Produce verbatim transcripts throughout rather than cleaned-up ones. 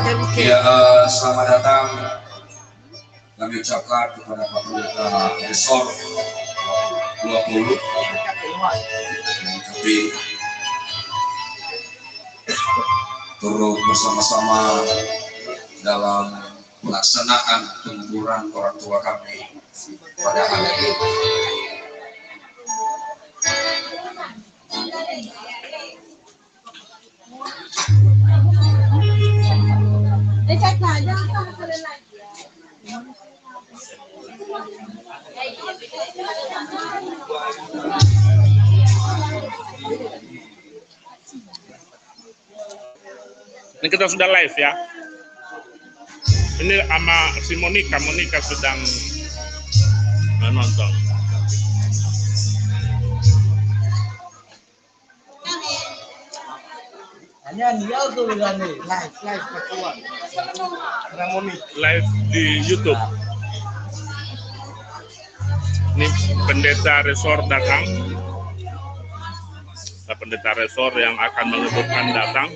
Ya, eh, selamat datang kami ucapkan kepada Pak Pendeta Resor dua puluh. Kami turut bersama-sama dalam pelaksanaan penguburan orang tua kami pada hari ini. Ini kita sudah live ya. Ini sama si Monica, Monica sedang menonton. Hanya dia tu live, live, live di YouTube. Ini pendeta resor datang. Nah, pendeta resor yang akan menguburkan datang.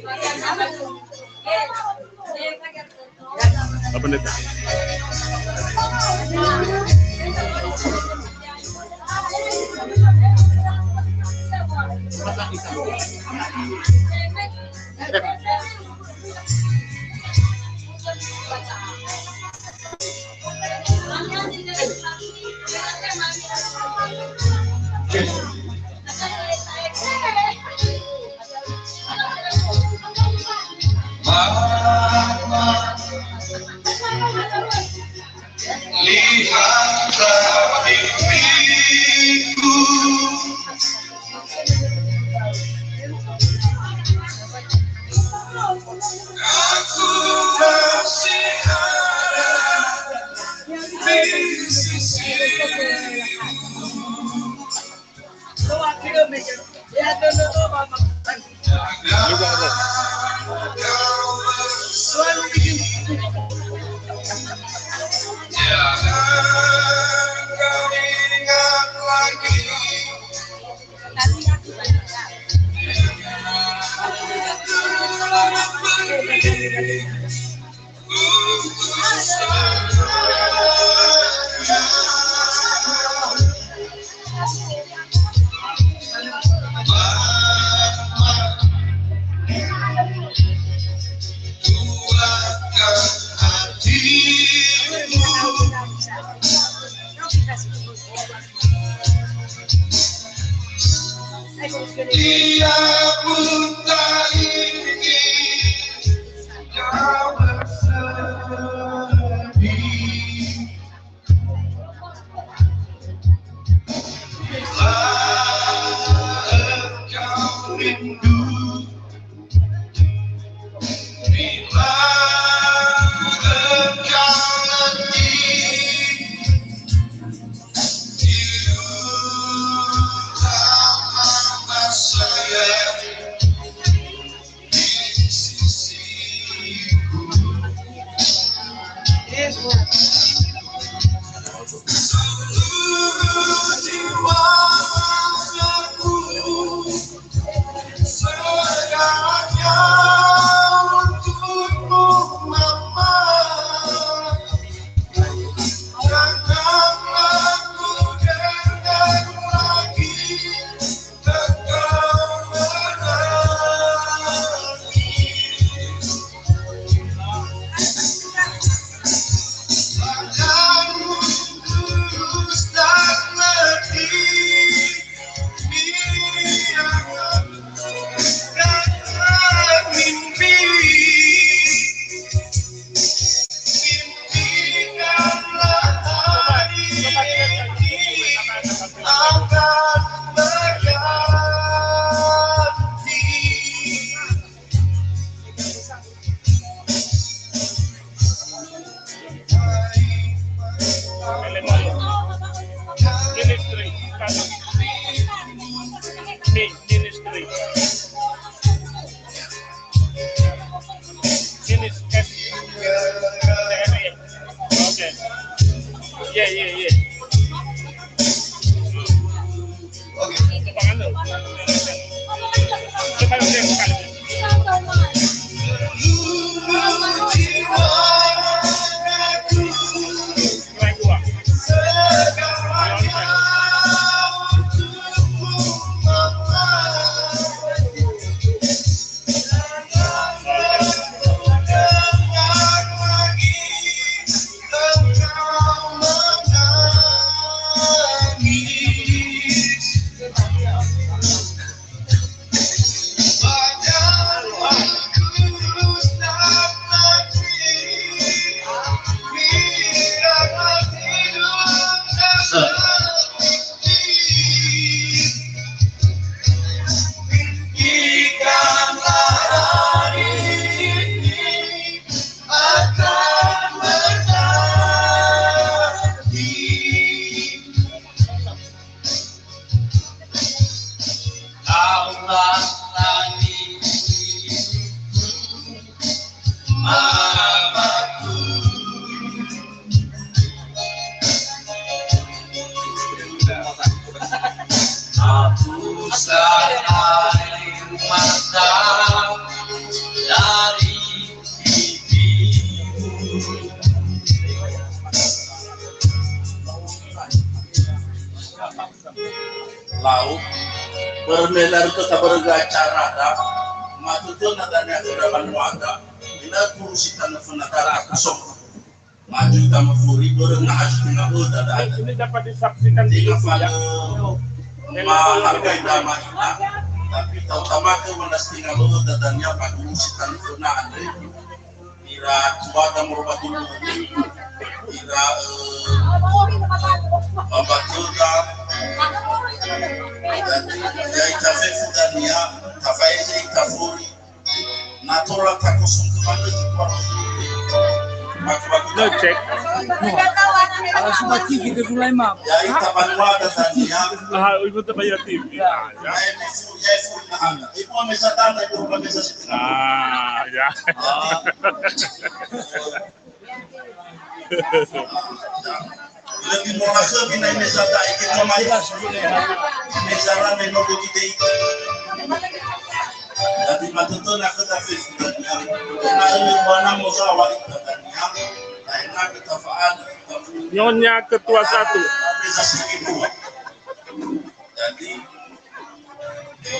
Pak Pendeta. Mama, lihatlah pipiku. Aku masih ada di sisimu. Dia pun tak ingin kau bersedih. Bila engkau rindu, bila engkau letih, tiuplah nafas saya. Ministry. Mi-, ministry. Ministry. Okay. Yeah, yeah, yeah. Oke. Coba kan tuh. Coba yang dia bukan. Lau, börö me larötö tabarögö acara da, matutuna dania khöra wanuada, ina turusi tanö föna dara aku song. Maju ita mafuri, börö na haju tenga böda da ada. Ini dapat disaksikan. Tenga di fale mahargai dama ina, tapi tau tamake wanda tenga böda dania ba turusi tanö föna andre. Ira tuada moroi ba dulu, ira, eh, mambatöda, dan ya ita fefu dania, tafaeze ita furi, na tola takosong kemanö di kuarto. Maka-maka. No, cek. Ala sudah tinggi ke mulai, Mam. Ya ita banua dania. Ah, ibu tak bayar T V. Ya. Ya, ibu, ya, ibu, nah, ibu mesa tanda, ibu mesa setengah. Ah, ya. Ah. Lebih murah lebih naik mesa tak, ikut sama ya. Mesa lah memang begitu itu. Tapi matutuna khöda fefu dania. Na lebih mana mau sawa itu dania. Lain lagi tafaat. Nyonya Ketua Satu. Mesa sedikit dua. Jadi,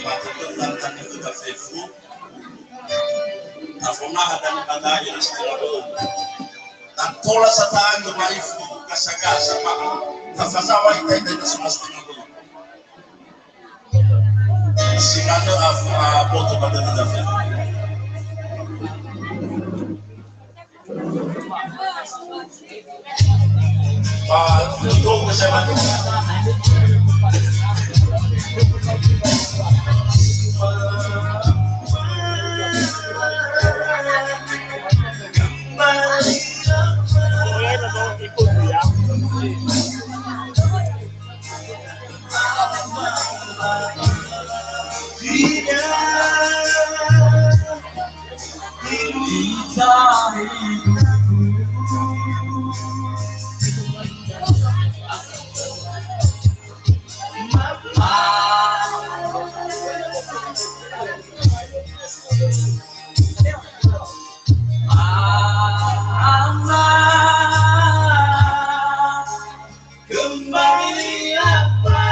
matutö tantang khöda fefu, tafonaha dania ba da'e ira setengah bölu. Dan tola sa ta'andrö ma'ifu gasa-gasa, maka tafazawa ita, ita, ita soma setengah bölu. Si manö af-, aboto ba dödöda fefu. Kembali apa?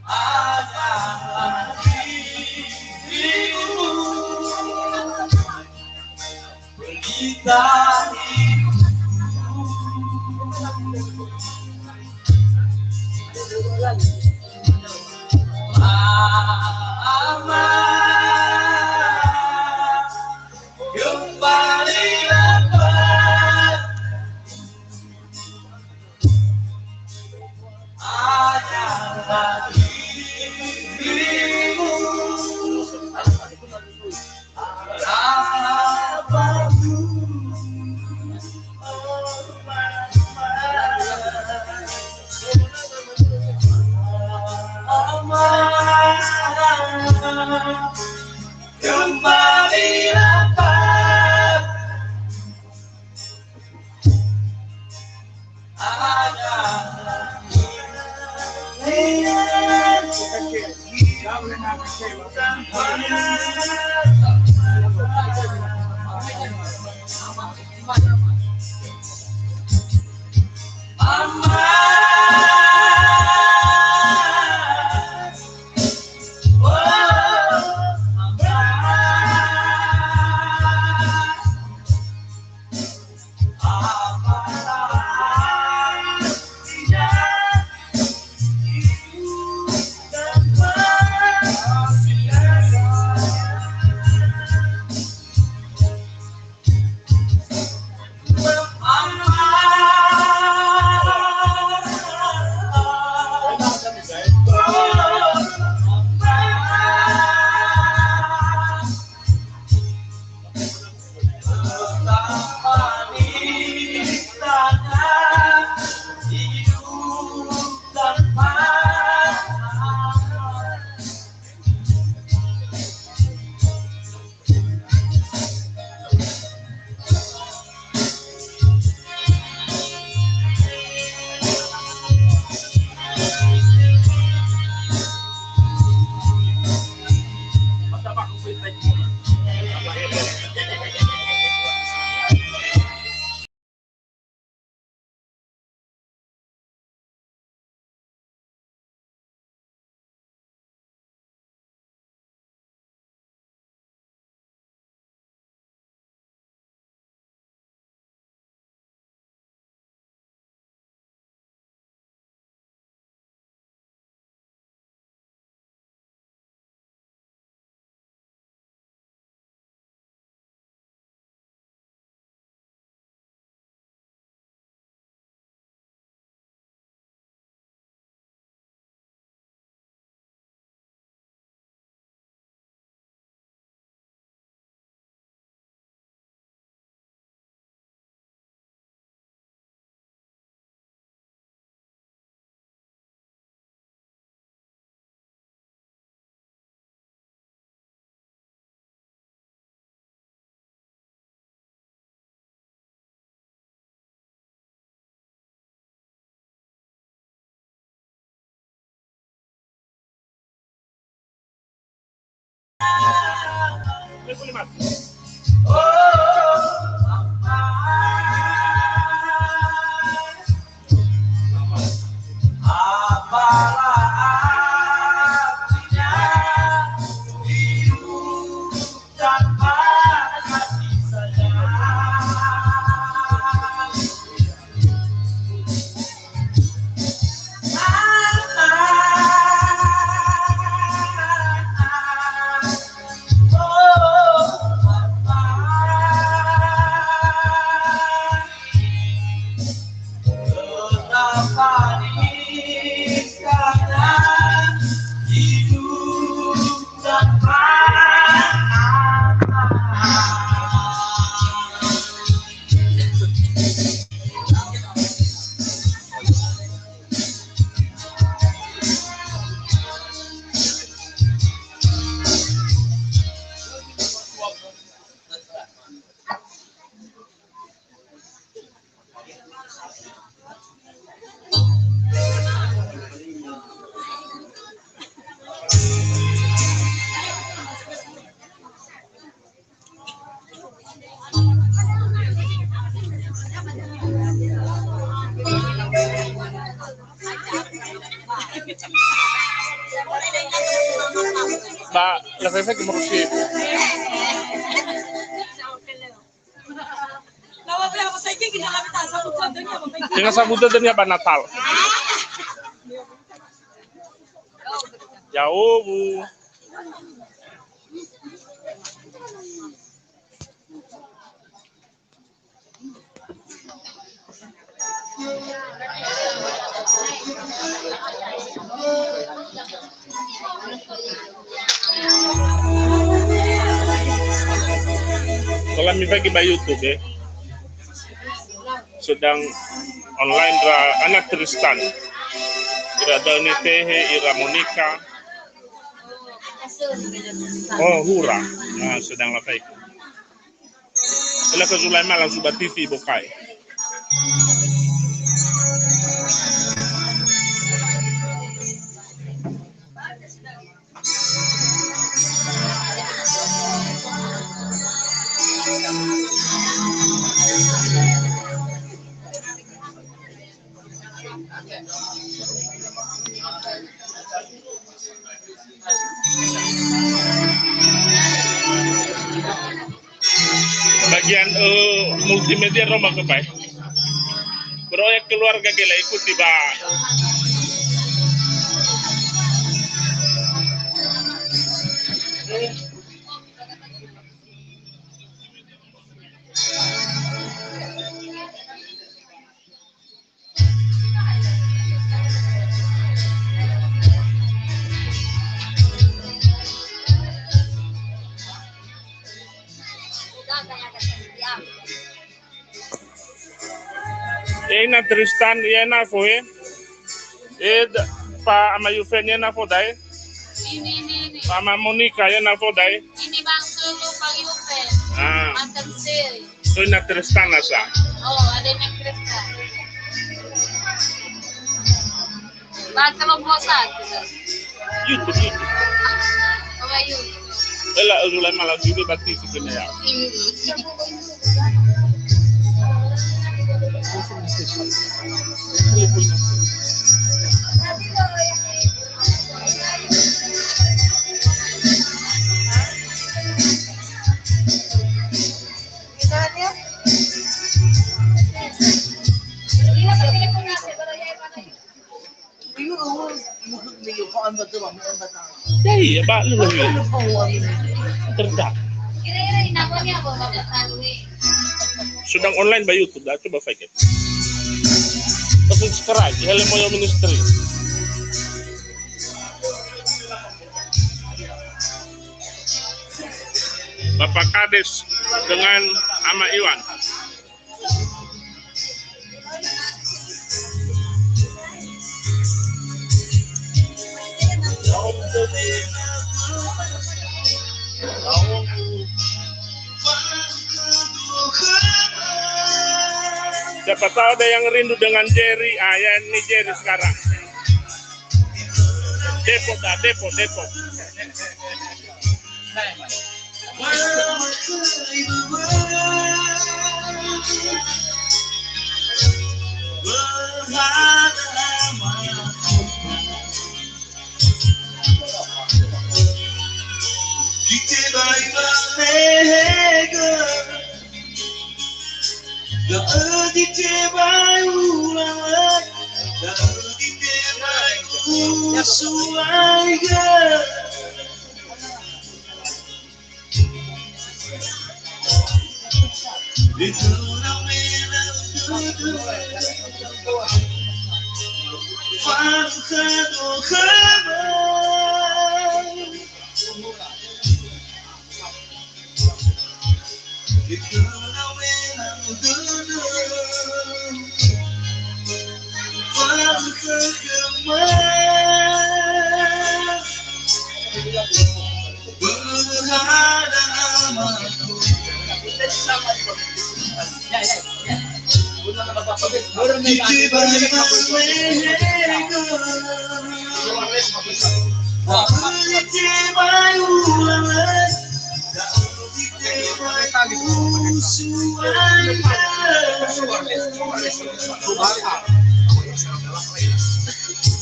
Ada dirimu. Pelita hidupku. Mama, kembali dapat. Ada dirimu. Ba, la fai fai ke moro si. Tenga sabu dödönia ba Natal. Ya'owu. Tola mifaigi ba YouTube, eh. Sedang online ra ana Tristan. Ira Dani Tehe, ira Monica. Oh, Hura. Nah, sedang la fai. Ela ke Zulaima langsung ba T V bokai. Bagian, eh, multimedia Roma ke, Pak? Proyek keluarga gela ikuti, Pak. Eh, ina Tristan, iya nafo, eh. Eh, da-, Pa Ama Yufen, iya nafo dae. Ini, ini, ini. Pa Ama Monica, iya nafo dae. Ini Bang Sulu, Bang Yufen. Ah. Mantan sel. So ina Tristan sa. Oh, adanya Tristan. Ba kelompok satu. YouTube, YouTube. Oh, YouTube. Ela, Zulaima langsung dia bati sikit ya. Dai, ya, Pak, lu, lu. Terdak. Sedang online ba YouTube, dah, coba fake. Subscribe, Helen Moyo Ministry. Bapak Kades dengan Ama Iwan. Siapa tahu ada yang rindu dengan Jerry, ah, ya, ini Jerry sekarang. Depok dah, Depok, Depok. Itebai wamehegö, da'ö zi tebai ulalai, da'ö zi tebai usuaigö.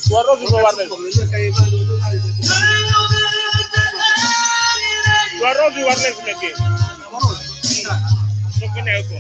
Dua rogi warnes. Dua rogi warnes mege. Sokene aku.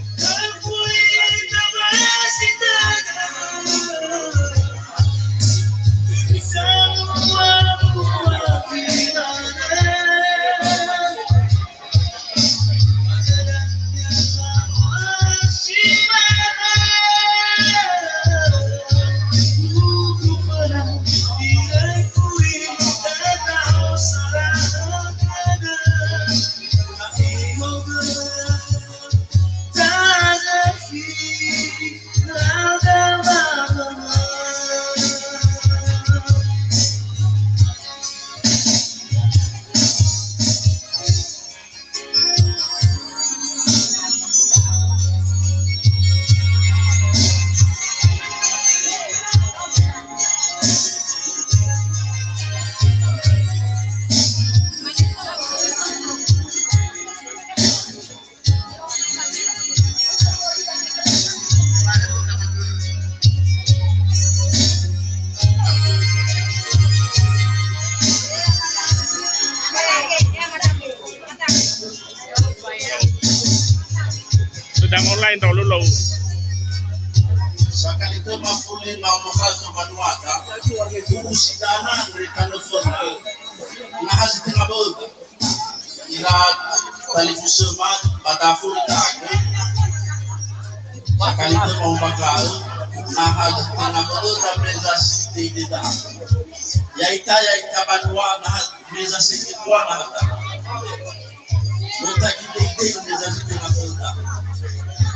Sedang online, tahu dulu. Sakali töma fuli ma ombakha'ö khö mbanuada, urusi dana andre tanö föna. Na ha zi tenga bö'öda. Ira talifusöma ba dafuri da'ö. Sakali töma ombakha'ö, na ha zi tenga bö'öda meza si dede da'ö. Ya'ita, ya'ita banua na ha meza si dua na ha ta. Mota gidei-dei meza si tenga bö'öda.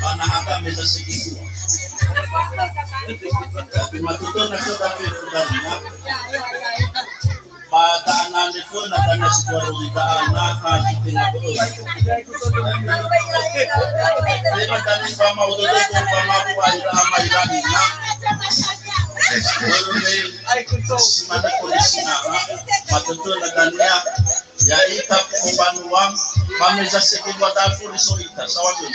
Ba na ha ta meza si dua. Tapi matutö na khöda fefu dania. Ba da'a andre föna dania si dua rogi da'a na ha zi tenga bö'ö. Tema dania ba mau dödö ba mau ai da'a mai dania. Börö me si manö kondisi na ha. Matutö na dania. Ya'ita fefu banua, ba meza si dua dafuri so ita, saŵa göi.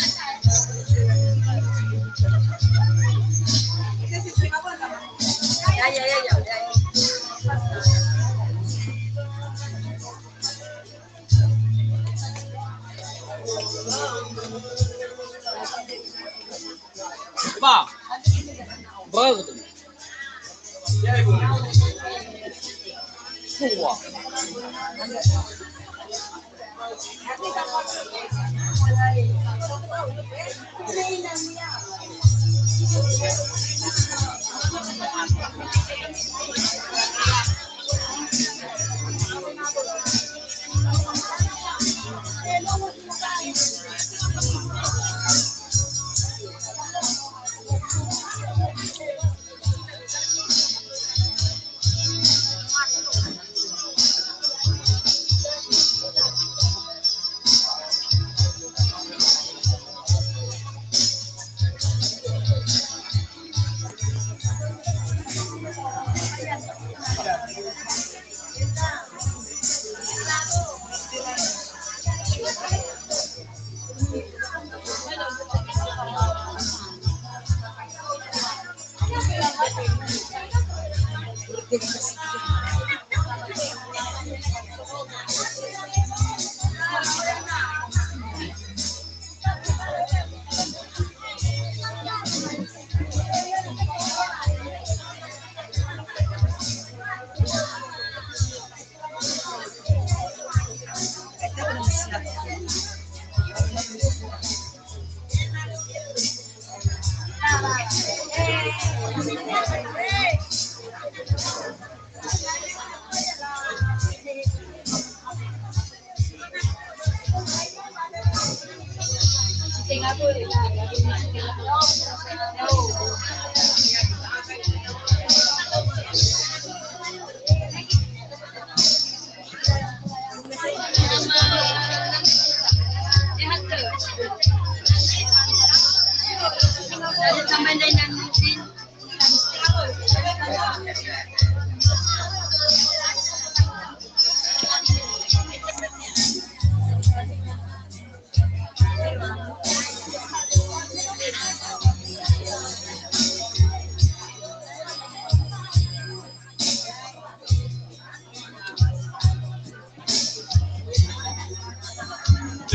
Ba. Brögödö. Sua.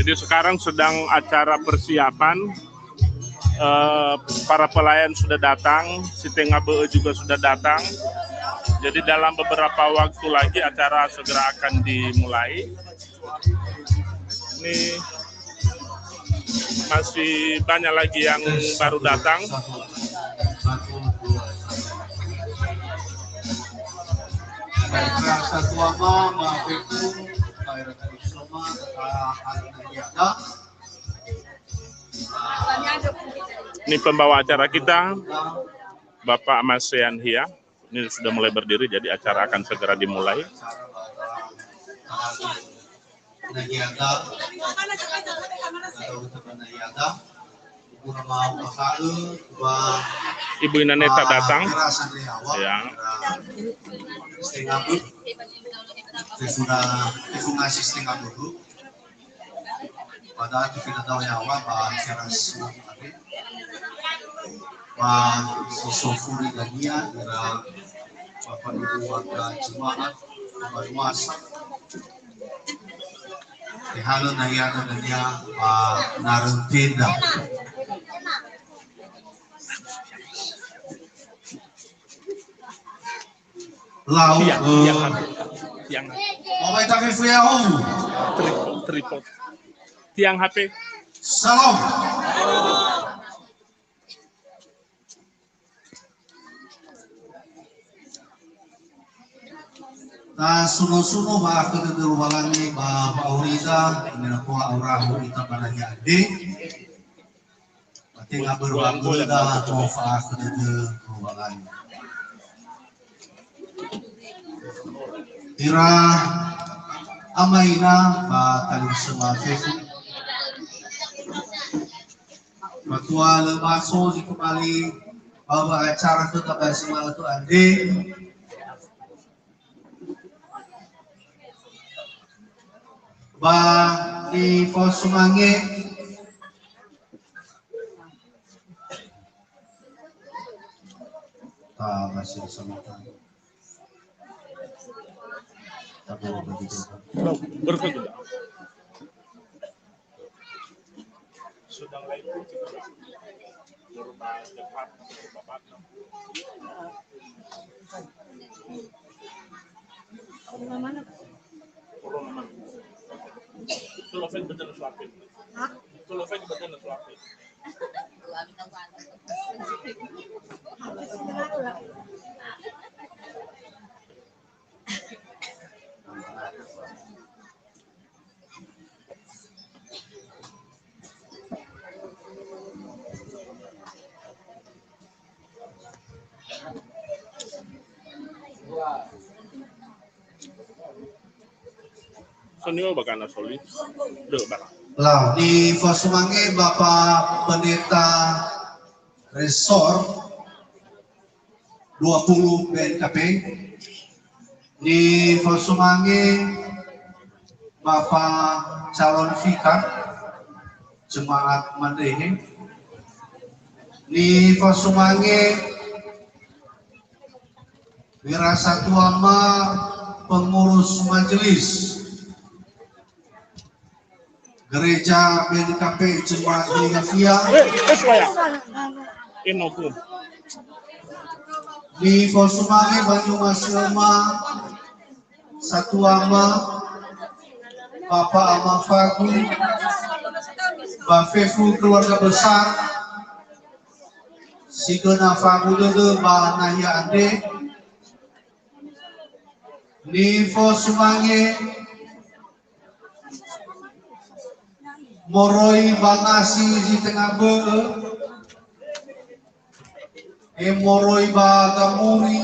Jadi sekarang sedang acara persiapan, eh, para pelayan sudah datang, si tenga bö'ö juga sudah datang. Jadi dalam beberapa waktu lagi acara segera akan dimulai. Ini masih banyak lagi yang baru datang. Ini pembawa acara kita, Bapak Amasean Hia. Ini sudah mulai berdiri, jadi acara akan segera dimulai. Ibu Inaneta datang. Ya. Sudah, sudah ngasih setengah dulu. Padahal kita tahu ya, Pak, ba acara Islam tadi. Ba si sofuri dania ira Bapak Ibu warga jemaat, ba masa. Tehalö nahia dania ba narung tenda. Lau, tiang, eh, tiang, tiang. Bapak Ita Fifu Yahu. Tripod, tripod. Tiang H P. Salam. Tasuno-suno ba akhö dödö Lowalangi ba wa'aurida, me na tola aura ita ba nahia ade. Tenga börö ba gölöda, no fa'akhö dödö Lowalangi. Ira amaina ba talifusöma fefu. Fatua lö maso zi kembali ba acara khöda ba zi ma'ökhö andre. Ba nifosumange. Ta masih sama. Berikut juga. Sedang lain pun kita masih berubah cepat, berubah. Corona mana? Corona mana? Itu lo fake betul suapin. Hah? Itu lo fake betul suapin. Senior bakana soli. Deh, barang. Lau, nifosumange Bapak Pendeta Resor dua puluh B N K P. Nifosumange Bapak Calon Vikar Jemaat Mandrehe. Nifosumange Wira Satuama, pengurus majelis Gereja B N K P Jemaat Gereja Fia. Nifosumange ba ni'omasi'öma Satuama, Bapa Ama Fagu, ba fefu keluarga besar si göna fagu dödö ba nahia andre. Nifosumange moroi ba nasi zi tenga bö'ö, e moroi ba gamuri,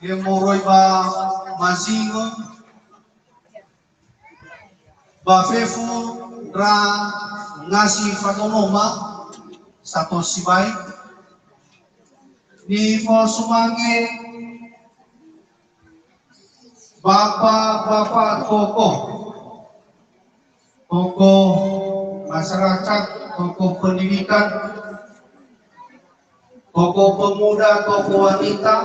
e moroi ba mazingo, ba fefu ndra nasi fadonoma sato sibai. Nifosumange bapa-bapa tokoh, tokoh masyarakat, tokoh pendidikan, tokoh pemuda, tokoh wanita,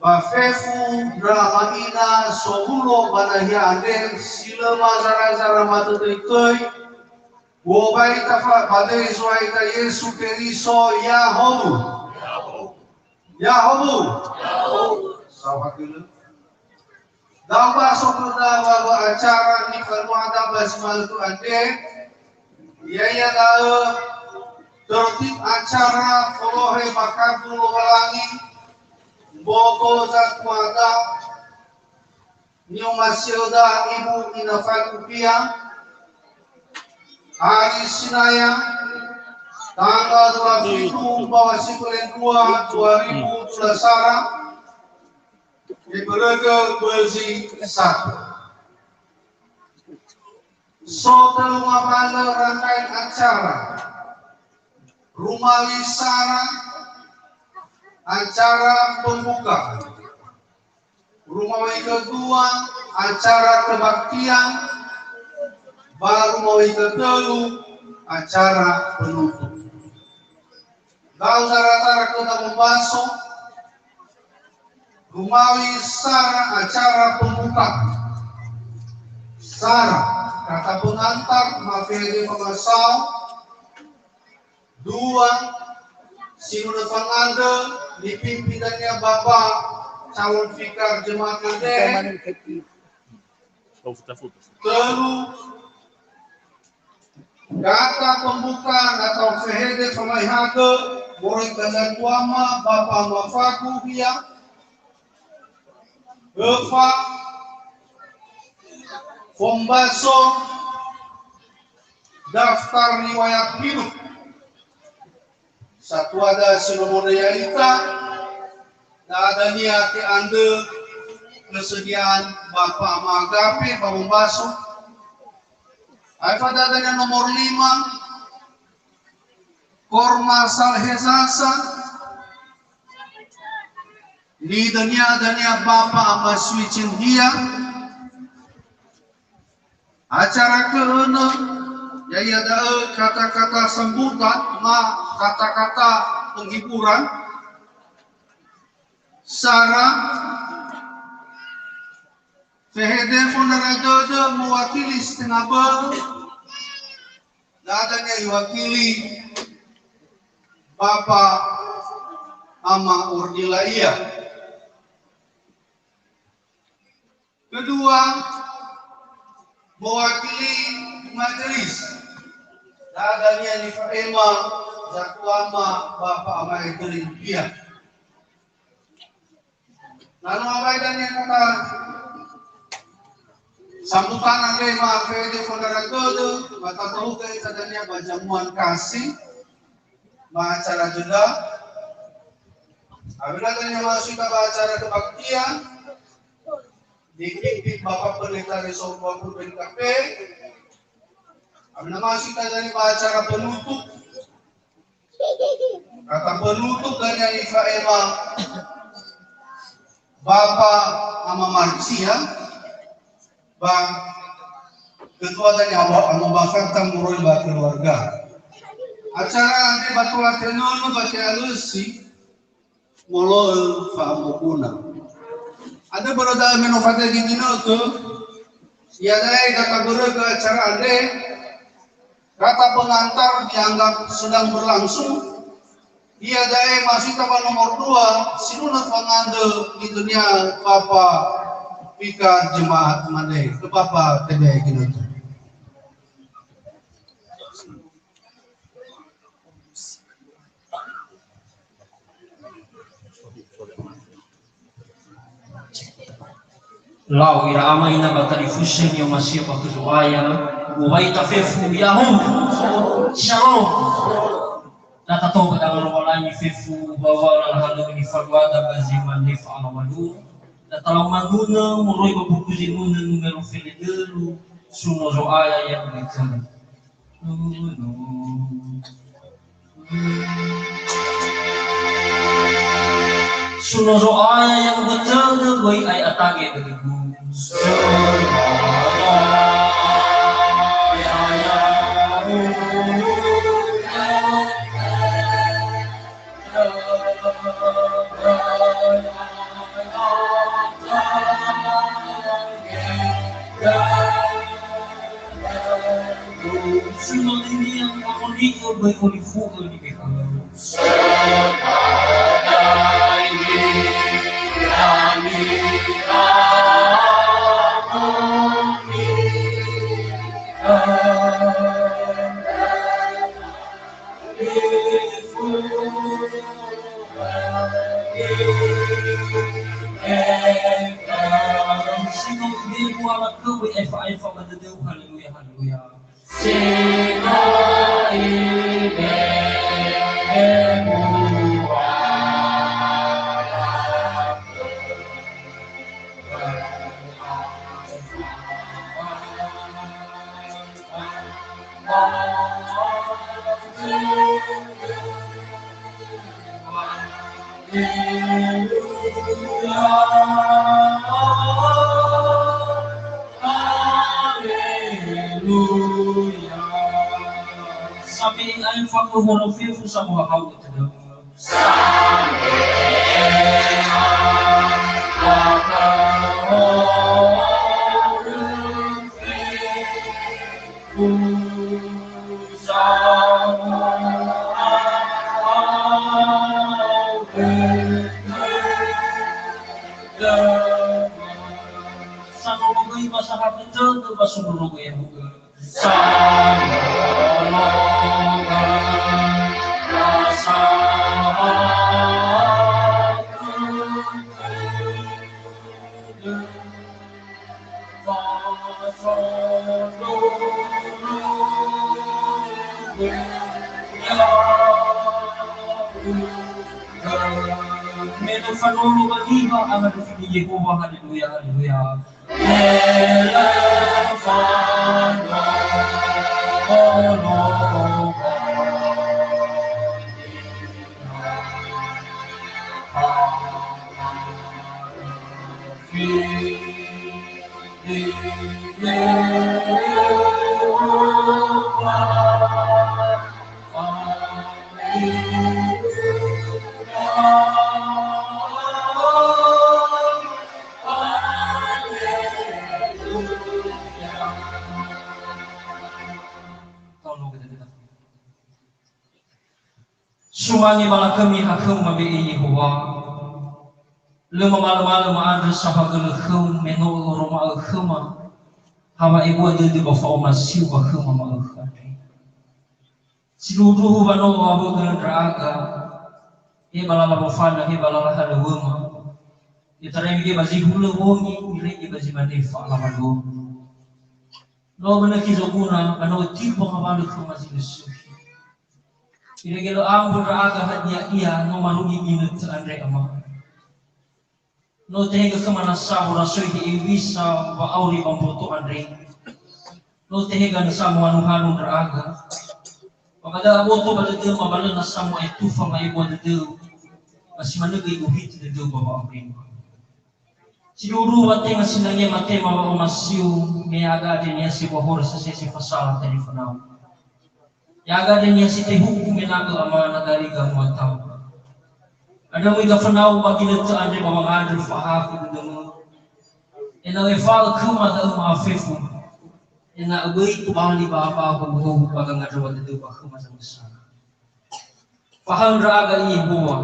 ba fefu ndra ma'ina sowulo ba nahia andre si lö mazara-zara matõtõi-tõi, u'obai tafa-, ba döi Zo'aya ita Yesu Keriso, ya'ahowu. Ya'ahowu. Saohagölö. Da'ö ba sogöda wa'acara nifaluada ba zi ma'ökhö andre, ya'ia da'ö tertib acara folohe ba kagu Lowalangi, mboto zatuada, ni'omasi'öda ibu ina fagu pia, hari Sinaya, tanggal dua puluh tujuh Bawasiko Lendua dua ribu dua belas, Ebörögö bözi satu. So tölu ngawalö rangkaian acara. Rumawi sara, acara pembukaan. Rumawi kedua, acara kebaktian. Ba rumawi ketölu, acara penutup. Da'ö zara-zara khöda wombaso, rumawi sara acara pembuka. Sara, kata pengantar, mafehede famasao. Dua, sinunö fangandrö, nipimpin dania Bapa calon fikar jemaat andre. Tölu, kata pembukaan atau fehede famaehagö moroi ba ndra tuama Bapa Ama Fagu ia. Öfa, fombaso daftar riwayat hidup. Satuada si no moroi ya'ita, da'ö dania te'andrö kesediaan Bapa Ama Agape ba wombaso. Aefa da'ö dania nomor lima, Korma Salehezasa, nidania dania Bapa Ama Sui Cenghia. Acara keönö, ya'ia da'ö kata-kata sambutan, ma kata-kata penghiburan. Sara, fehede fondrara dödö mewakili si tenga bö'ö, da'ö dania iwakili Bapa Ama Ordila ia. Kedua, mewakili majelis. Da'ö dania nifa'ema zatuama Bapa Ama Edrin ia. Na no abai dania kata sambutan andre mafehede fondrara dödö, ba tatorogö ita dania ba jamuan kasih, ba acara jeda. Awena dania masui ita ba acara kebaktian, dipimpin Bapak Pendeta Resor dua puluh B N K P. Awena masui ita dania ba acara penutup. Kata penutup dania nifa'ema Bapa Ama Marcia, ba ketua dania Ama, Ama Bakata moroi ba keluarga. Acara andre ba tola tenönö ba te'alösi, molo'ö fa'amoguna. Andrö börö da'ö me no fatögi ginötö, iada'e da tabörögö acara andre, kata pengantar dianggap sedang berlangsung, iada'e masita ba nomor dua, sinunö fangandrö nitönia Bapa Fikar Jemaat mane, khö Bapa tebe'e ginötö. Lau ira ama ina ba talifusö ni'omasi'ö ba khö Zo'aya, uwai tafefu, Ya'ahowu. Shalom. Da tato ba danga Lowalangi fefu ba wala lahalöŵö nifaduada ba zi mane fa'alawalu. Da talau manunö moroi ba buku zinunö numero felendölu, Suno Zo'aya yang Betelu. Suno Zo'aya yang Betelu, böi ai atage dödögu. Suno diri yang akan di'ö böi olifu'ö di bekal. Haleluya, haleluya. Haleluya. Sambil ain fakir huruf fefu sama hau. Sanologöi ba sahakhö tödö ba sundruhu ya bu'ö. Me no fanolo ba niha, Ama David Yehowa, haleluya, haleluya. Sumange balakhömi ha khöma be'e Yehowa. Lö mamalömalö ma'andrö saohagölö khöu me no ö'oroma'ö khöma ha wa'ebua dödö ba fa'omasiu ba khöma ma'ökhö andre. Sindruhundruhu wa no awö'ö ndra'aga, he ba lala wofana, he ba lala halöŵöma. I'otarai mege ba zi hulö wongi, irege ba zi mane fa'alawalu. No manökhi zoguna, ba no ötibo ngawalö khöma zi lö sökhi. Irege lö ambö ndra'aga hadia ia no marugi ginötö andre, Ama. No tehegö khöma nasa morasoi hewisa wa'auri ba mboto andre. No tehegö nasa mohanuhanu ndra'aga. Ba ba da'ö aboto ba dödöma, ba lö nasa mo'aetufa ma'ebua dödöu. Ba si manö göi gohiti dödöu ba wa'aurima. Sindruhundruhu wa tenga sinangea matema wa'omasiu, me ya'aga andre niha si wahora sasese fasala talifonau. Ya'aga andre niha si tehuku me nagö amana gari gamuatau. Andrö möi gafanau ba ginötö andre ba wangandrö fa'ahakhö dödömö. Ena'ö efa'ö khöma da'ö ma'afefu. Ena'ö böi tobali ba abahohuhohu ba gangandröwa dödöu ba khöma zamösana. Fahaö ndra'aga Yehowa,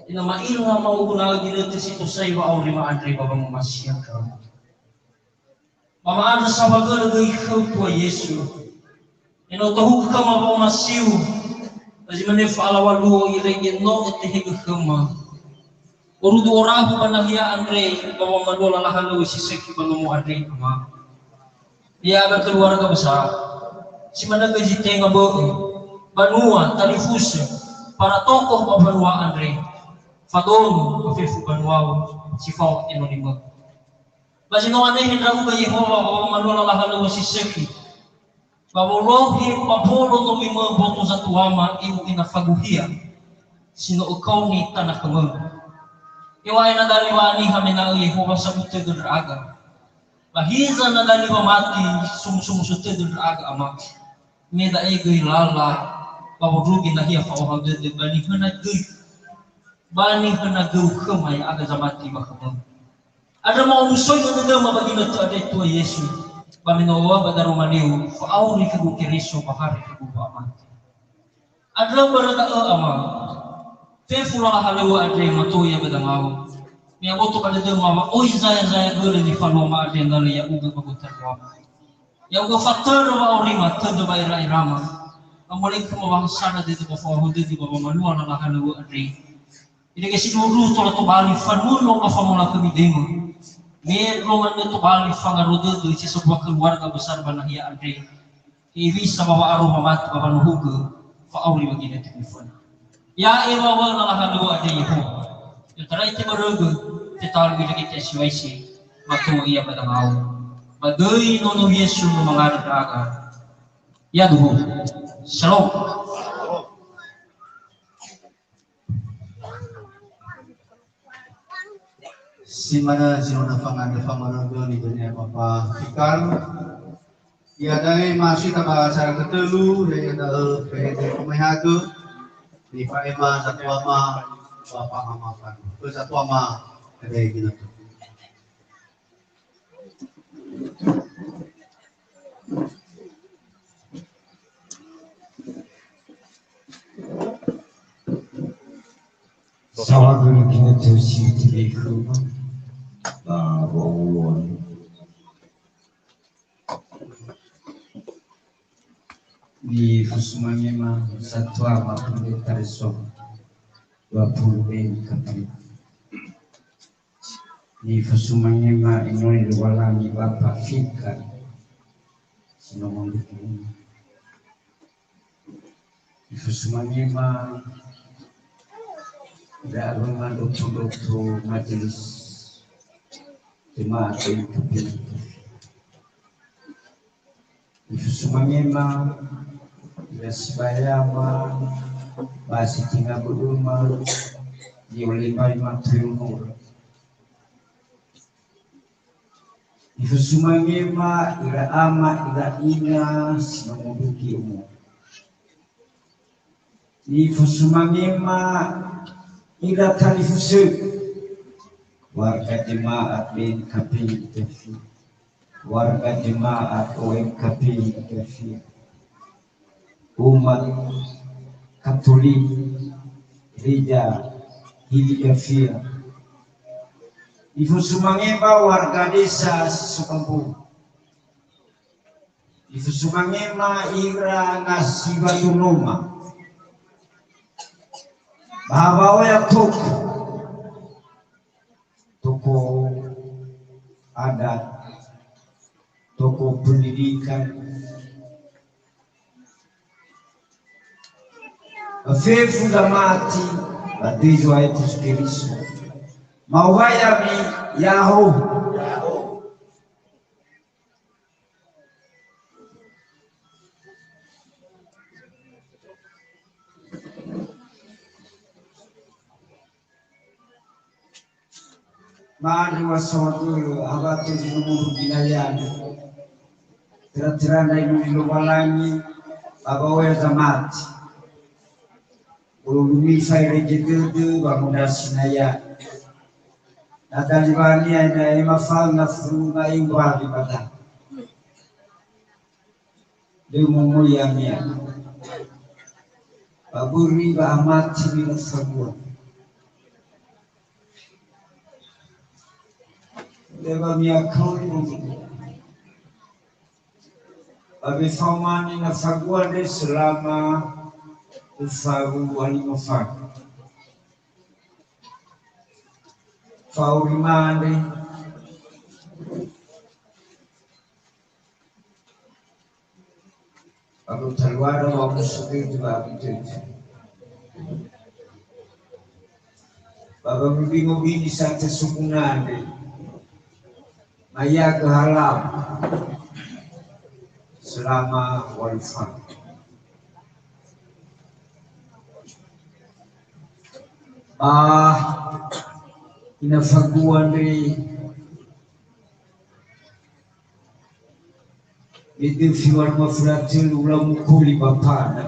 ena'ö ma'ila ma'uguna'ö ginötö si tosai wa'aurima andre ba wangomasi'ö ndra'o. Ba ma'andrö saohagölö göi khöu Tua Yesu. Ena'ö tohugö khöma wa'omasiu, ba zi manö fa'alaŵa luo irege no ötehegö khöma. Orudu orahu ba nahia andre ba wamalua lala halöŵö si sökhi ba nomo andre, Ama. Ya'aga keluarga besar, si manö göi zi tenga bö'ö, banua, talifusö, para tokoh ba mbanua andre, fadonö ba fefu banuau si fao enonimö. Ba zi no anehe ndra'ugö Yehowa ba wamalua lala halöŵö si sökhi, ba wolohe ba mbolo nomimö mboto zatuama eu ina faguhia, si no ökaoni tana khömö. Eŵa'ae na dali wa'aniha mena'ö Yehowa sabu tödö ndra'aga. Ba hiza na dali wamati, somusomuso tödö ndra'aga, Ama. Me da'e göi lala ba wondrugi nahia fa'ohahau dödö ba nihönagöi, ba nihönagöu khöma ya'aga zamati ba khömö. Andrö ma'omusoi'ö dödöma ba ginötö andre Tua Yesu, ba me no ba daroma li-U, fa'auri khögu Keriso ba harö khögu wa'amate. Andrö börö da'ö, Ama, fefu lala halöŵö andre mato ia ba dangau. Me aboto ba dödöma wa oi zaya-zaya gölö nifaluama andre na lö ya'ugö ba gotaluama. Ya'ugö fatörö wa'aurima tödö ba era'erama. Ba molekö mawahasana dödö ba fa'ohahau dödö ba wamalua lala halöŵö andre. Irege sindruhu tola tobali fanunu ba famolakhömi döimö. Me no manö tobali fangaro dödö si sambua keluarga besar ba nahia andre. Hewisa ba wa'aroma mati ba wanohugö fa'auri ba ginötö föna. Ya'e wa wöna lahalöŵö andre Yehowa. I'otarai tebarögö, tetalu irege te'asiwaisi, mato ia ba dangau. Ba döi Nono Yesu no mangandrö ndra'aga. Yaduhu. Shalom. Si manö zi no na fangandrö famarögö nidunia Bapa Fikar. Iada'e ma'asui ba acara götölu, ya'ia da'ö fehede pemehagö, nifa'ema zatuama Bapa Ama Fan. Khö zatuama, ede ginötö. Saohagölö ginötö si utilei khöma, ba wa'owulo andrö. Nifosumangema satua ma pulu tareso, dua puluh beni kapali. Nifosumangema inoi Lowalangi Bapa Fikar, si no mondrugi. Nifosumangema ira aroma ndroto-ndroto majelis jemaat N K P. Nifosumangema ira sibayama ba si tenga bö'öma ni'olembai matua yonora. Nifosumangema ira ama, ira ina si no mondrugi omo. Nifosumangema ira talifusö, warga jemaat B N K P I T F, warga jemaat O M K P I T F, umat Katolik, Gereja Hili Gafia. Nifosumangema warga desa si so ba mbou. Nifosumangema ira ngasiwa tonoma. Ba wa'oya toko, toko adat, toko pendidikan, ba fefu zamati ba döi Zo'aya Yesu Keriso. Ma'owai ami, ya'ahowu. Ma'andrö wa saohagölö, awate zi no mondrugi nahia andre. Tera-tera ndra inoni Lowalangi, ba wa'oya zamati. Ulu-ulu mifa irege dödö wangondrasi naya. Na daliwania ena ema fa'ö na fulu na imbali ba da. Lö momoi ya'ia. Ba böri wa'amati mina fagua. Lö ba mi'akauri. Ba wefaoma mina fagua andre selama öfaru a lima fagua. Fa'auri mane. Ba gotaluara wa'omuso dödö wa'abi dödö. Ba wangobingo bini sa tesuguna andre. Maiagö halau selama walu fagua. Ba ina fagua andre me döfi walima fula tölu ulau mukuli ba pana.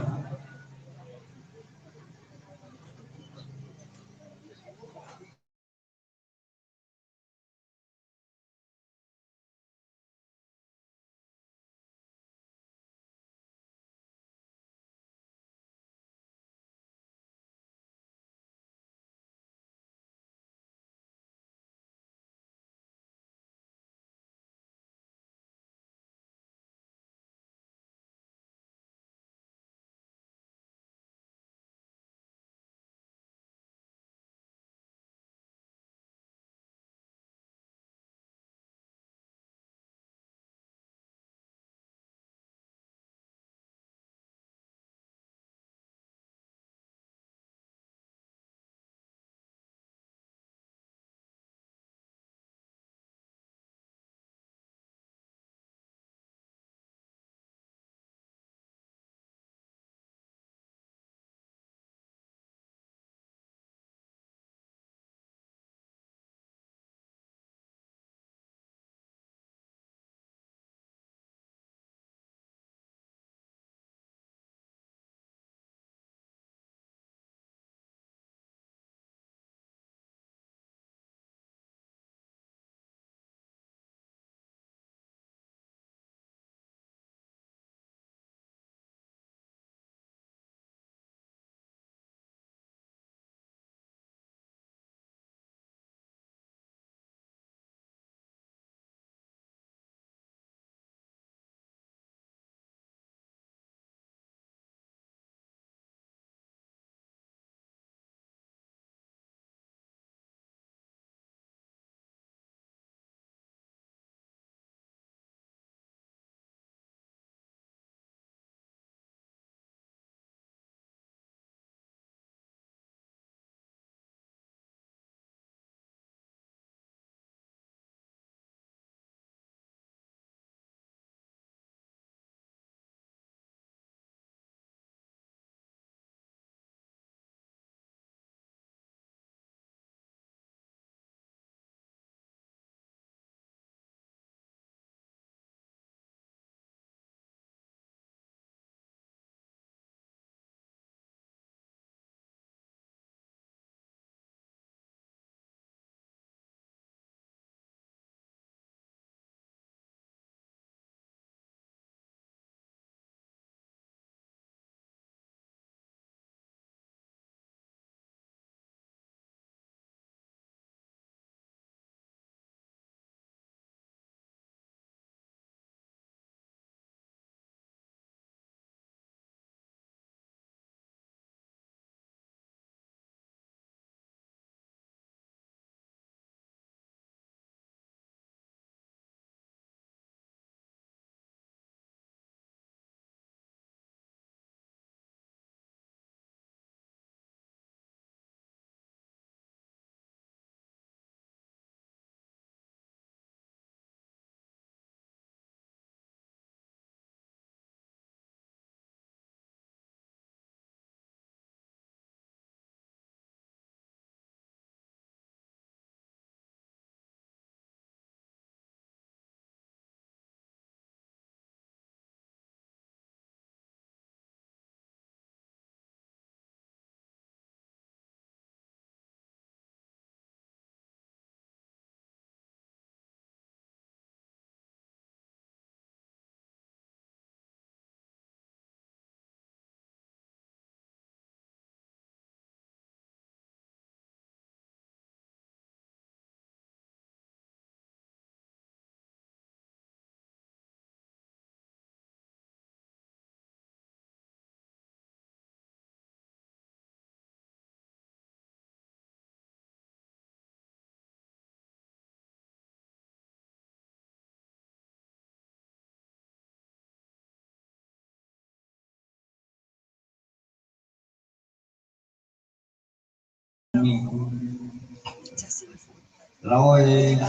Laohe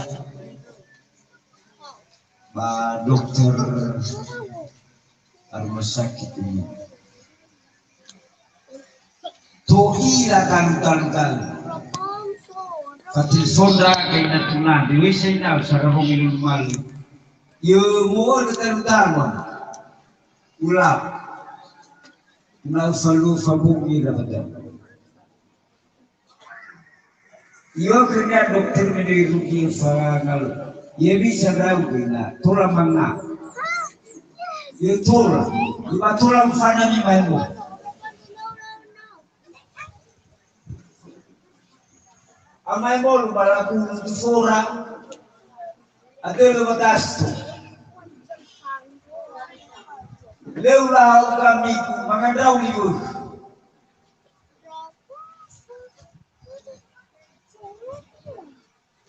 ba dokter rumah sakit ini. To'ila talu-talu-talu. Fatelefon ndra'aga ina tunah, dewesa ina sararong ilun malu. Yo, mu'ono talu-talu. Ulau. Na ufalu fabungi ira bada. Yo, khönia dokter mendoi rugi fangal. Ye bisa ndra'ugö na tola manga. Ye tola. Ye ba tola mfana mi maimo. Amae molu balaku nutu fora. Adölö wadastu. Leu lau kamiku mangandrau liwökhu.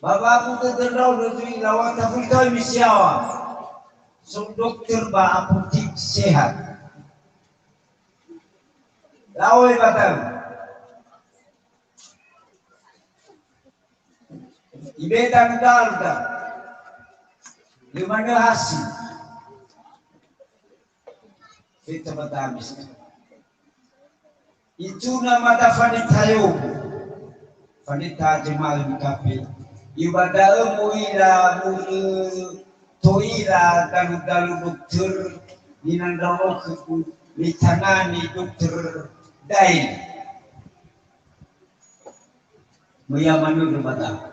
Ba wabu dödö ndrau dödö ilawata fulitoi misiawa. Song dokter ba apotik sehat. Laoi batau. Ibeda nudalda. Lima nöhasi. Feta batamis. Ituna mata fanita yogu. Fanita Jemal Mikape. Ibada'ö mu'ila mu'ö to'ila dalu-dalu dokter. Ninandrao khögu. Mitangani dokter Dail. Möi amanö dömada.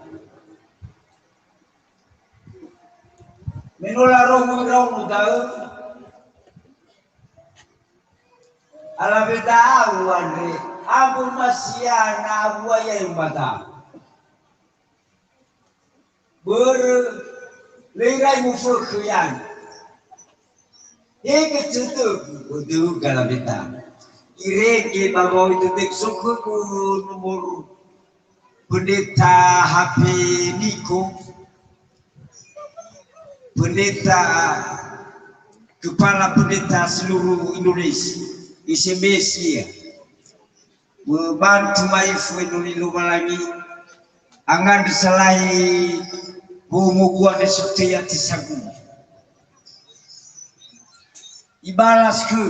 Me no larongo ndraono da'ö, alawe da'au andre, ambö masia na awua ia umbada. Börö lö irai mufökhö yani. Hege cödögu, bödöga lameta. Irege ba wa'oi dödögu sokhögu nomor pendeta H P Niko. Pendeta, kepala pendeta seluruh Indonesia. S M S ia. Bantu ma'ifu enoni Lowalangi, angandrö salai wongogu andre soteya tisagu. Ibalas khö,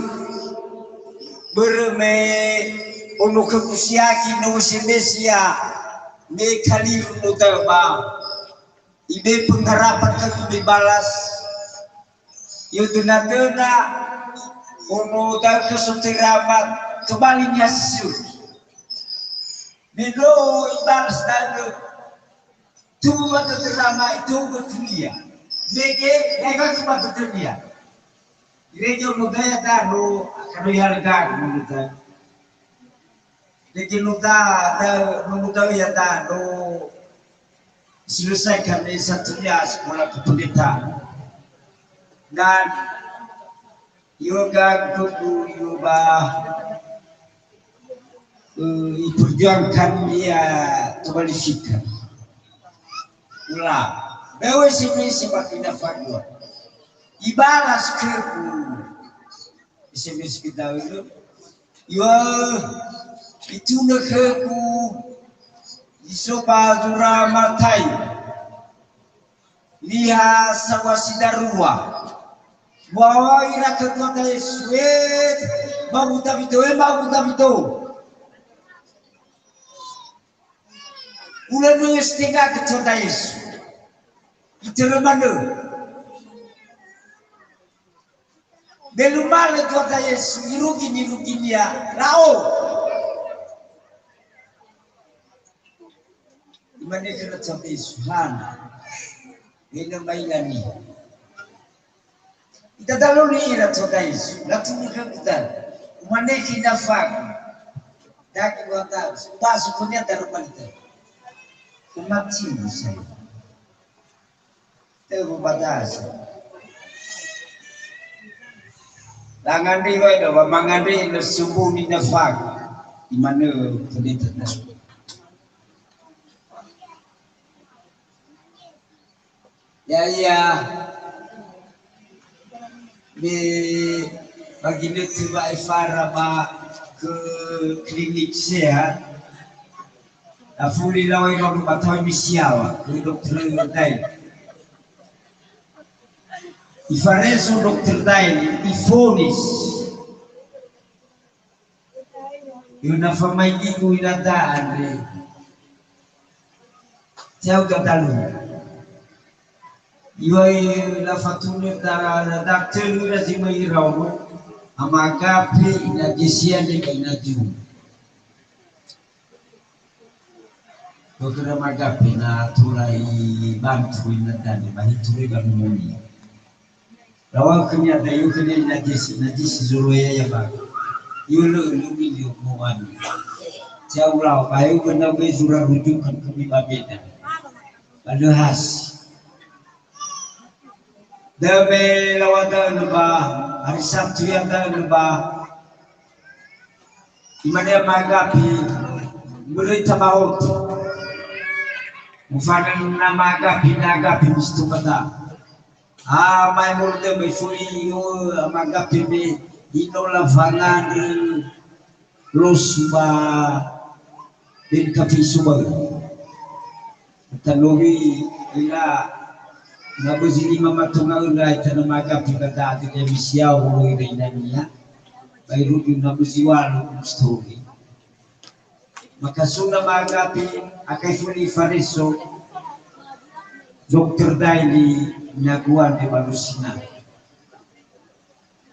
börö me ono khögu siaki no S M S ia, me kaliru no da'ö ba. Ibe pengharapan khögu me balas. Yo döna-döna, ono da'ö khö soterama, tobali niha si sökhi. Me no ibalas da'ö, tua soterama, itogö tulia. Mege, yaga cuma tulia. Irege ono da'ö ya dano, akan ya lega, menurut saya. Jadi no da, da, no da ya da, no selesaikan S satu ya sekolah kependeta. Dan yoga kuku yoba, eh, iperjuangkan ya kembali fikir. Ulang. Bewe sini sebab tidak fagua. Ibalas khögu. S M S kita itu. Yo, itunö khögu, isoba zura matai. Niha sawasi darua. Wa ira khö tuada Yesu, eh, ba uta bito, eh, ba uta bito. Ulö nöi setengah khö tuada Yesu. Itörö manö. Me numalö tuada Yesu, irugi niruginia, raoa. Imane khöra tuada Yesu, hana. He no maila niha. Itadaloli ira tuada Yesu, latunö khögu da'ö. Umane khö ina fagu. Dagi wa ta'u, ba sukunia tarumalita. Umati saya. Tebu badasi. Tangan di wai do, wa mangandri na subu ni na fak. Imane pendeta na subu. Ya, ya. Me bagi nötö wa efara ba ke klinik sehat. Afuli lau ira ba tawe misiawa, khö Dokter Daeli. Ifareso Dokter Daeli, ifonis. Ira na famaigi-Gu ira da'a andre. Siau dadalu. Iwai lafatunö da, da tölu ira zi möi iraono, Ama Agape, Ina Jesia, ba Ina Ju. Bökhö Ama Agape na tola ibantu ina dane, ba hiturö ba pneumonia. Lawa'ö khönia, da'ö khönia Ina Jesi, Ina Jesi zoloya ya ba. Iolö, iolö, iolö, mo'anu. Siau lau, ba eu gönda me zura rujukan khömi ba Medan. Ba lö hasi. Da'ö me laŵa da'ö nö ba, hari Sabtu ya da'ö nö ba, imane Ama Agape, möröi tamaoto. Mufana na Ama Agape, na Agape misi tobada. Ah, mai moroi da'ö, mai fuli, oh, Ama Agape me, ino lafangandrö. Losu ba Beni Kafe Isobaö. Tanowi ira na bözi lima mato nga'ö ndra ita na Ama Agape ba da'ö, da'ö misiau holo ira inania. Ba irugi na bözi walu stori. Maka suna Ama Agape akai fuli ifareso Dokter Daeli nagua nde ba Lusina.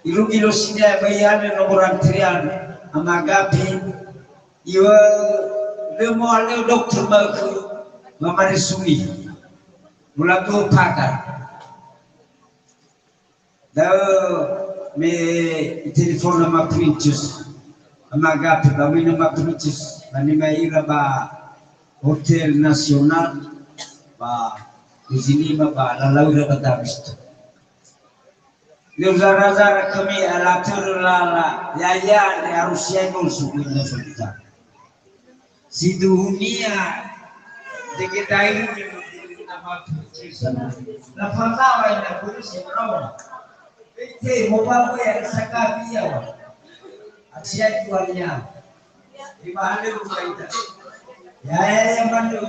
Irugi Lusina ba ihalö nomor antrian, Ama Agape, iŵa'ö lö mohalöŵö dokter ma'ökhö, mamaresumi. Mulatua pagar. Da'ö me itelefona Ama Princess, Ama Agape, ba möi na Ama Princess, ba niŵa'ö ira ba Hotel Nasional, ba bözi lima ba lalau ira ba Dabisto. Lö zara-zara khömi, latörö lala, ya'ia andre arus ya'i nosu guna solita. Siduhunia dege dairi nama Tuhan Yesus. Lafalawa ina guru si merawa. Bete mobawe ya sakabi ya. Asia tuania. Di bahale rumah ita. Ya, ya, ya, mandu.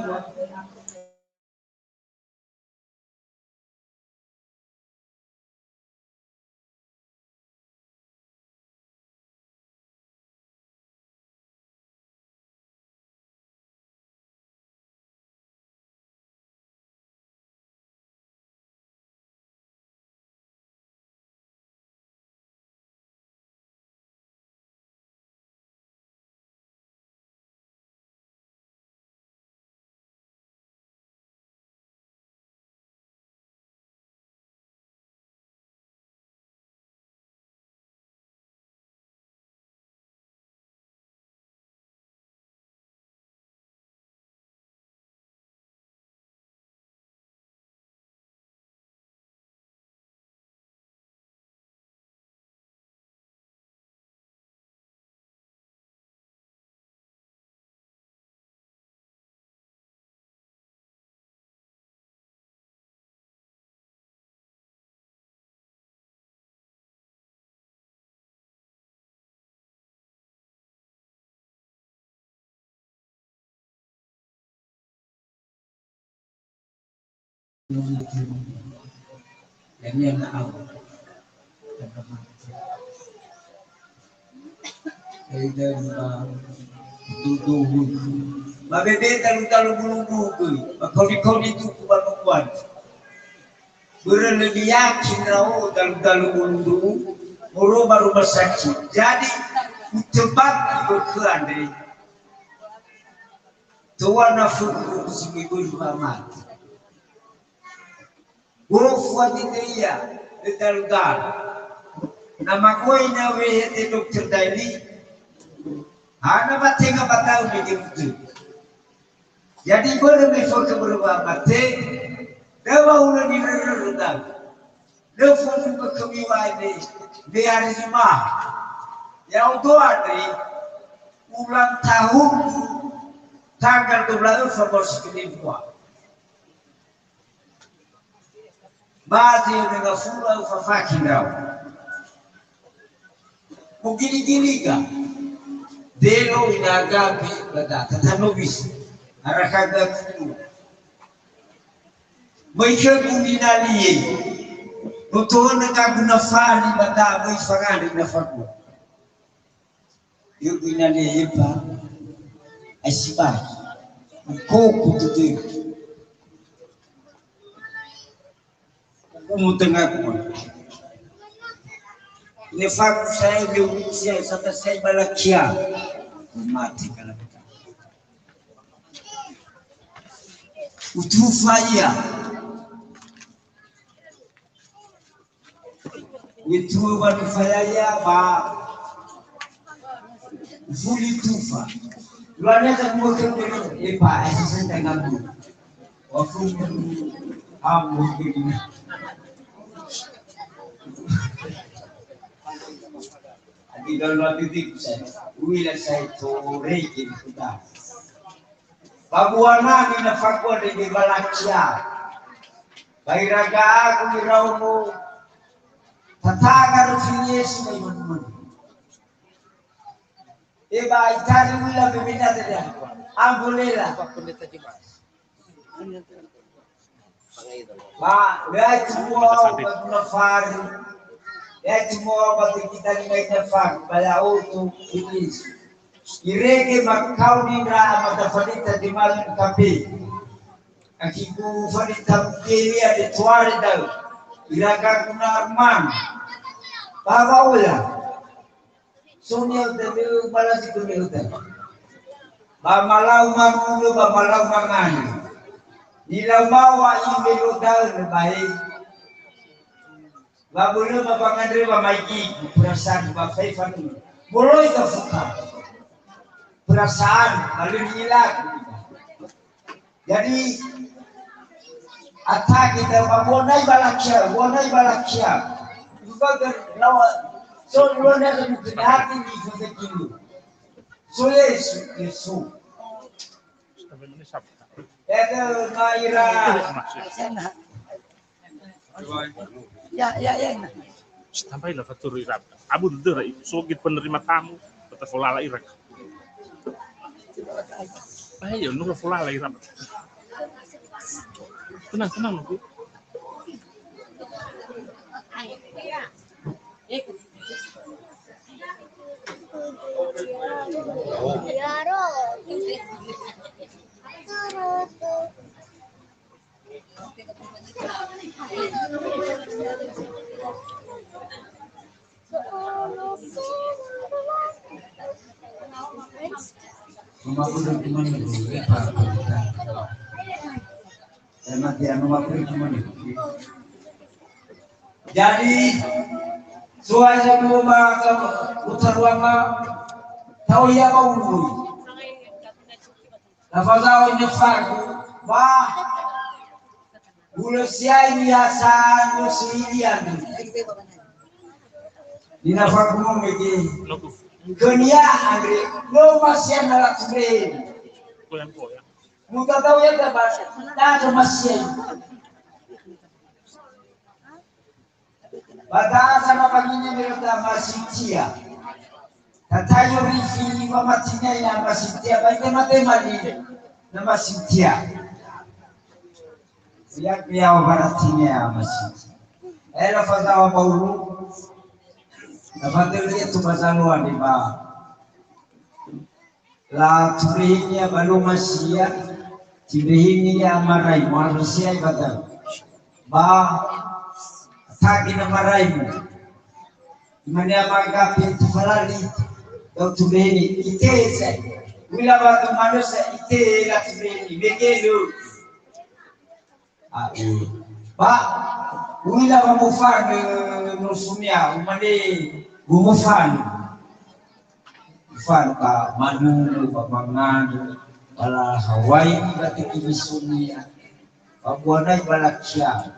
Ba bebe dalu-dalu bulu-bulu göi, ba kaoni-kaoni tuku ba nokuan. Börö lö niyaki ndra'o dalu-dalu bulu-bulu, moroi ba rumah sakit. Jadi, utöbaki bökhö andre. Toa na fulu si möi börö wa'amate. Gofu ate ia, lö dalu-dalu. Na magoi na wehede Dokter Daeli, hana ba tenga ba da'ö mege mutö. Jadi börö me fökhö börö wa'amate, lö wa'ulö nirörö da'ö. Lö fondrugö khömi wa'ae me, me hari Juma'a. Ya'odo andre, ulang tahungu tanggal dua belas Februari. Ba zi öne ngafulu fafaki ndrao. Mogili-giliga. Delo ina Agape ba da, tatanö bisa. Arakhaga kuku. Möi khögu nina lie. Utohonö gagu nafani ba da möi fangandrö nafagu. Yögu ina lie epa. Ai sibai. Koku tutu. Umu tengaku. Ine faku saya, dia usia sata saya balakia. Mati kalau kita. Utufa ia. Utua ba nufaya ia ba ufuli tufa. Luarnya tak mua ke, epa, esa saya tak ngaku. Waktu amu ini. Adi dalam titik saya, uila saya torege kita. Ba buana ni na fakua de balakia. Ba iraga aku iraono. Tatanga do fi Yesu mai manu-manu. E ba itari uila bebena tadi. Ambolela. Ba, yaitu mua ba guna fari. Yaitu mua ba kita ni mai nafari. Ba ya otu Iblis. Irege makaoni ndra amada falita di malu kape. Akiku falita kelia de tuare dau. Iraga guna arman. Ba ba ola. Sonia uta beu balasi kuni uta. Ba malau mangulo, ba malau mangani. Nilau mawa i melo daun bae. Ba bulu ba pangandre ba maigi perasaan ba faifan. Boloi ka fuka. Perasaan, lalu hilang. Jadi, atake ta ba bonai balakia, bonai balakia. Juga ke lawa, so bonai ke mungkin hati di fase kilu. So Yesu, Yesu. Itu Maira. Ya, ya, ya. Tambahi la faturö ira. Abu dödöra, so git penerima tamu, bata folala ira. Ayo, nunggu folala ira. Tenang, tenang, nunggu. Jadi, suai sa dua maka utaruama tau ya mau. Lafazao ina fagu, ba, ulo siai biasa no suilian. Ina fagu no mege. Kenia andre, no masian na la ture. Mutatau ya ta ba, ta masian. Ba ta'a sama pagini mero ta masitia. Tatayo rifi wa matinya ya masitia, ba ite mate mali na masitia. Ya, ya, wa matinya ya masitia. Eh, la fatawa Paulo. La fatawa dia tu pasal luar di ba. La turehenia ba loma sia, turehenia marai, muarö sia ibata. Ba, tagi na marai mu. Imane ama gape tufalali, dau tureheni, ite se. Uila ba tu manusia, ite la tureheni, begelu. Ae. Ba, uila ba mofanö nusumia, umane, gumufanö. Ufanö ba manunu, ba manganu, ba lahawai, ba teki bisunia. Ba buanai ba lakia.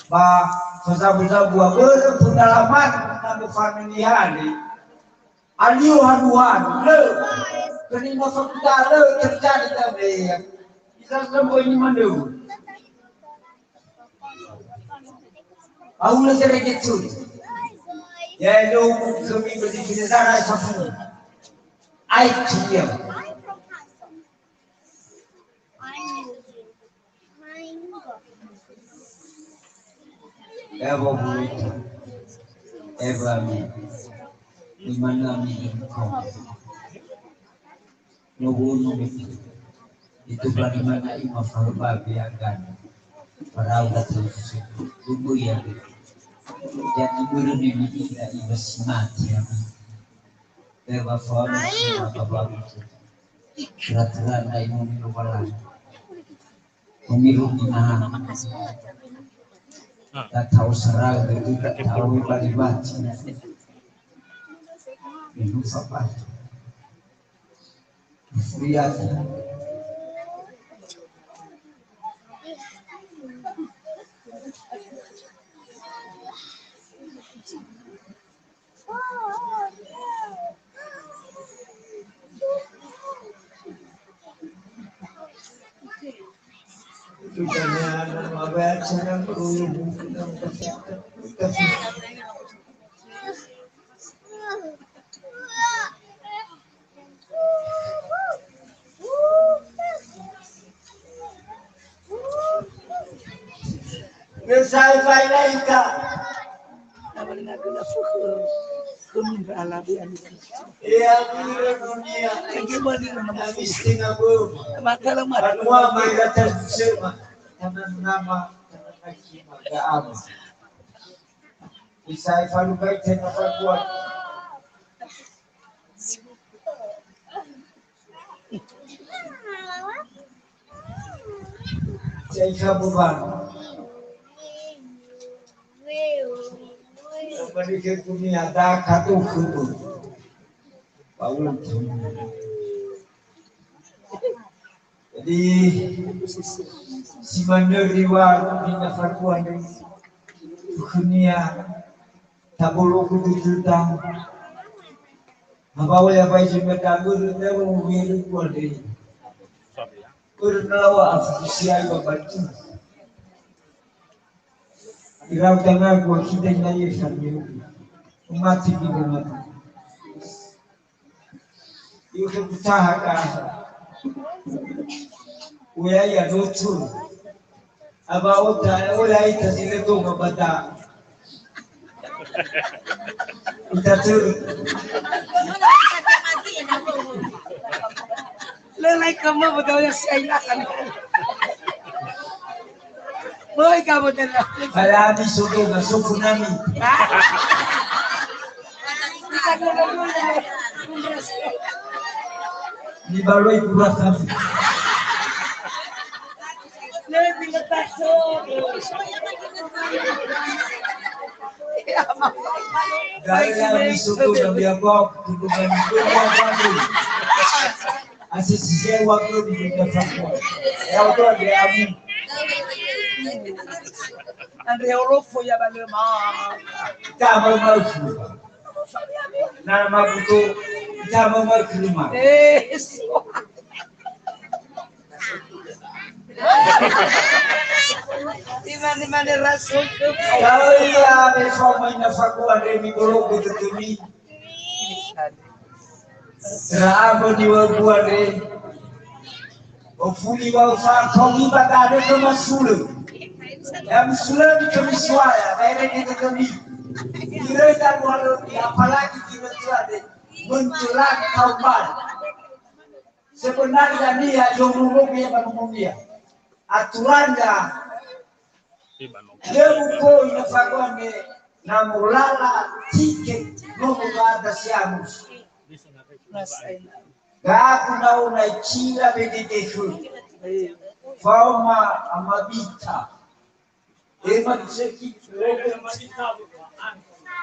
Ba, fazabu-zabu, börö pundalaman, na mofanö nihale. Alio haduan, lö. Könina fakuda lö terjadi tabe. Kita semua ini mandu. Paula seregetun. Ya, lo, kami berdiri di sana, safu. Ai, dia. Ewa buluta. Ewa mi. Imana mi lengkong. No wono mi. Itu bagi mana ima faruba biagan. Parau datu susu. Tubuh ya. Jadi buru mi mi ila iwa simati ya. Ewa faruba bababu. Kira-kira ndai mo mi lo balai. Pemilu di mana? Tak tahu serau, tak tahu bagi baca. Minum apa? Lihat. Ngesai faila ita. Abang nak kena fuhu. Kami beralabi ani. Ya, mira dunia. Lagi mandi nama. Habis tengah bu. Mata lemah. Anua mai datang sema. Tanah nama, tanah lagi, maka ama. Bisa evaluasi tengah perempuan. Saya ikha'u beban. Bagi ke dunia ada katu kutu. Paulus. Jadi, si manö riwal di nafakuan khönia tabologu dödöda. Habawa ya bai jumpa tabur, tahu wiri kuali. Pernah wa afisial babatu. Irau tanga gua kita ngai sambil mati di rumah. Yusuf Sahaka. Uya ya lucu. Aba ota, ola ita si leto mabata. Ita tu. Lelai kamu betul ya, saya ilakan. Boy kamu tena. Saya di soto na sofu nami. Ni baloi kurasa. Lebih lepas. Dari yang di soto na biar kau, tutupan itu kau. Asisi sewa tu di Jakarta. Ya, itu ada Abu. Andre Orofo ya bale ma. Kita mau mau. Na mabuto, kita mau mau ke rumah. Eh, so. Di mana-mana rasul tu. Kalau iya, besok main nafakuan demi bolong betul ni. Tera'ambö niŵa'ögu andre, ofuli wa ufahaomi ba danö khöma sulö. Ya musulömi khömi So'aya, ba erege dödömi. Iröi daluhalömi, apalagi ginötö andre, menjelang tahun baru. Sebenarnya niha yomromogu ya ba nomonia. Aturannya, lö mukoi na faguane na molala tiket no mugada siamus. Gaku na ona ikira bedede khö. Faoma amabita. Ema diseki.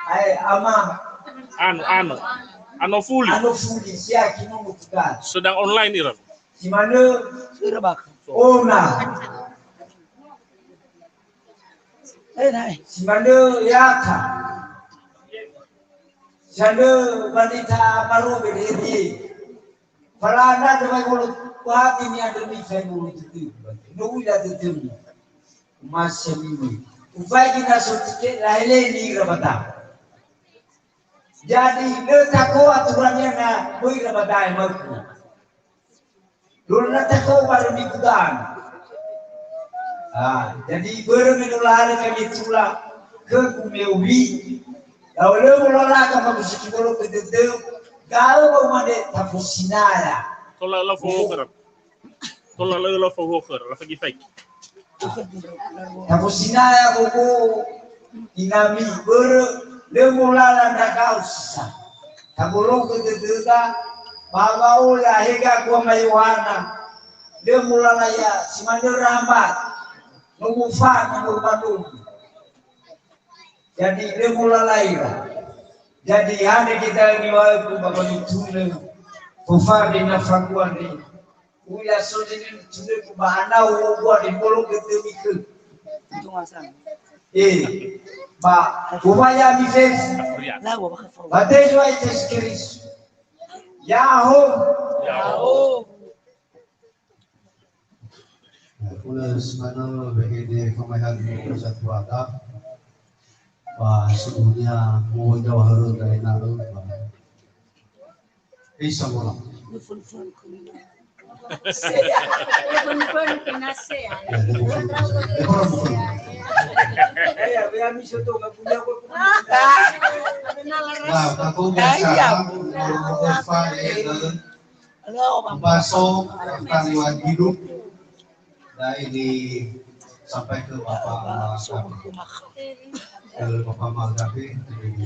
Ae ama. Ano, ano. Ano fuli. Ano fuli, siaki no mugada. Sedang online ira. Si manö ona. Eh, nae. Si manö ya'aga. Si manö wanita marobe dede. Falana dömai wolo wati ni andrö mi fai wolo tutu. No uila tutu. Masih minggu. Ufaigi na so tike laele ni rabata. Jadi, lö tako aturannya na böi rabata maku. Lö na tako barö migudan. Ah, jadi börö me no lale kami tula. Khögu me uwi, ya'o lö molalaga fagusi kibolo khö dödöu, da'ö ba umane tafosinaya. Tola lau fahuhuo khöra. Tola lau fahuhuo khöra, lafaigi faigi. Tafosinaya gogo inami börö lö molala ndra'o sisa. Tabolokhö dödöda, ba wa'ola hega gua ma Yohana, lö molala ia si manö ramba, no mofana no banö. Jadi, lö molala ira. Jadi, hane kita niŵa'ögu ba wanitulö, fofade na faguane. Uya so jadi nitulö ba anau wobua de bolo ke te mikö. Eh, ba, bobaya mi fefu. Ba te jua Yesus Kristus. Ya'ahowu. Hulö simanö W G D Kemaehan Persatuan. Ba, sebenarnya mau jawab harus dari nalu. Bisa bola. Nah, aku biasa Baso, tanggungan hidup. Nah, ini sampai ke Bapak Malaka. Ke Bapak Malaka, ini.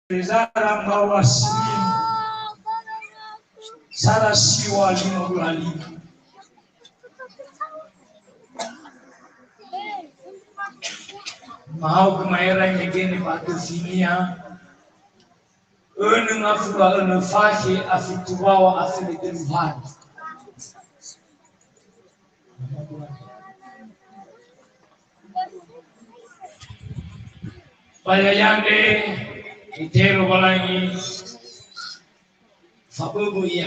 Zara mbawa si sara siwa lima belas lima. Mahaogö ma'era imegene ba döfinia, önö ngafulu a önö fakhe a fitu wawa a fele tölu hari. Ba ya'ia andre, itero Lowalangi, faböbö ia,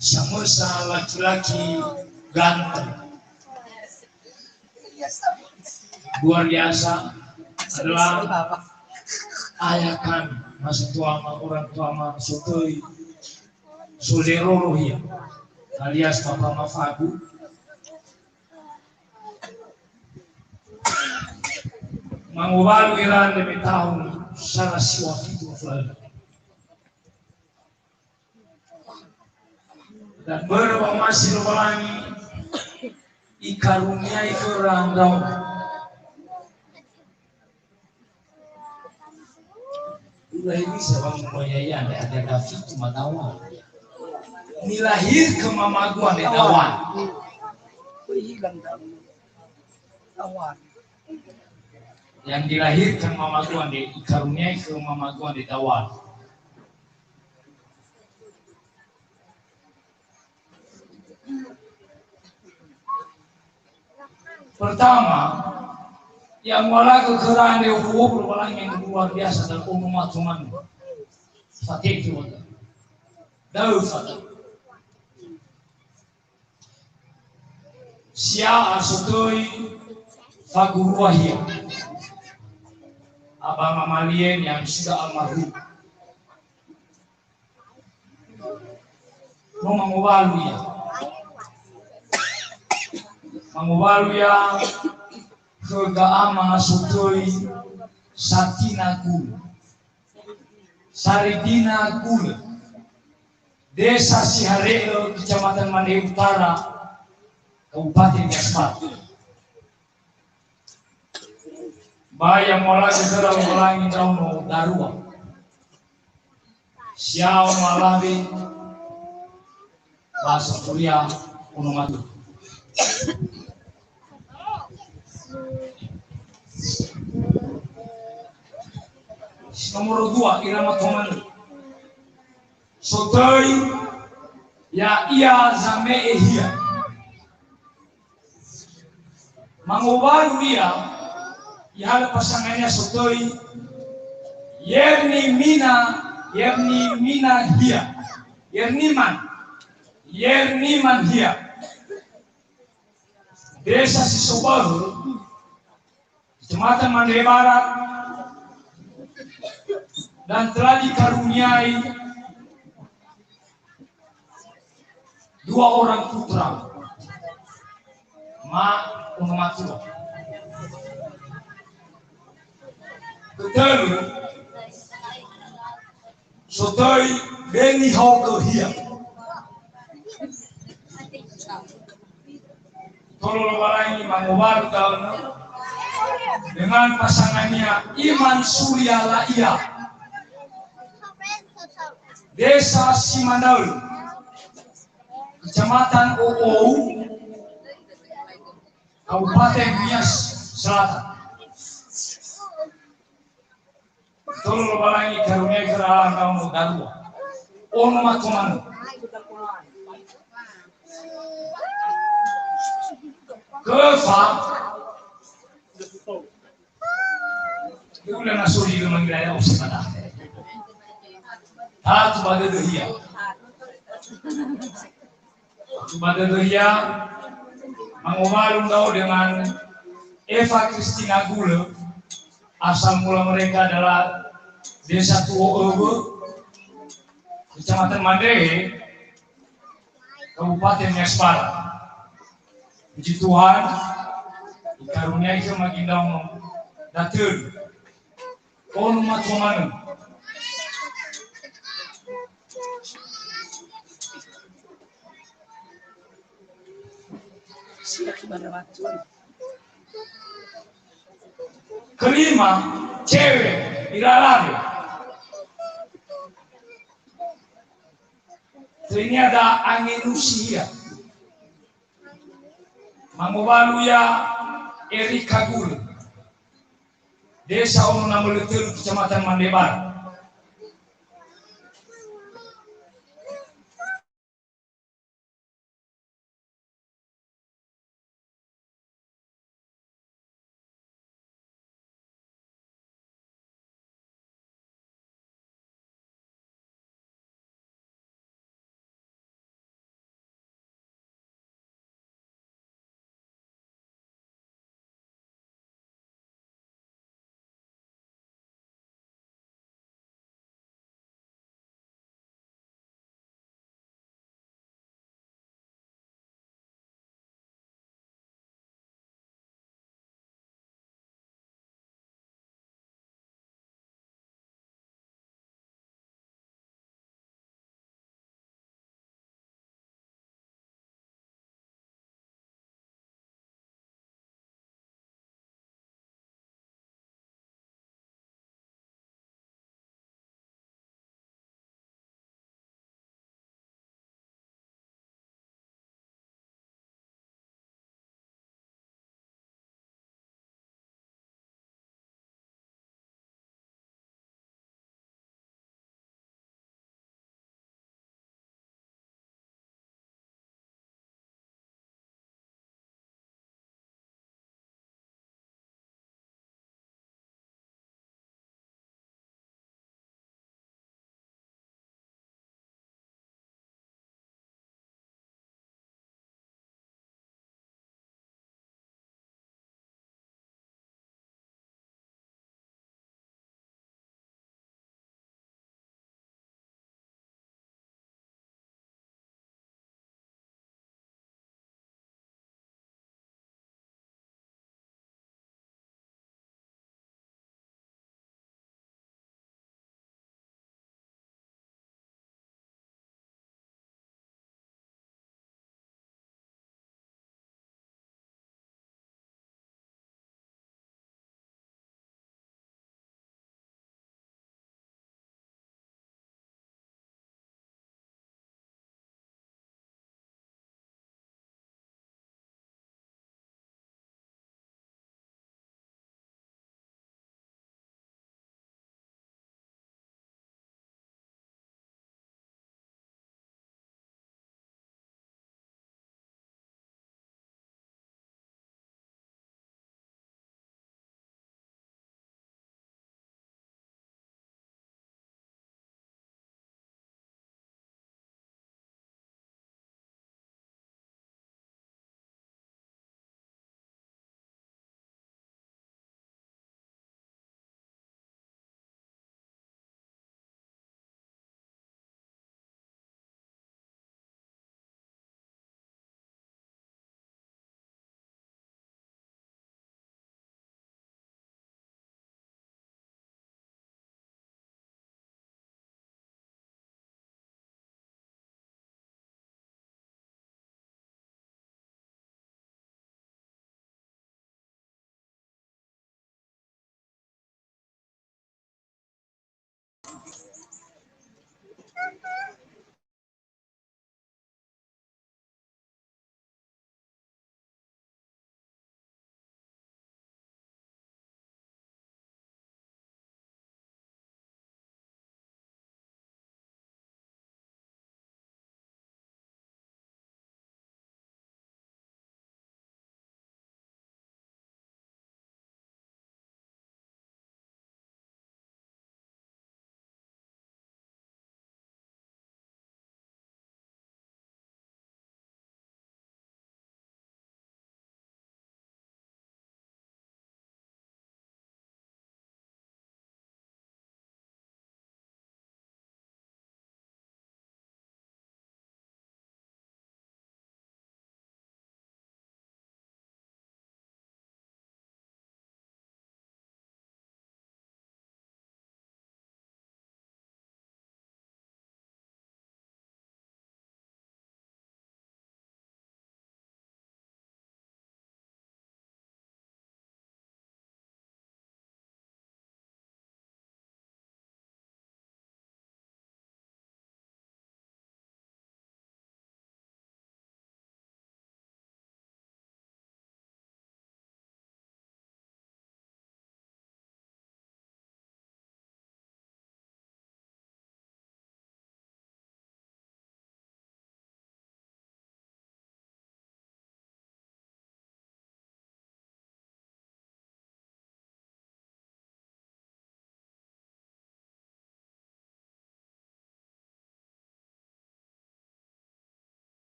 samösa laki-laki ganteng. Luar biasa adalah ayah kami, masa tuama, orang tuama, sotöi soleroro ia, alias papa mafagu. Mangowalu ira andre me tahun sara siwa fitu flalu. Dan börö wa'omasi Lowalangi, ikaruniai khöra ndraono. Udah bisa bangun wayah andre ada fitu madawa. Nilahirkan mamagu andre dawa. Yang dilahirkan mamagu andre, ikaruniai khö mamagu andre dawa. Pertama, yang walaga khöra andre, obu-obu Lowalangi yang luar biasa dalam ono mato manö. Fatete wada. Da'ö fata. Sia'a sotöi fagurua hia. Abang Amalien yang sudah almarhum. No mangowalu ia. Mangowalu ia khö ga'ama sotöi Satina Gulö. Saridina Gulö. Desa Sihare'ö, Kecamatan Mandehe Utara, Kabupaten Nias Barat. Ba ya mualagi khöra Lowalangi ndraono darua. Siao malawe, ba sofuria ono mato. Si nomoro dua, ira mato manö. Sotöi ya'ia zame'e hia. Mangowalu ia, ihalö pasangania sotöi Yerni Mina, Yerni Mina hia. Yerniman. Yerniman hia. Desa Sisobahö, Kecamatan Mandehe Barat, dan telah dikaruniai dua orang putra, ma ono matua. Ketölu, sotöi Beni Haogö hia. Tolo Lowalangi mangowalu da'ö dengan pasangania Iman Surya La'ia. Desa Simandaö, Kecamatan O'ou, Kabupaten Nias Selatan. Tolo Lowalangi karuniai khöra ndraono darua. Ono mato manö. Kefa. Udah na suri lu manggil ayah usah pada. Tatu ba dödö hia. Ba dödö hia, mangowalu ndra'o dengan Eva Christina Gulö, asal mula mereka adalah Desa Tuo Öwö, Kecamatan Mandehe, Kabupaten Nias Barat. Puji Tuhan, ikaruniai khöma ginau datölu. Ono matua manö. Kelima, cewek, ira alawe. Töinia da Angenusia. Mangowalu ia Erika Gulö. Desa Ono Namölö Tölu, Kecamatan Mandehe Barat.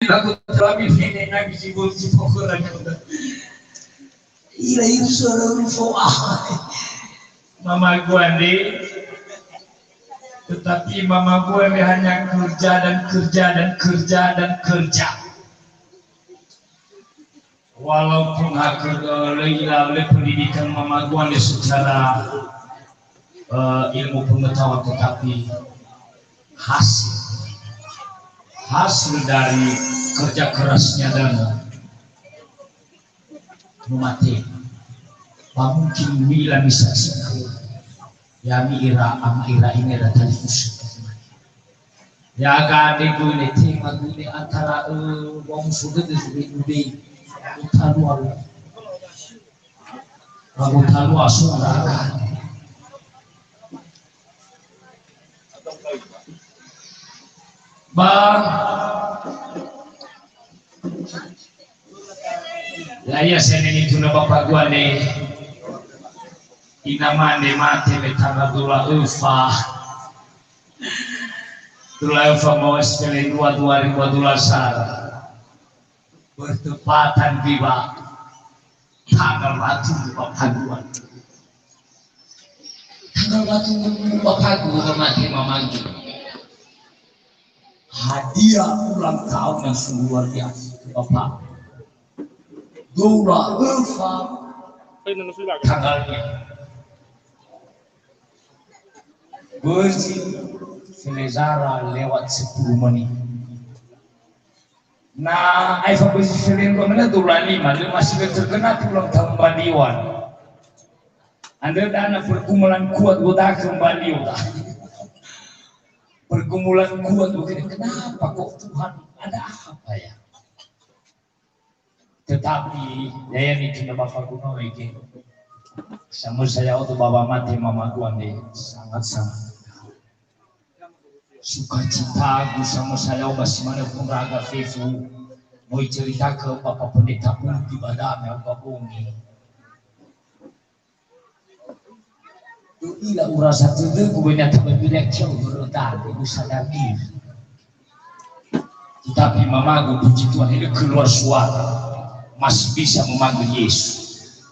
Aku terami nenek nangis ibu si pokok lagi. Ila ibu suara rufo ah. Mamagu andre. Tetapi mamagu andre hanya kerja dan kerja dan kerja dan kerja. Walaupun hakil, eh, lei-, lei pendidikan mamagu andre secara, eh, ilmu pengetahuan, tetapi hasil, hasil dari kerja kerasnya dan memati. Ba mungkin mila misaksikan. Ya'ami ira ama ira ini ada talifus. Ya gade gune tema gune antara, eh, wong sudah sudah udah. Utalua. Utalua sudah. Ba Ya'ia sene nituna bapa gua ne. Ina mane mate me tanggal dua puluh empat. Dua puluh empat mau sekali dua, dua ribu dua puluh satu. Bertepatan tiba tanggal satu bapa gua. Tanggal satu bapa gua mate mamanggi. Hadiah ulang tahun yang sungguh luar biasa, Bapak. Dua puluh empat tanggalnya. Bözi felezara lewat sepuluh menit. Na aefa bözi felendrua menit dua puluh lima, lö masih terkena ulang tahun Baliwan. Andrö dana pergumulan kuat godake Baliwan. Pergumulan kuat, bukan, kenapa kok Tuhan, ada apa ya? Tetapi, ya'ia nituna bapa gua ne, samösa ya'odo ba wamate mamagu andre, sangat-sangat sukacitagu samösa ya'o ba si manö ndra'aga fefu, moi ceritakan Bapak Pendeta Pulung di badame au ba bongi. U'ila urasa tödögu, böi na tabe bilek ceu hörö dade, usadar diri. Tetapi mamagu, puji Tuhan, ini keluar suara. Masih bisa memanggil Yesus.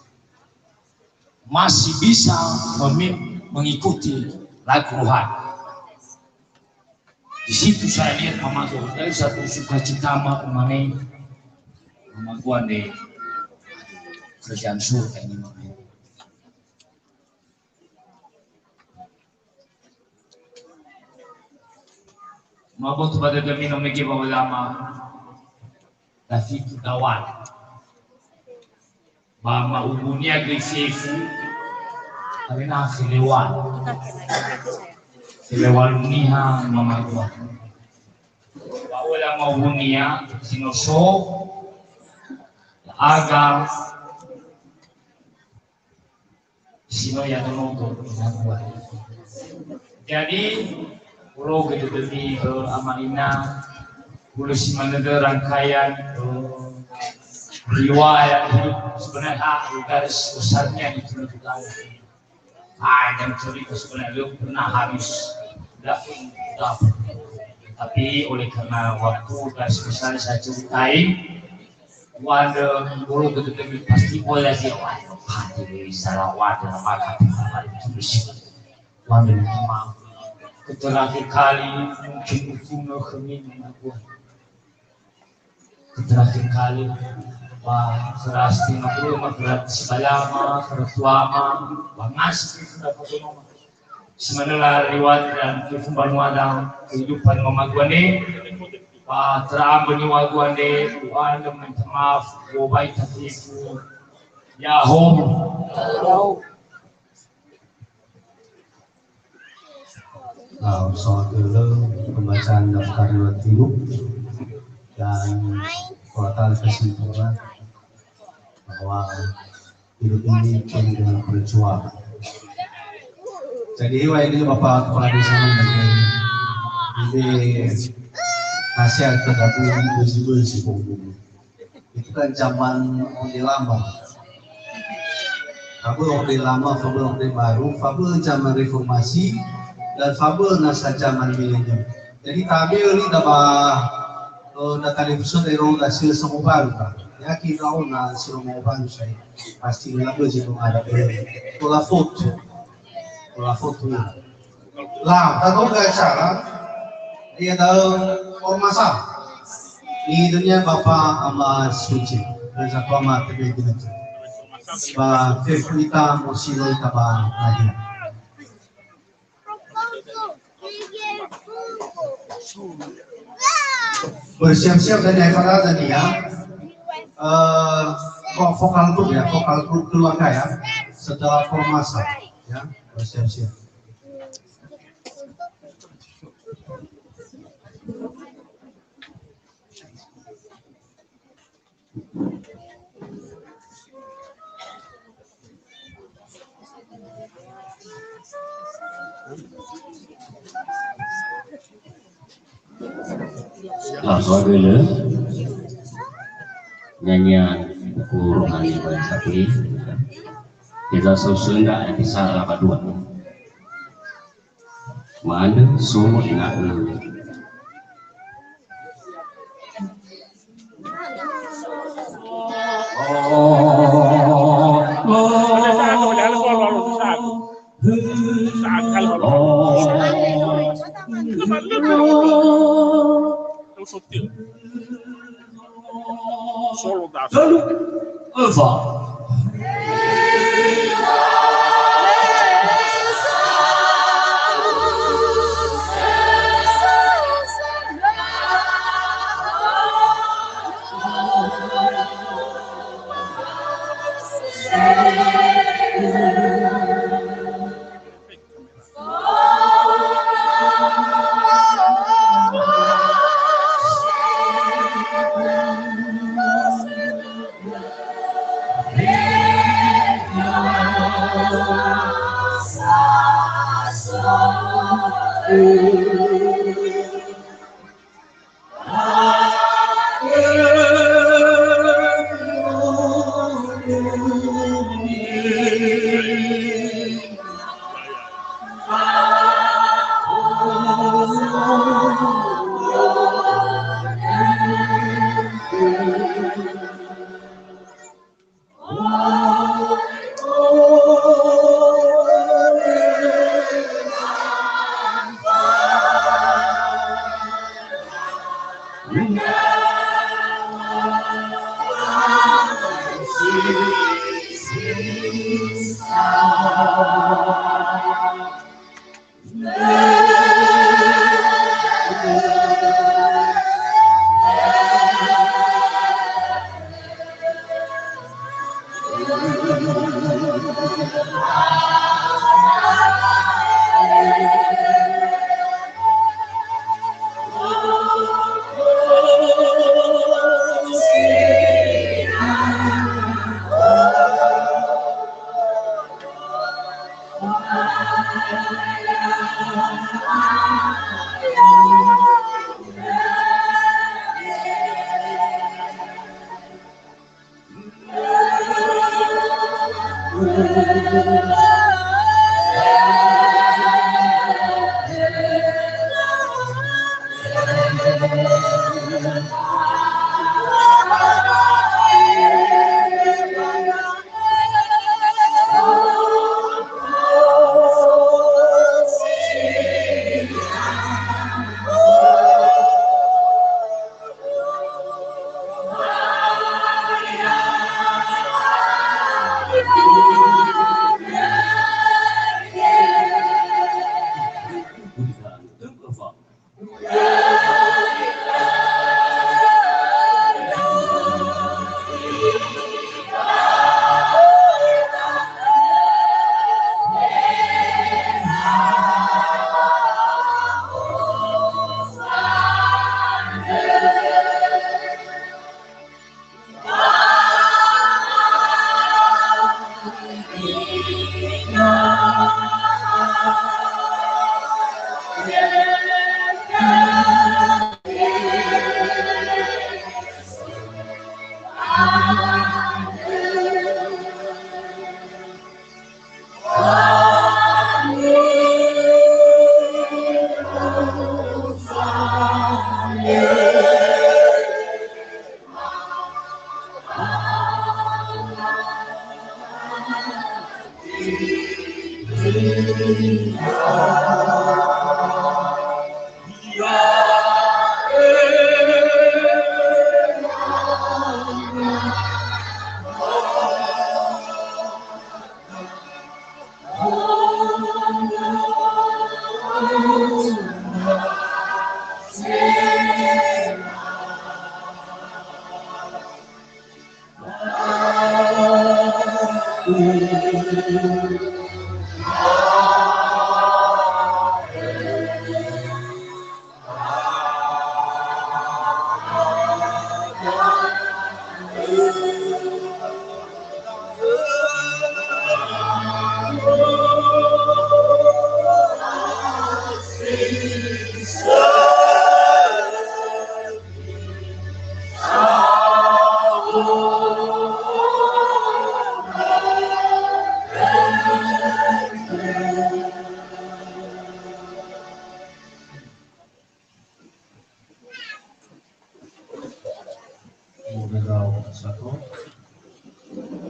Masih bisa memi-, mengikuti lagu rohani. Di situ saya lihat mamagu, dari satu sukacita ma umane, mamagu andre kerjaan surga ini, mamagu. Maboto ba dödömi no mege ba ulama. Dafitu dawan. Ba ma'ubunia göi fefu, karena felewal. Felewal niha mamagu. Ba ola ma'ubunia, si no so, aga, si no ya nonogo. Jadi, ulo gödödömi, eh, ama ina, ulo si manö rangkaian, eh, riwayat hidup sebenarnya, ah, garis besarnya itu. Ah, dan cerita sebenarnya belum pernah habis. Dapat, dapat. Tapi oleh karena waktu, garis besarnya saya ceritain, Wandö, bolo gödödömi pasti ola zi, wandö, pasti sala wandö, maka terus. Wandö, maaf. Terakhir kali mungkin utunö khömi mamagu. Terakhir kali, ba, keras tima guru, ma, keras sibalama, keras tuama, ba, ngasih kita ke rumah. Sebenarnya riwayat dan kehidupan mamagu andre, ba, terambah ni mamagu andre, Tuhan, minta maaf, wobai tatifu. Ya, hom. Nah, pesawat dulu pembacaan daftar riwayat hidup dan total kesimpulan bahwa hidup ini penuh dengan perjuangan. Jadi, wai ini Bapak Kepala Desa ini, ini nasihat terhadap ibu-ibu si punggung. Itu kan zaman Orde Lama. Fabö Orde Lama, fabö Orde Baru, fabö zaman reformasi, dan fabö nasa zaman milenium. Jadi, tabe li da ba Na talifusö ero na si lö sangowalu, ka. Ya'ia ndra'o na si lö sangowalu sa'ae. Pasti lö labözi no ada böi. Tola foto. Tola foto. Lah, tato ke acara. Ia da'ö ormasa. Ini dania Bapak Ama Suci. Dan satu Ama T B Bineka. Ba fefu ita mosiloi ita ba nahia. Bersiap-siap dan ya, Father, tadi ya. Eh, vo-, vokal grup ya, vokal grup keluarga ya. Setelah formasi ya, bersiap-siap. Langsung aja le. Nyanyian buku rohani Bali Sapi. Kita susunda episode delapan dua. Mane so ena'ö. Solo da. Lalu, Eva.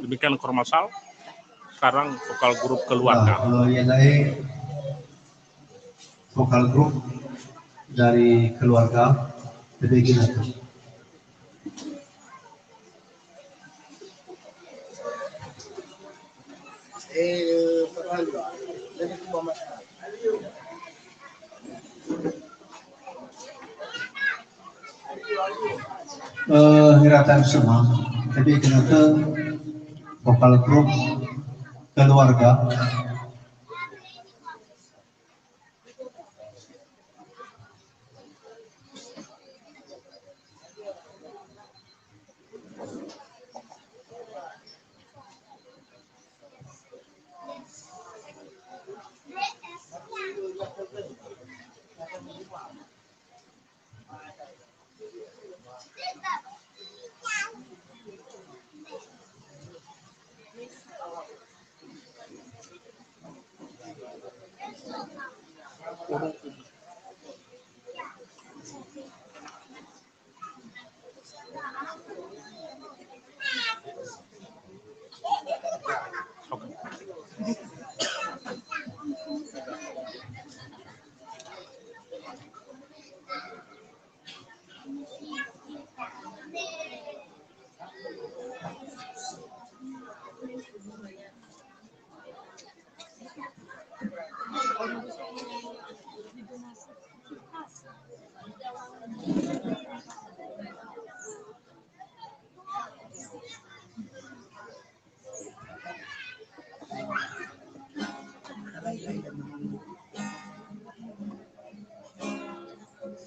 Demikian Kormasal. Sekarang vokal grup keluarga. Nah, eh, ya, naik vokal grup dari keluarga T B G Natu. Eh, eh, hiratan semua. Jadi, kenapa vokal grup keluarga?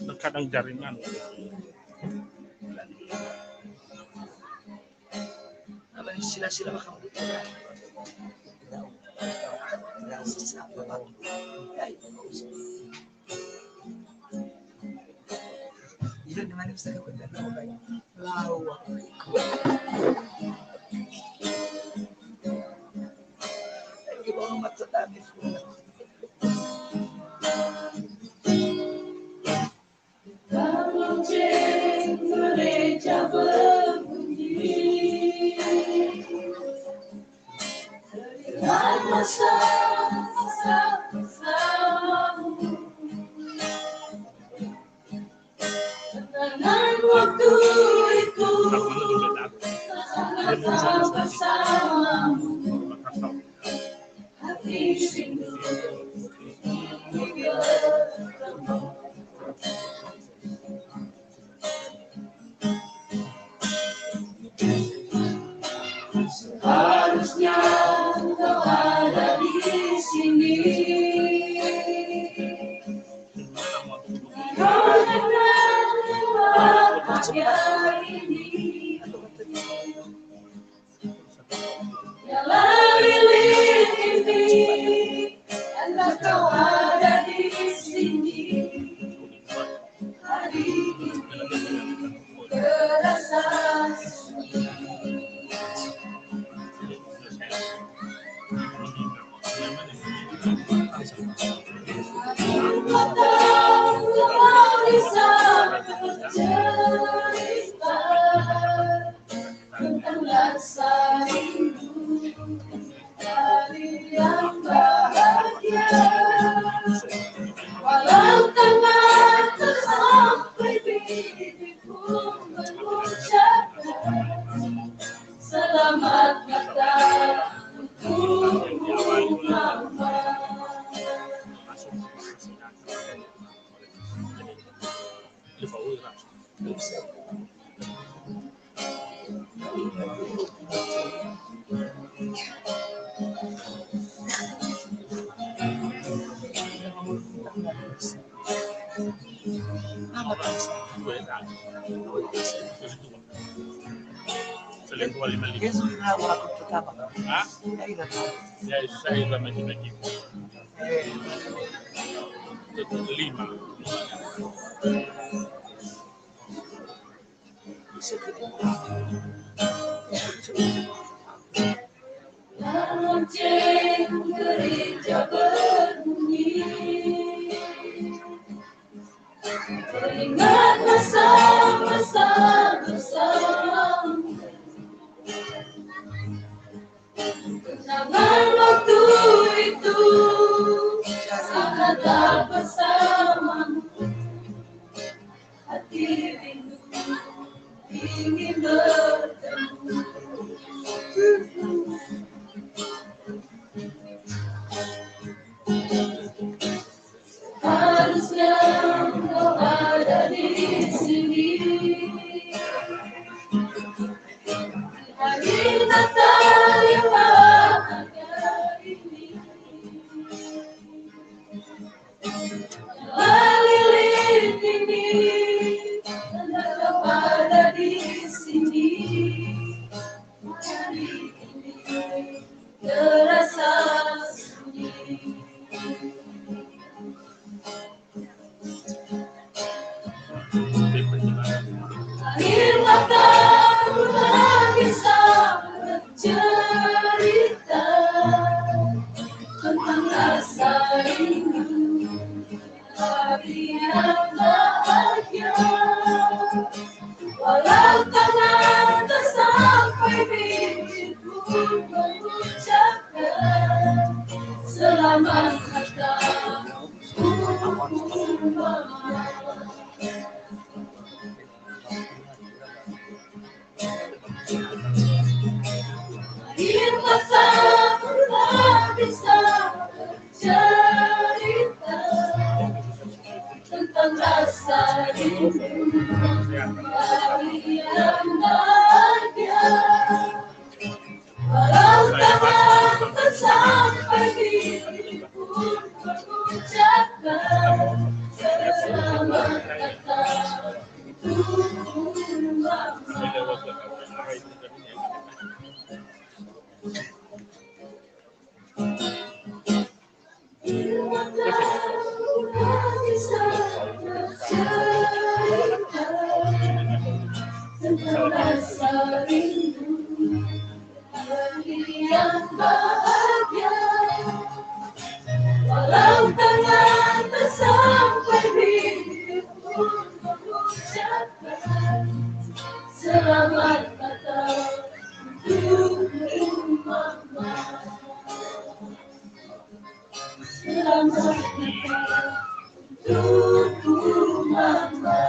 Terkadang jaringan. Sila-sila makan. Iya, dengan Ustaz Abdul Lawa. Ibu Muhammad Sadami. Lonceng gereja berbunyi. Teringat masa-masa bersamamu. Kenangan waktu itu. Saat-saat bersamamu. Seharusnya kau ada di sini. Karena bahagia ini. Dalam bilik ini, andai kau ada di sini. Hari ini terasa sunyi. Matamu bisa bercerita tentang rasa rindu hari yang bahagia. Walau tangan tak sampai, bibirku mengucapkan selamat datang untukmu, Mama. Hah? Ya, saya sama lima. Lonceng gereja berbunyi. Teringat masa-masa bersama. Ingin bertemu. Harusnya engkau ada di sini. Hadir Natal yang bahagia ini. Lilin ini, engkau ada di sini. Hari ini terasa sunyi. Air mata tak bisa bercerita tentang rasa rindu hari yang bahagia. Walau tangan tak sampai, bibirku mengucapkan selamat datang untukmu, Mama. Air mata tak bisa bercerita tentang rasa rindu hari yang bahagia. Walau tangan tak sampai, bibirku mengucapkan selamat datang. Walau tangan tak sampai, bibirku mengucapkan selamat datang untukmu, Mama. Selamat datang untukmu, Mama.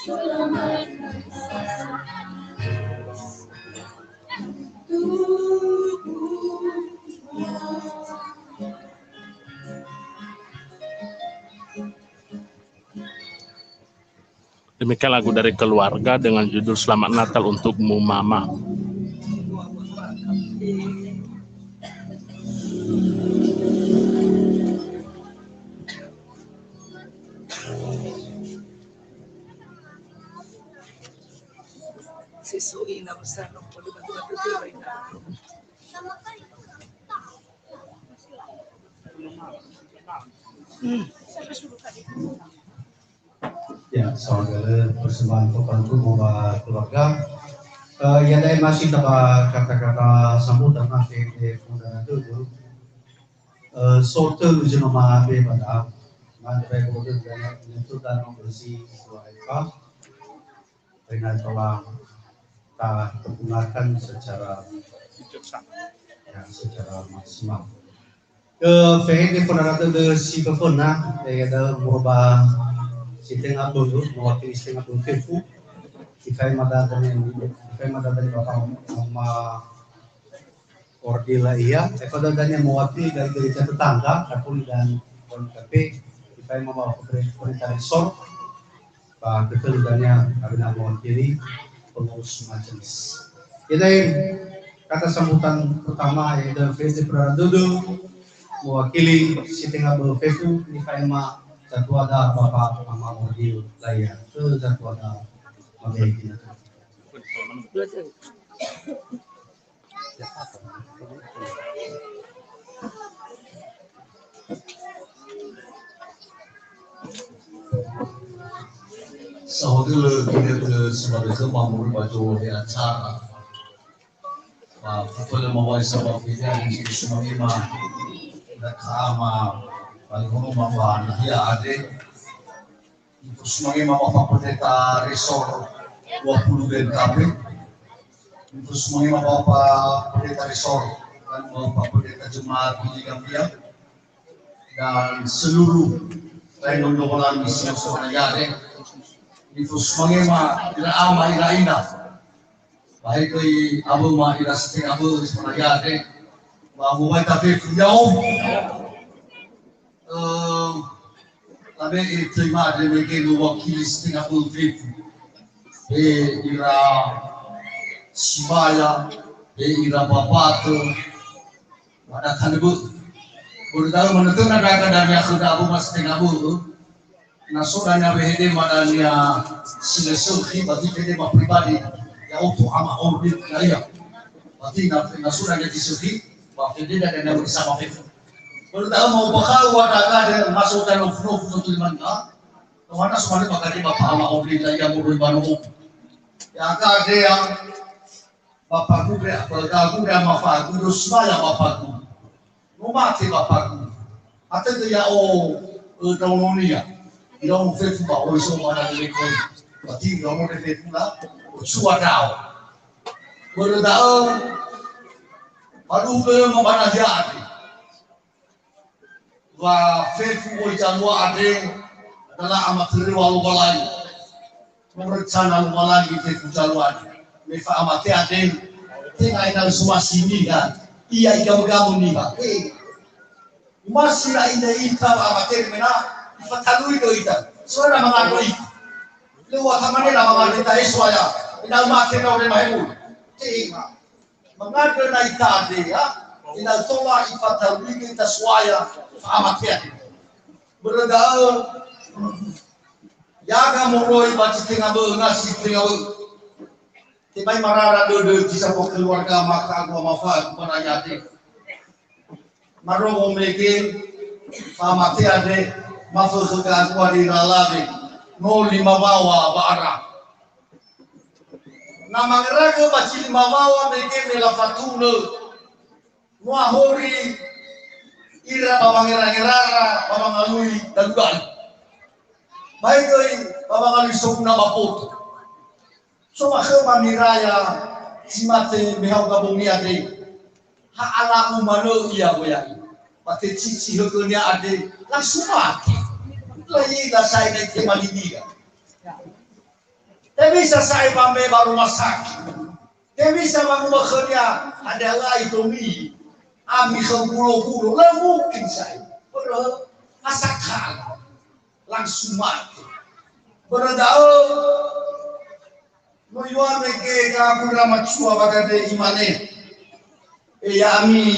Selamat datang untukmu, Mama. Demikian lagu dari keluarga dengan judul Selamat Natal Untukmu, Mama. Ya, saudara, persembahan topan tubuh ba keluarga. Eh, ya, dai masih taba kata-kata sambutan, masih di Funda Tujuh. Eh, sote ujung nama be pada, mana baik bodoh dan nyentuh dan membersih dua ekor. Dengan telah kita gunakan secara, ya, secara maksimal. Ke fehende fondara dödö si föföna, eh, ada moroi ba si tenga bö'ö, mewakili si tenga bö'ö fefu. Ifai madadani, ifai madadani Bapak Mama Ordila ia, eh, pada dania mewakili dari gereja tetangga, Katoli dan K P, kita yang membawa pemerintah resor, Pak Ketua dania kami mewakili pengurus majelis. Jadi, kata sambutan pertama yaitu Festi Perdana Dödö, mewakili si tenga bö'ö fefu, ini Pak Ema, Jatuada Bapak Mama Ordila ia, ke Jatuada Mama Ordila. Saohagölö kita sebagai kemamur bajo he acara. Ba, fepölö mawai sabab kita yang sudah semangima, kita kama, paling hono mabana, ya, ade. Terus mangema Bapak Pendeta Resor dua puluh B N K B. Terus mangema Bapak Pendeta Resor dan Bapak Pendeta Jemaat Bili Gambia dan seluruh lain rombongan misi yang sudah ada. Nifosumangema ira ama ira ina. Ba he göi awöma ira si tenga bö'ö si fana ya'ia andre. Ba mubai tafefu ya'o. Eh, labe'e töi ma'andre mege mewakili si tenga bö'ö fefu. He ira Sibaya, he ira Bapatö, ba da tanö bö'ö. Börö da'ö manötöna ndra'aga dania khöda awöma si tenga bö'ö. Na so dania wehede ma dania si lö sökhi, ba zi fede ma pribadi, ya'otu ama Ordi ya'ia. Ba zi na, na so dania zi sökhi, ba fede dania wehede sama fefu. Börö da'ö ma'ombakha'ö wa da'aga de ma so dania nofu-nofu so tuli manna. Nohana so mane ba gade ba pa'ama Ordi ya'ia moroi ba no'o. Ya'aga de ya, Bapagu, ba gagu, ama fagu, do Sibaya bapagu. No mate bapagu. Atö ya'o, ö, ndraononia. Iraono fefu ba oi so mana lekoi. Bati iraono de fefu la, o cua dao. Börö da'ö, ba lu'u börö ma ba nahia andre. Wa fefu oi zalua andre, adalah amatöröŵa Lowalangi. Merencana Lowalangi fefu zalua andre. Me fa'amate andre, tenga ena'ö somasi niha, ia igamu-gamu niha. Eh, umasi la ine ita wa'amate mena, ifatalui do ita. Soalnya mangandrö ita. Lewat hamane la mangandrö ita, eh, soalnya. Ena'ö mate na ore mahemul. Tenga. Mangandrö na ita andre, ya. Ina tola ifatalui ita soalnya fa'amatean. Börö da'ö, yaga moroi ba zi tenga bö'ö, na si tenga bö'ö. Tebai marara dödö zi sambua keluarga maka agu ama fagu ba nahia andre. Marongo mege, fa'amate andre, mafökhö gagu ari ira alawe. No lima wawa ba ara. Na mangeragö ba zi lima wawa mege me lafatunö, no ahori ira ba wangera-ngerara ba wangalui dalu-dalu. Ba he göi ba wangalui soguna ba boto. So makhöma miraya si mate me hauga bongi andre. Ha ala'u manö ia goyai. Ba tecici högönia andre, langsung mate. La'ila sa'ae na itema linia. Tebisa sa'ae wame ba rumah sakit. Tebisa wanguma'ö khönia, hadia la'i domi, ami khöu gulo-gulo, la mungkin sa'ae. Börö, asakala, langsung mate. Börö da'ö, no iŵa'ö mege gagu ndra matua ba dade imane. E ya'ami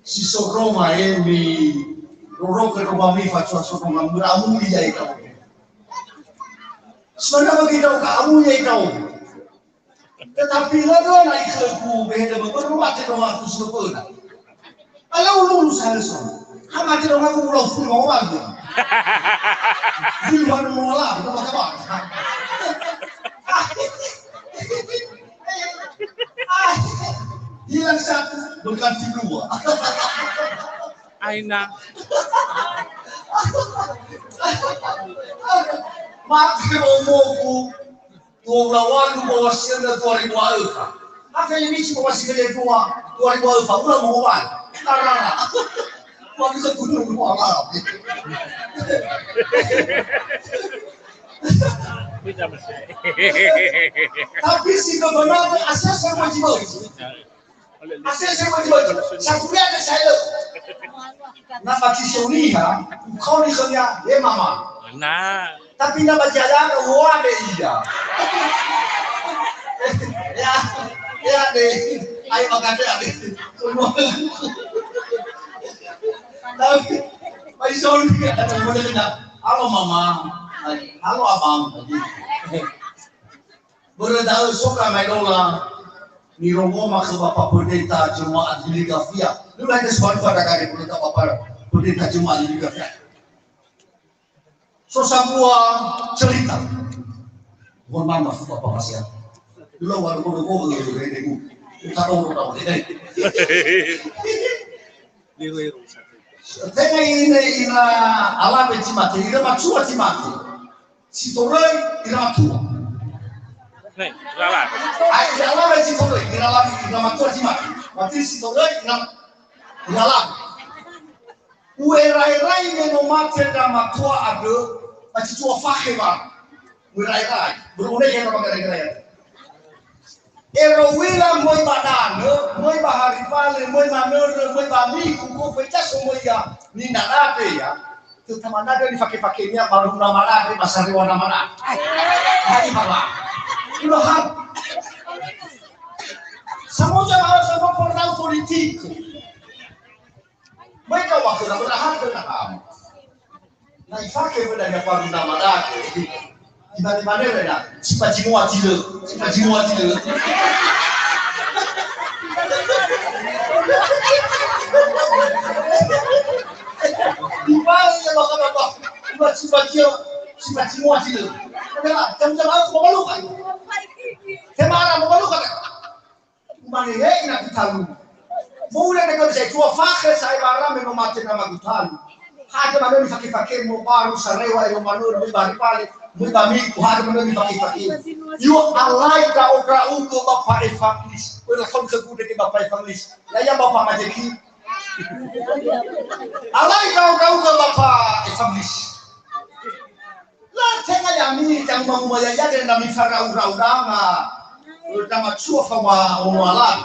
si sodroma, e, mirorogö ndromami fatua sodroma, mura amuli ya'ita. Sebenarnya bagi tahu kamu ya'ita. Tetapi lö na ikhögu behede böböna mate domaku si böböna. Ala ulu-ulu saheso. Ha mate domaku ulau fulu mau bagi. Fulu mau mau lah, mau bagi bagi. Hilang satu, berganti dua. Aina. Mate omogu. Dua puluh walu bawasina dua ribu dua puluh empat. Apa yang ini cuma masih gede dua, dua ribu dua puluh empat, udah mau kan? Tarara. Waktu itu gubernur dua malam. Tapi si gubernur asal sama jiwa. Asese wajib-wajib. Satu ya ada saya. Na ba zi so niha, ukaoni khönia, "He mama." Nah. Tapi na ba zi ada, uone ia. Ya, ya deh. Ayo makan deh, deh. Tapi, ba zi so niha, ada yang mau dengar. "Halo mama." "Halo abang." Börö da'ö so gamaedola nirongoma khö Bapak Pendeta Jemaat Hiligrafia. Lula ite soal pada kali Pendeta Bapak Pendeta Jemaat Hiligrafia. So sambua cerita. Mohon maaf Bapak Pasya. Lula walu kono kono rene bu. Kita tahu tahu deh. Tenga ine ira alawe zi mate, ira matua zi mate. Si toröi ira matua. Nei, ira alawe. Ai, ira alawe si toröi, ira alawe, ira matua zi mate. Berarti si toröi ira, ira alawe. U'era-erai me no mate ndra matua andrö, ba zi tua fakhe wa. Möi rai-rai. Börö onege na ba gerai-gerai. Ero uila möi ba danö, möi ba harifale, möi manörö, möi ba miku, ko feca so möi ya, ninarate ya. Tö tamanadö nifake-fakenia ba runa manadö, ba sarewa na manadö. Hai baba. Udah. Samo jamaah sama pernah politik. Möi ka wa khöra, möi ha khöra am. Na ifake möi dania paru nama dake. Imane-mane möi na, sipa jimoa tilö, sipa jimoa tilö. Ibang ya baka-baka, sipa, sipa jio, sipa jimoa tilö. Ada, jam-jam aku memalukan. Tema ara memalukan. Umanö, "He ina gutalu. Mole degö zai dua fakhe sa'ae wara me no mate nama gutalu. Hade manö nifake-fake mo baru sarewa ero manö möi ba ripale, möi ba miku, hade manö nifake-fake." Yo alai ndra'o-ndra'ugö ba pa'e fanglis. Öra kaun khögu dege ba pa'e fanglis. Ya'ia ba pamajeki. Alai ndra'o-ndra'ugö ba pa'e fanglis. La tenga ya'ami, tanguma-nguma ya'ia dena mifara'u-ra'u danga. Dama cua fawa ono alam.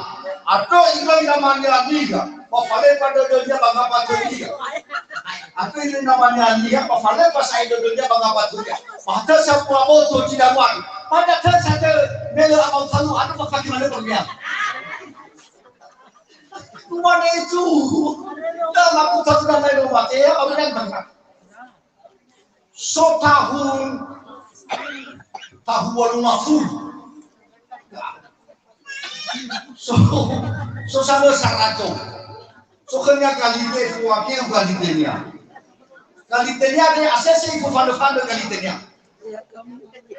Atö iröi namania niha, ba falefa dödönia ba ngapa tönia. Atö iröi namania niha, ba falefa sa'ae dödönia ba ngapa tönia. Ba hatö sambua boto tidak ruan. Pada tö sa'ae me lö amau talu, atö fakaki manö berniaga. Umane itu. Dama ku talu dama ino mate, ya, aku kan bangga. So tahun, tahun walu ngafulu. So, so sambö sarato. So khönia kalite fuake kalite nia. Kalite nia de asese iku fandö-fandö kalite nia.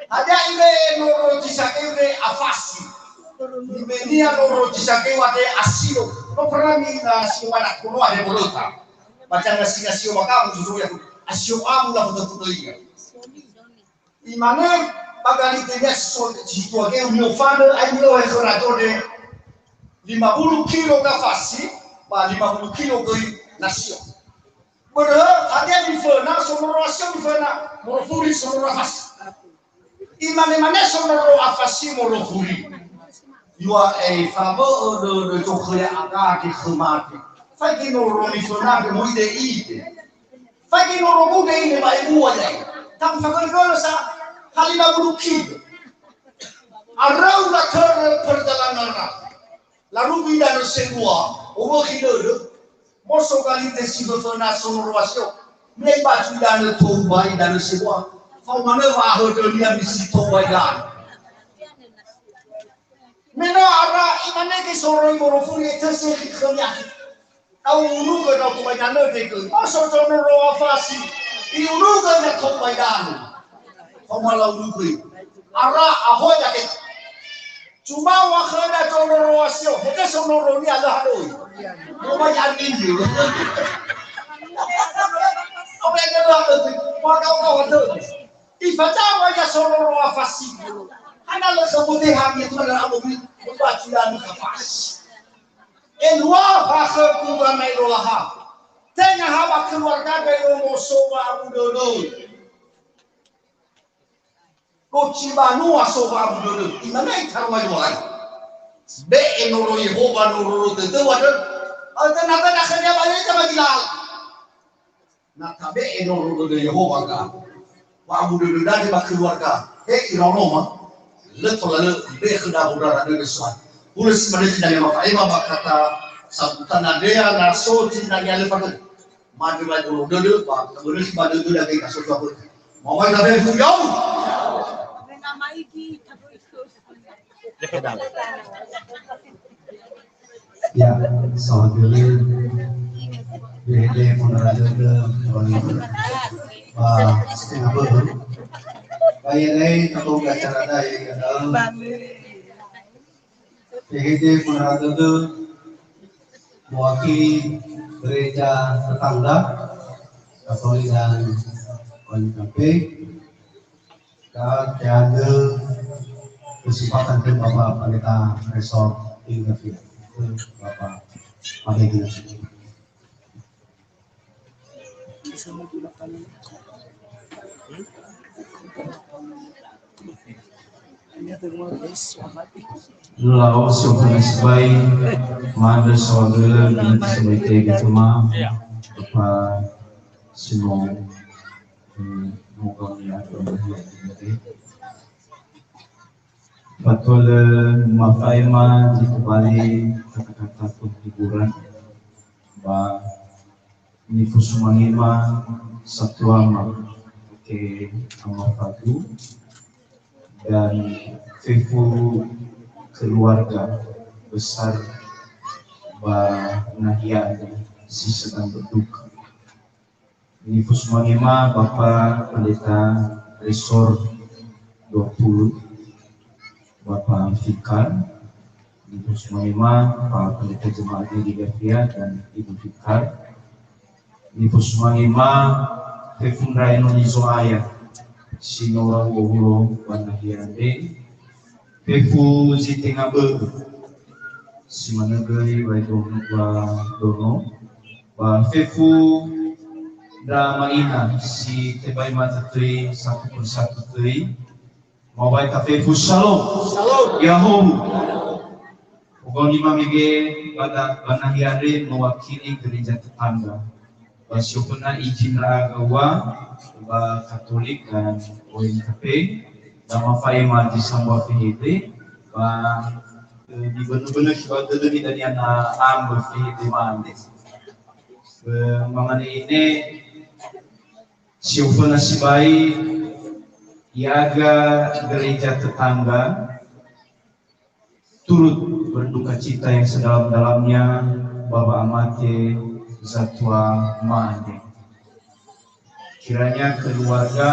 Hadia ire noro zi sakeu de afasi. Imenia noro zi sakeu ade asio. No pernah mi na asio mana kono ade bolota. Baca nasi-nasi o makamu susu ya. Asio amu la foto-foto iya. Imane bagali tenia so situa ke unio fana ai milo he khöra tode lima puluh kilo kafasi, ba lima puluh kilo göi nasio. Börö hadia niföna sonoro asio niföna, moro furi sonoro afasi. Imane-mane sonoro afasi moro furi. Yua e famö'ö dödö zokhöya agade khömade. Faigi noro niföna de moi de ide. Faigi noro bude ine ba ebua ya'i. Tapi fagölö-gölö sa ha lima puluh kilo. Aröu latörö perjalanan ra. Larugi danö sebua, owökhi dödö. Moso galite si föföna sonoro asio. Me ibacu danö tou ba idanö sebua. Fao manö wa'ahödönia misi tou ba idanö. Me no ara imane ke soroi moro furi etöse khönia. Au unugö ndra'o tobai danö degö. Oso zonoro afasi. Iunugö na tobai danö. Fao ma launugö. Ara ahoya ke. Cuma wa khöda zonoro asio. Hede sonoro ni ala hadoi. Tobai angin yo. Tobai angin yo. Wa kau kau hadoi. Ifatawa ya sonoro afasi. Hana lö sebute hami tu ala abu. Bacu danö kafasi. Elua ha khögu wamaedola ha. Tenga ha ba keluarga ga iro mo so wa'abu dödö. Doci banua so wa'abu dödö. Imane ita mai doai. Be'e noro Yehowa noro dödö wa dö. Al tena tena khania ba yeta magilal. Na tabe'e noro dödö Yehowa ga. Wa'abu dödö dade ba keluarga. He iraonoma. Lö tola lö ibe'e khöda hodrara dödö soal. Hulö si manö tinania mafa'ema ba kata sambutan andrea na so tinania lö fagöli. Madö bai bolo dödö ba tabölö si ba dödö dage ka so dua bödö. Mawai gabe fu yau. Ya, sahabat dödö. Bede pun ada dödö. Ba setengah bödö. Ba ya'e tato acara da'e ya. P H D Ponorogo, mewakili gereja tetangga, Katolik dan K K P, dan diambil kesempatan ke Bapak Pendeta Resort Tinggi, Bapak Ade Dinas. Lau sioföna sibai, ma'andrö saohagölö binete samöi tege tema, Bapa Simo, eh, moga mulia. Fatua lö mafa'ema zi tobali kata-kata penghiburan ba nifusumangema satuama, oke, Ama Fagu, dan fefu keluarga besar ba nahia si sedang berduka. Nifusumangema Bapa Pendeta Resor dua puluh, Bapa Fikar, nifusumangema Bapa Pendeta Jemaah Gereja Fia dan Ibu Fikar, nifusumangema fefu ndra enoni Zo'aya si no rahuo hulo ba nahia andre, fefu zi tenga bö'ö, si manö göi wa dono, wa dono, ba fefu ndra ama ina si tebai mate töi satu persatu töi, mawai tafefu Shalom. Shalom. Ya'ahowu. Pokoknya mege ba da-, ba nahia andre mewakili gereja tetangga. Ba sioföna izin ndra'aga ua ba Katolik dan O N K P, ba mafa'ema zi sambua fehede, ba, eh, nibönö-bönö si ba dödömi dania na ambö fehede mande. Eh, mamane ine, sioföna sibai, iaga gereja tetangga, turut berduka cita yang sedalam-dalamnya ba wa'amate zatua ma'ande. Kiranya keluarga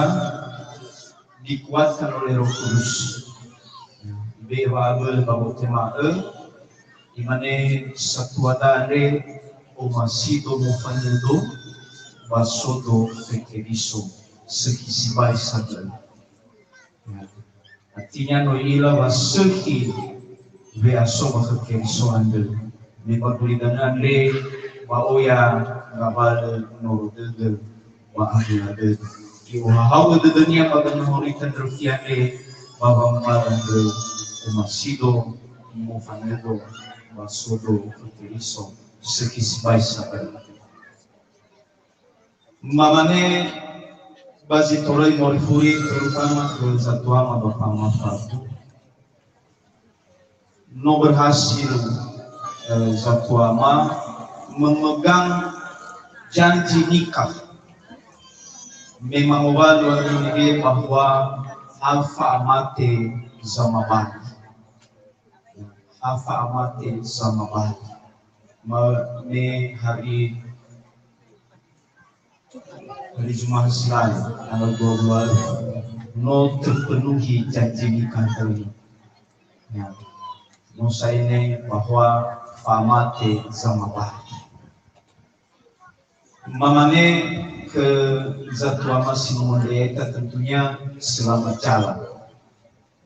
dikuatkan oleh Roh Kudus. Ibe'e wa'abölö ba wotema'ö, imane satua andre, omasido mofanödo, ba sodo khö Keriso, sökhi sibai sadöi. Ya. Artinya no i'ila wa sökhi we'aso ba khö Keriso andrö. Me ba gulidanö andre ba oya ngawalö noro dödö ba ahöla dödö. I'ohahau'ö dödönia ba ganahori tandröfi andre ba wangumala andrö, omasido mofanödo ba sodo khö Keriso, sökhi sibai sadöi. Mamane ba zi toröi morifuri, terutama khö zatuama Bapa Mafatu. No berhasil, eh, zatuama memegang janji nikah. Me mangowalu andrö mege bahwa ha fa'amate zamabali. Ha fa'amate zamabali. Ma-, me hari Hari Jumat si lalu, tanggal dua belas, no terpenuhi janji nikah tadi. Ya. No sa'ae bahwa fa'amate zamabali. Mamane khö zatuama si no mondrege ya'ita tentunya selamat jalan.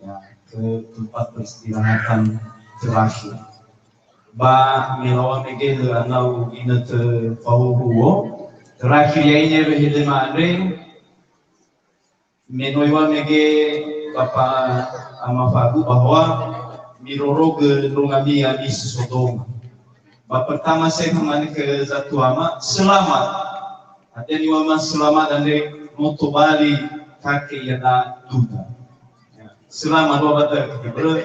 Ya, ke tempat peristirahatan terakhir. Ba me lawa'ö mege lö anau inötö fahuhuo, terakhir ya'ia wehedema andre, me no iŵa'ö mege Bapa Ama Fagu bahwa mirorogö ndrongami ya'ami si so donga. Ba pertama saya mamane khö zatuama, selamat. Hadia niŵa'öma selamat andre, no tobali kake iada'a duda. Ya. Selamat dua bata, bro.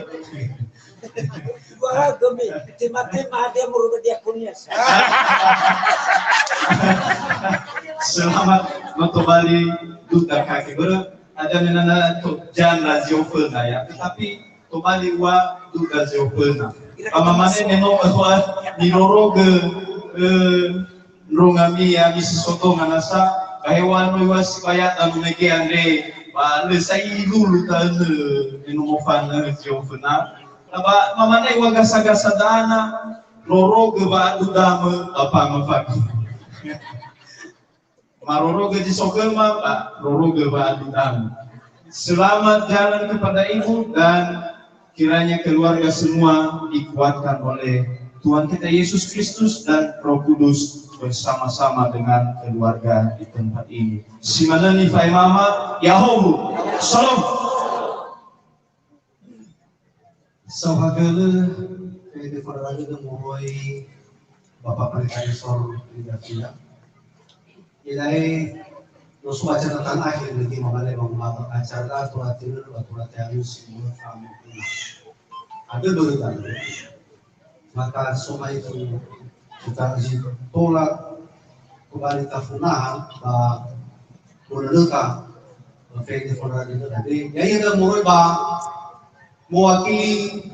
Dua raga mi, tema-tema hadia moroi ba diakonia. Selamat, no tobali duda kake, bro. Ada menana to janda zioföna ya, tetapi tobali ua duda zioföna. Ba mamane me no bahwa nirorogö, eh, ndrongami ya'ami si so donga nasa, ba heŵa'ö no iŵa'ö sibai ya'ita no mege andre, ba lö sa'ae ilulu ta'önö me no mofanö zioföna. Ba mamane iŵa'ö gasa-gasa da'ana, rorogö wa'adudamö Bapa Ama Fagu. Marorogö zi so khöma, ba rorogö wa'adudamö. Selamat jalan kepada ibu dan kiranya keluarga semua dikuatkan oleh Tuhan kita Yesus Kristus dan Roh Kudus. bersama-sama dengan keluarga di tempat ini. Si manö nifaemama, ya'ahowu. Shalom. Saohagölö, eh, befaragölö moroi Bapak Pendeta Isor Ida Fira. Ilai, no so acara tanah akhir lagi mamane bang Bapak acara tua tidur, tua tidur, semua kamu. Ada berita. Maka soma itu kita tolak kembali tafunaha ba mononöka Fede Fondra Dede. Ya, ya, dan moroi ba mewakili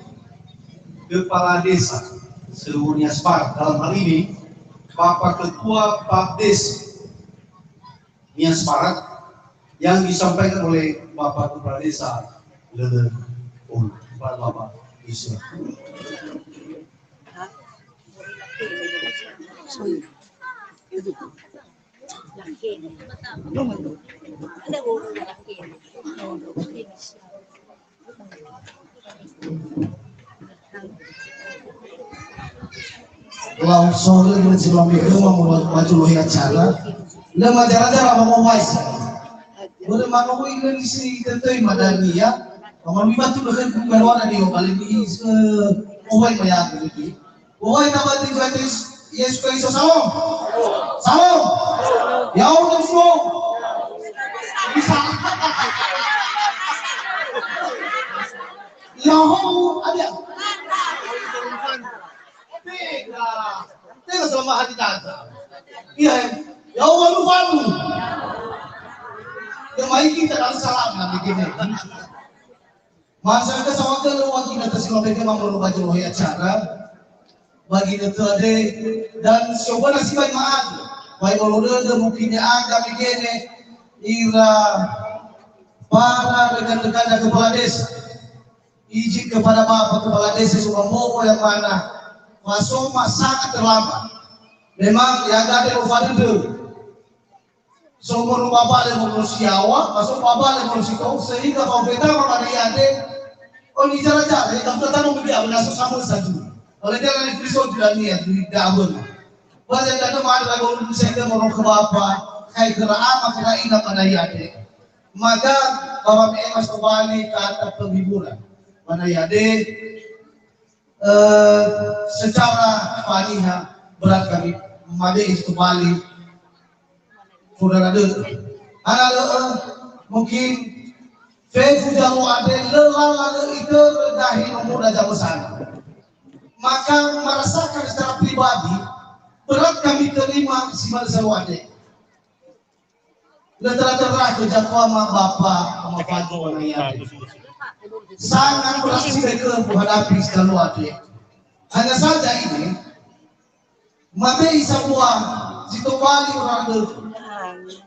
kepala desa seluruh Nias Barat. Dalam hal ini, Bapak Ketua Papdes Nias Barat yang disampaikan oleh Bapak Kepala Desa Lele Ulu. Bapak Isra. Lau sore dengan si lau mikir mau maju lohi acara. Lö majara-jara mau mau wais. Boleh mau ini si tentu madania. Mau batu dengan keluar dari obali ni se mau wai maya gitu. Oi, tabati Yesus Kristo, salam. Salam. Ya'ahowu, salam. Bisa. Ya'ahowu, ada. Tega. Tega selama hari tata. Iya, ya. Ya'ahowu, alu-alu. Ya, mai kita dalam salam, nah, begini. Masyarakat sawatölö wa ginötö si lobege mamöno ba zolohe acara, ba ginötö ade, dan sioböna sibai ma'agu, ba imolo dödö mungkin aga megene ira para rekan-rekan kepala desa. Izin kepada Bapak Kepala Desa Sumambogo yang mana, masoma sangat terlambat. Memang ya ada yang lupa dödö. So moroi baba le moroi si yaŵa, ba so baba le moroi si tou, sehingga ba betama pada yade, oni jara-jara, ya, kamu tahu mungkin apa naso sama saja. Oleh dia lagi Kristo tidak niat, tidak abon. Pada janda mada lagu saya ke moroi ke bapa, kai kera ama kera ina pada yade. Maka bapa me mas kembali kata penghiburan. Pada yade, Eh, secara faniha berat kami mabe'e kembali saudara dödö. Ana lö'ö mungkin fefu jamu ade lö lala lö itörö dahi nomor raja besana. Maka merasakan secara pribadi berat kami terima si manö selalu ade. Lö tera-tera khö Jakoa ma Bapa, ama fadu, ama yade. Sangat berat si bekö kuhadapi sekalua te. Hanya saja ini, mabe'e sambua si tobali orang dödö.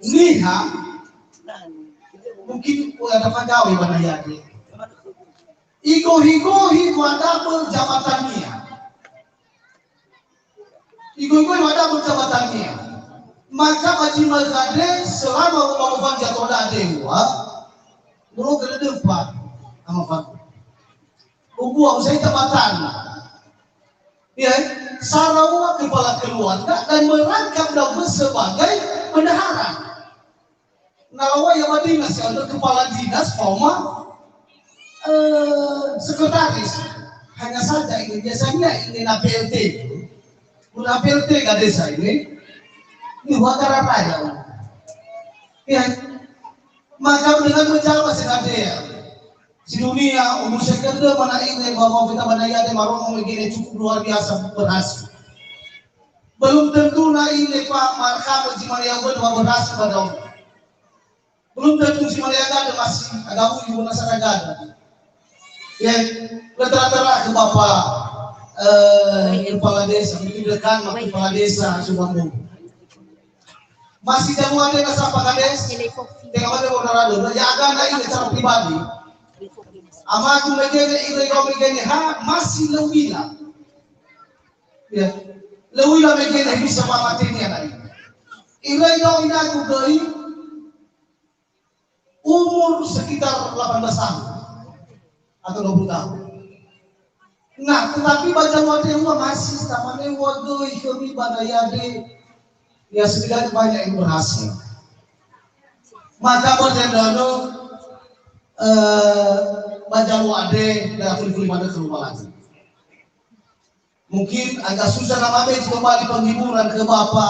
Niha, mungkin ada pagawe bana yade. Igohi-gohi wa daböl jabatannia. Igoigoi wa daböl jabatannia. Maka ba zi ma'ökhö andre selama u'ofa jatoda dewa, muroke dödöfa, ama fadu. Ubu'a usai jabatan. Ya, sarawa kepala keluarga dan merangkap daun sebagai bendahara. Na lawai ya ba dinas ya, untuk kepala dinas, faoma, eh, sekretaris. Hanya saja ini, biasanya ini na P L T. Na P L T ka desa ini. Ini huatara raya. Ya. Maka dengan menjawab senadea. Sidunia, umur sekende mana ini, bahwa kita mana ya, ada maromo begini cukup luar biasa berhasil. Belum tentu na ini, Pak, marhamu zi mane ya'ugö wa berhasil ba daomi. Belum tentu zi mane ya'ugö masih ada uli guna saragada. Ya, lö tera-tera khö Bapak, eh, kepala desa, mungkin rekan Bapak kepala desa Sumambogo. Masih jamu ada nasa Pak Kades, tengah mana orang ada, ya ada na ini secara pribadi. Amagu megene, ira megene, ha, masih lö uila. Ya. Lö uila megene bisa mamatenia nai. Irai dao inagu göi umur sekitar delapan belas tahun atau dua puluh tahun. Nah, tetapi ba jamu ade ua masih tamane ua göi khömi ba na yade. Ya, setidaknya banyak yang berhasil. Maka berjaya, eh, ba zalua andre, dan fuli-fuli manö khöra lagi. Mungkin agak susah nama be kembali penghiburan ke Bapa,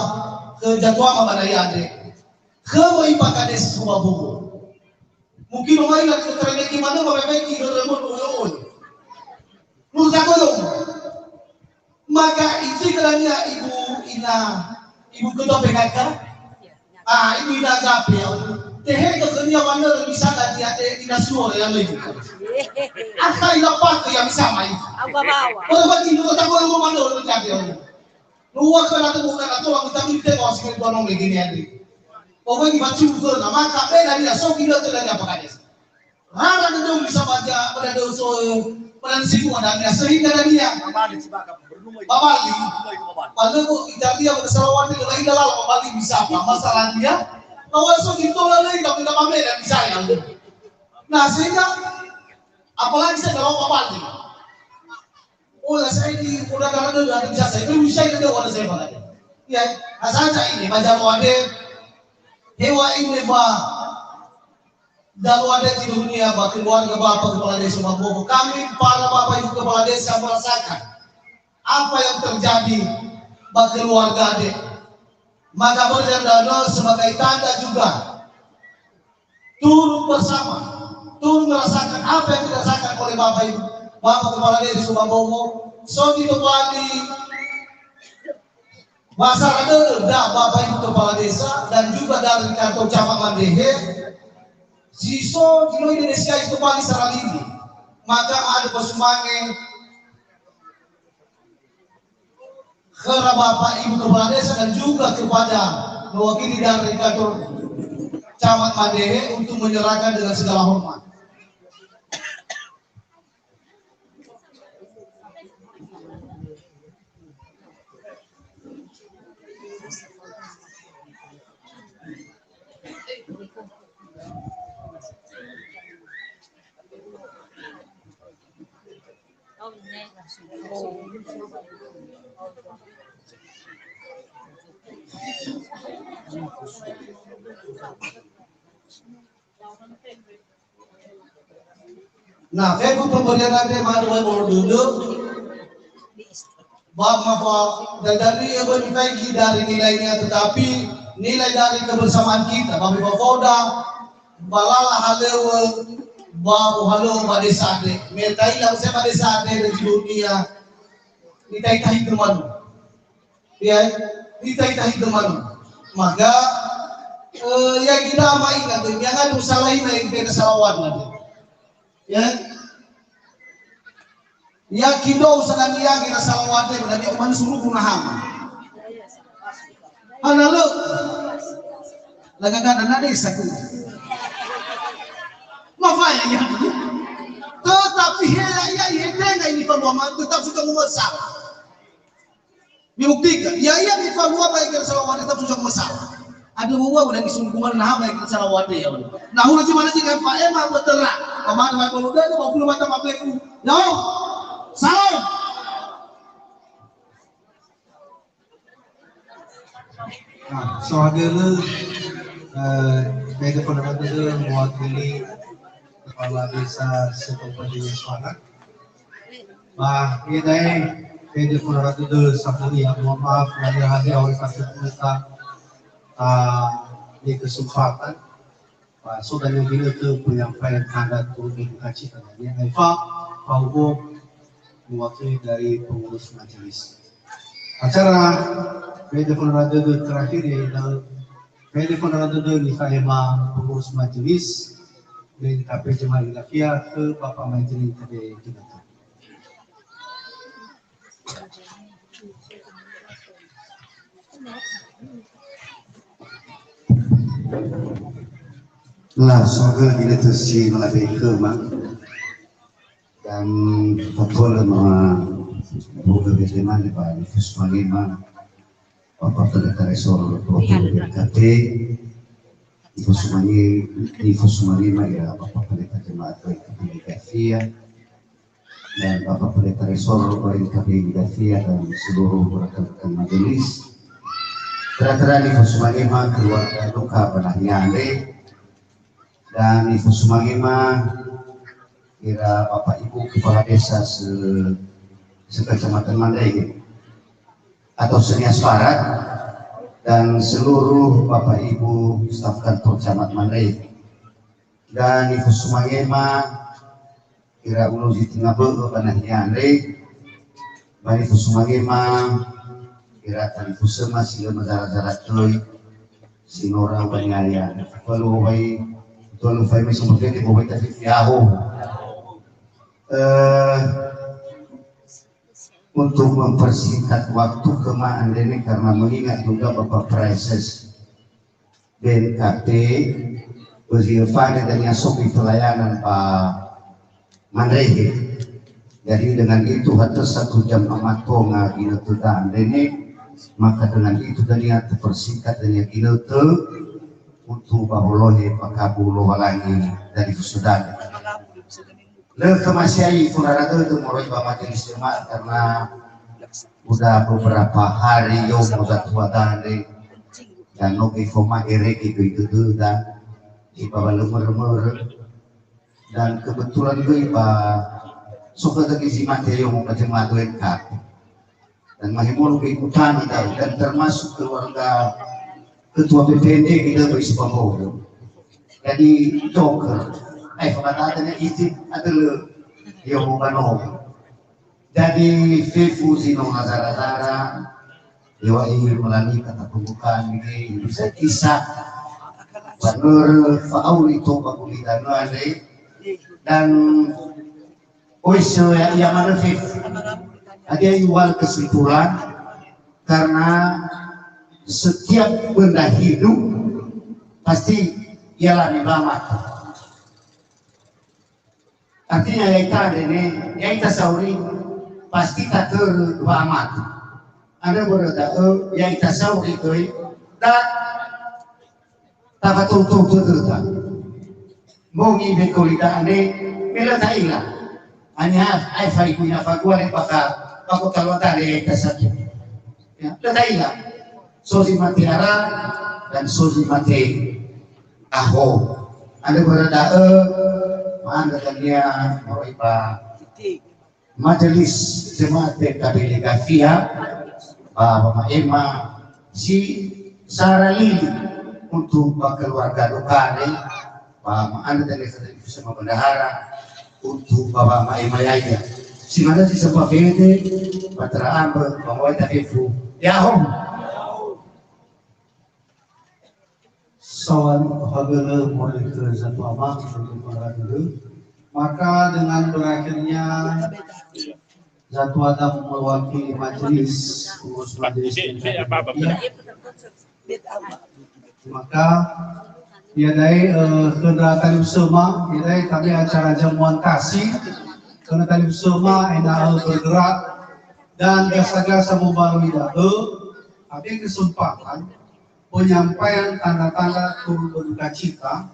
ke jadwal mana ya andre. Ke mai pakade sekolah buku. Mungkin mai lah ke terengeki manö, mememeiki hörö mö, oi, oi. Nurut aku, maka itu keadaannya ibu ina, ibu ketua P K K. Ah, ibu ina gape ya. Tehe ke kenia manö bisa tadi ada ina suara yang lain. Aka ina pakai yang bisa mai. Apa bawa? Orang bagi nurut aku yang mau manö, nurut aku. Nuwa khöra tu bukan atau aku tak minta kau sikit kau nong begini ade. Pokoknya dibaca khöra, maka beda dia, so gila tu lagi apa kades. Rara dödöu bisa baca, pada dödöu so, pada siku ada dia, sehingga ada dia. Babali, si baka, bernumai. Babali. Bernumai ke babali. Pada bu Italia, pada salawat, pada lain dalam babali bisa apa? Masalah dia, kalau so gitu lah, lain, tapi tak pamela bisa ya. Nah, sehingga, apalagi saya kalau babali. Ola saya di, ola dara dödö, ada bisa saya, itu bisa itu, ola saya malah. Ya, asal saya ini, baca doa deh. Hewa ini, Pak. Zalua andre di dunia, ba keluarga Bapak Kepala Desa Bambogo. Kami para Bapak Ibu Kepala Desa merasakan apa yang terjadi ba keluarga andre. Maka berjalan sebagai tanda juga turut bersama, turut merasakan apa yang dirasakan oleh Bapak Ibu, Bapak Kepala Desa Bambogo. So di Bali, Masalah dödö da Bapak Ibu Kepala Desa dan juga dari kantor Camat Mandehe, si so di Indonesia itu paling saralili. Maka ada pesumange khöra Bapak Ibu Kepala Desa dan juga kepada mewakili dari kantor Camat Mandehe untuk menyerahkan dengan segala hormat. Na fefu pemberian andre madu wai bolo dödö. Ba mafa dadari ya bani faigi dari nilainya, tetapi nilai dari kebersamaan kita, ba mifafoda, ba lala halöŵö, ba uhalöŵö ba desa andre. Me taila usia ba desa andre dan di dunia. Ni tai-tai teman. Ya, ita-ita itu malu. Maka, eh, ya kita ama ingat, ya, jangan usalahi na yang kita salawan nanti. Ya. Ya, kindo usaha dia kita salawan deh, berarti oman suruh guna hama. Mana lu? Lagi ada dana desa tu. Mafaya ya. Tetapi ya, ya, ya, ini tetap sudah masalah. Mibuktikan, ya, ya, mifalua ba egera salawat tetap susah masalah. Ada bawa udah disungguhan nah ba egera salawat ya. Nah, hulö zi mana sih kan Pak Ema betul lah. Pemana Pak Ema udah, ba hulö mata Pak Ema. Yo. Salam. Nah, so hadir, eh, P D Pondok Randu mewakili Kepala Desa Sekolah Semarang. Ba, iada'e, P D Pondok Randu safuri, ya, mohon maaf, lahir hadir oleh satu peserta, ah, di kesempatan. Ba, so dania ginötö penyampaian tanda turun edukasi tandanya. Aifa, Pak Hugo, mewakili dari pengurus majelis. Acara P D Pondok Randu terakhir yaitu P D Pondok Randu nifa'ema pengurus majelis B N K P Jemaah Hidayah ke Bapak Majelis T B Ginötö. Lah, so hadir ginötö si malabe khöma. Dan fatua lö ma-, boga B T M ba nifosumange ma Bapak Pendeta Resor Provinsi B K T, nifosumange, nifosumange ma ya Bapak Pendeta Jemaat B K T Hidayah, dan Bapak Pendeta Resor B K T Hidayah dan seluruh rekan-rekan majelis. Tera-tera nifosumangema keluarga duka ba nahia andre, dan nifosumangema ira Bapak Ibu Kepala Desa se-, se-Kecamatan Mandrege atau se-Nias Barat, dan seluruh Bapak Ibu staf kantor Camat Mandrege. Dan nifosumangema ira ulu zi tenga bö'ö ba nahia andre, ba nifosumangema ira talifusöma si lö mazara-zara töi, si no rau ba niaria. Tualu wai, tualu fai mai sumber gede, wai tapi tiaho. Eh, untuk mempersingkat waktu kema andre ini karena mengingat juga Bapak Praeses B N K T, bersiapane dania sobi pelayanan ba Mandrege. Jadi dengan itu hatö satu jam ama tonga ginötöda andre ne, maka dengan itu dania tepersingkat dania ginötö untuk ba holohe pakabu Lowalangi dari fusöda. Lö khöma siai ifondrara dödö moroi ba majelis jemaat karena udah beberapa hari yomo zatua dande dan no gö faoma gerege göi dödöda, ibawa lö mörö-mörö. Dan kebetulan göi ba so khöda göi zi mate yomo ba jemaat U N K. Dan mahemolu keikutani da'ö, dan termasuk keluarga ketua P P N D kita beri sepamogo. Jadi joker, eh, fakata'e ne izin ada le, ya, mau banong. Jadi fefu zi no lazara-zara, ya, wa ini melani kata pembukaan ini, bisa kisah, bener, fa'auri to baguli dan, dan Oi, se-, ya, ya, mana, Fif? Hadia iwal kesimpulan, karena setiap benda hidup pasti ialami wa'amate. Artinya, ya ita andre ne, ya ita sauri, pasti tatörö wa'amate. Andrö börö da'ö, ya ita sauri göi, da Tafatou-tou dödöda. Bongi wekoli da'e, me lö ta'ila. Haniha ae faiguna faguare bakha, bakha talua dale ya ita satu. Ya, lö ta'ila. So zi mate ara, dan so zi mate aho. Andrö börö da'ö, ma'andrö dania moroi ba Majelis Jemaat P K B Ligafia, ba wama'ema si saralili untuk ba keluarga duka andre, ba ma'andrö dania khöda ifusöma bendahara untuk ba wama'ema ya'ia. Si manö si sempafede, ba tera'ambö, ba mawai tafefu. Ya'ahowu. Sawan fagölö moroi khö Zatu Ama, untuk para dulu. Maka dengan berakhirnya Zatu Adam mewakili majelis, pengurus majelis, maka ya dai, eh, khöndra talifusöma, ya dai kami acara jamuan kasih, khöndra talifusöma ena'ö bergerak dan gasa-gasa membarui da'ö, ambil kesempatan penyampaian tanda-tanda turut berduka cita,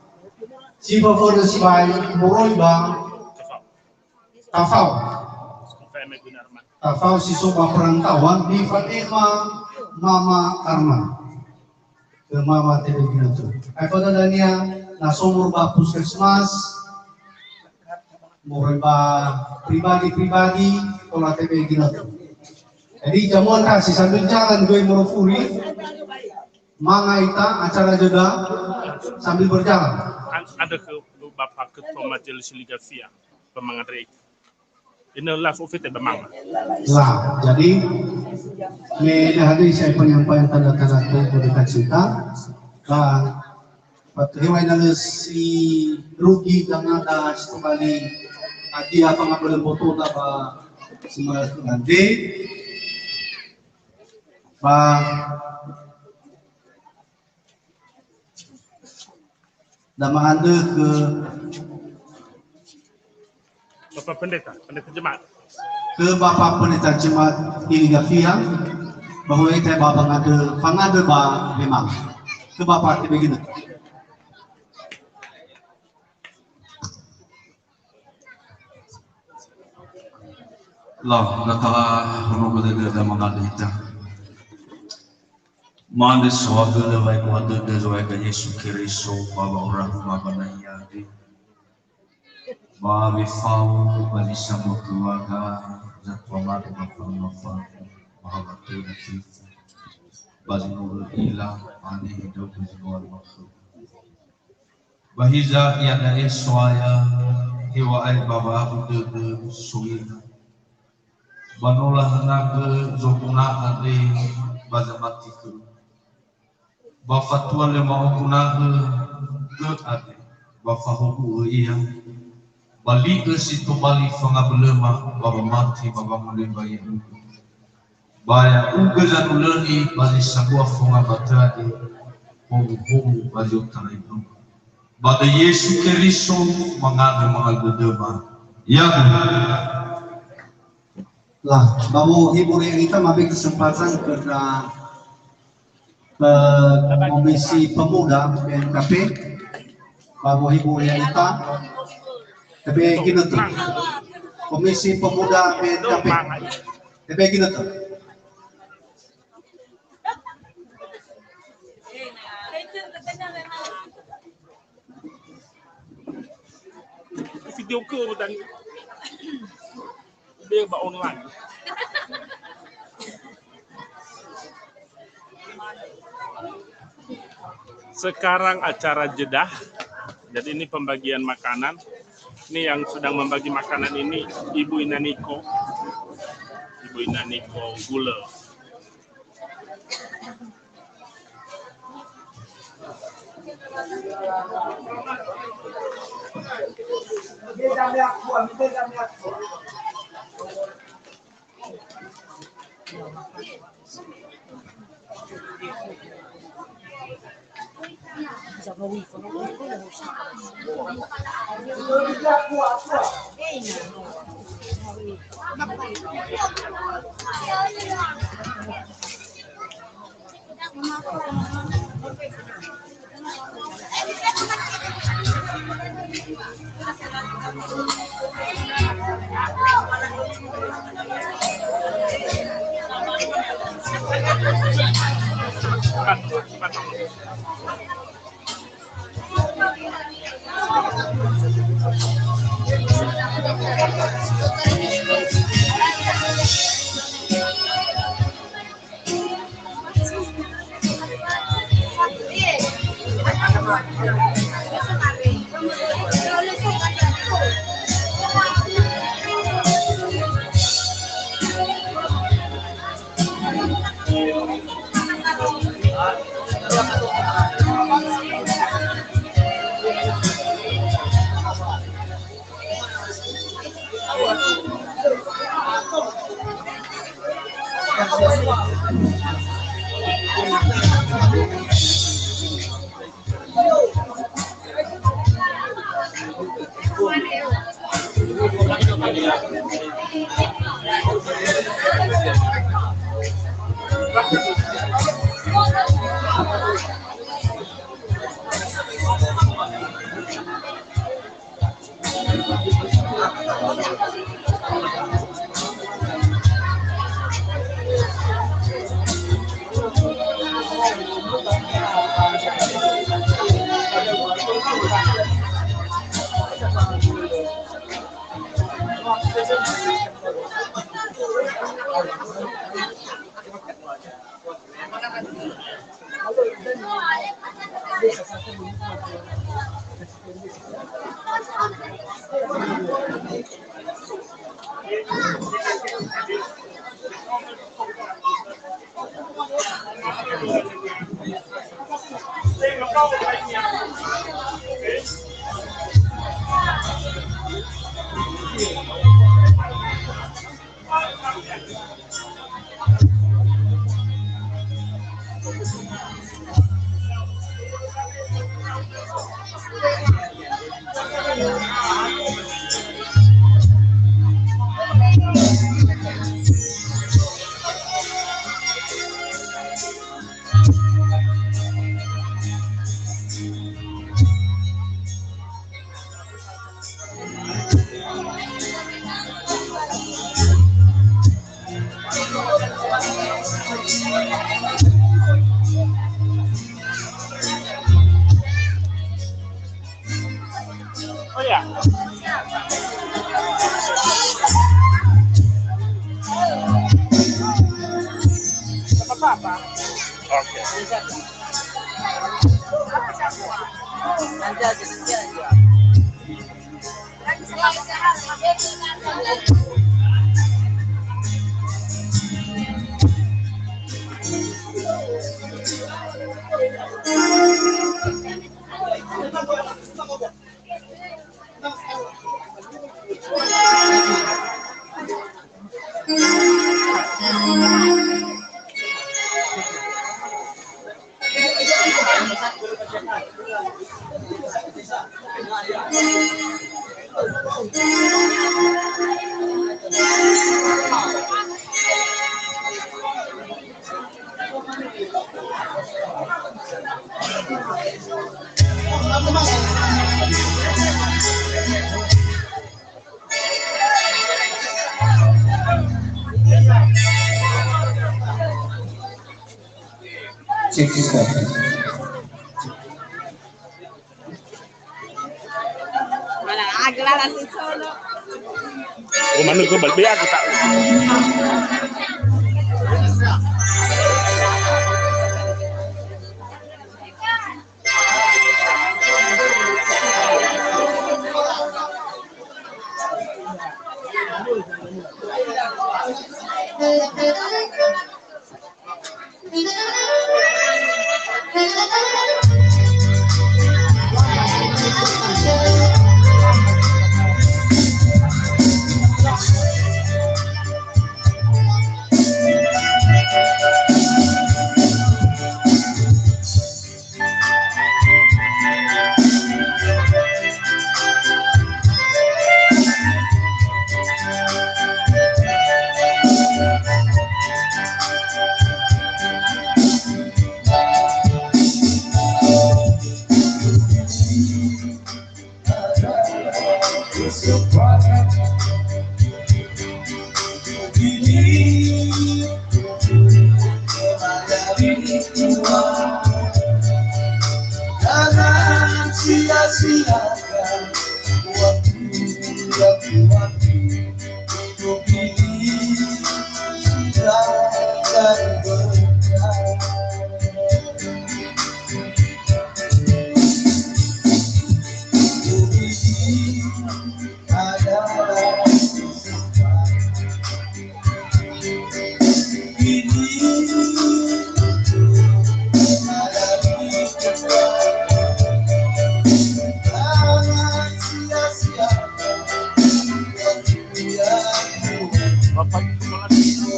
si faföna sibai moroi ba Tafao. Tafao si so ba perantauan, nifa'ema Mama Arman. Khö Mama Tebe Ginötö. Ae fada dania, na so moroi ba puskesmas, moroi ba pribadi-pribadi, tola Tebe Ginötö. Jadi, jamuan kasih sambil jalan göi moroi furi. Manga ita acara jeda sambil berjalan. An-, andrö khö Bapak Ketua Majelis Ligafia, pemangandre ita. Ina la so fete ba manga. La, jadi, me ada hadis saya penyampaian tanda-tanda berduka cita. Ba, ba terima ina le si rugi dan ada sekembali hadiah pengabdian foto ba semua nanti. Ba da ma'andrö khö Bapak Pendeta, Pendeta Jemaat. Khö Bapak Pendeta Jemaat Iligafia, bahwa ita ba pangandrö, pangandrö ba memang. Khö Bapak Tebe Ginötö. Lo, na tala hono gede da mangandrö ita. Mane soagölö wa'ebua dödö Zo'aya Yesu Keriso ba wa'aurahuma ba nahia andre. Ba wefao ba zi sambua keluarga, zatua madu ba falu-falu, ba hawa töna Keriso. Ba zi no ö'ila, ane hindrögu zi no alua khöu. Ba hiza iada'e So'aya, heŵa'ae ba wa'abu dödö so'ila. Ba no lahanagö zoguna andre ba zamati khöu. Ba fatua lö ma'oguna'ö gö andre, ba fahobu'ö ia. Ba li'ö si tobali fangabölöma ba wamati ba wangorifi ya'ugö. Ba ya'ugö zanulöni ba zi sambua fonga ba töade, howuhowu ba zi otarai dödö. Ba döi Yesu Keriso mangandrö mangawuli dödöma. Ya'ugö. Lah, ba wohibur ya'ita, mabe kesempatan kepada, eh, Komisi Pemuda B N K P, ba wohibur ya'ita, tapi gini tuh. Komisi Pemuda B N K P, tapi gini tuh. Video ke urutan dia ba online. Sekarang acara jeda. Jadi ini pembagian makanan. Ini yang sedang membagi makanan ini Ibu Ina Niko. Ibu Ina Niko Gulö. Oke. Cek, cek. Mana lagi lah nanti solo. Oh, mana gua balik aku tak. Jangan sia-siakan waktu yang kuanti hidup ini. Jangan berhenti. Hidup ini adalah kesempatan. Ini adalah kesempatan. Jangan sia-siakan waktu yang kuanti. Bapak Ibu,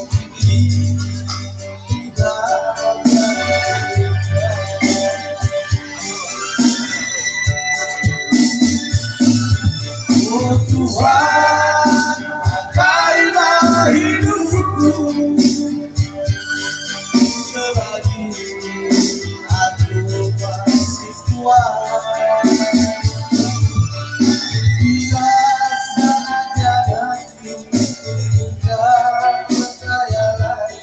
Oh Tuhan, pakailah hidupku selagi aku masih kuat. Bila saatnya nanti, tidak percaya lagi.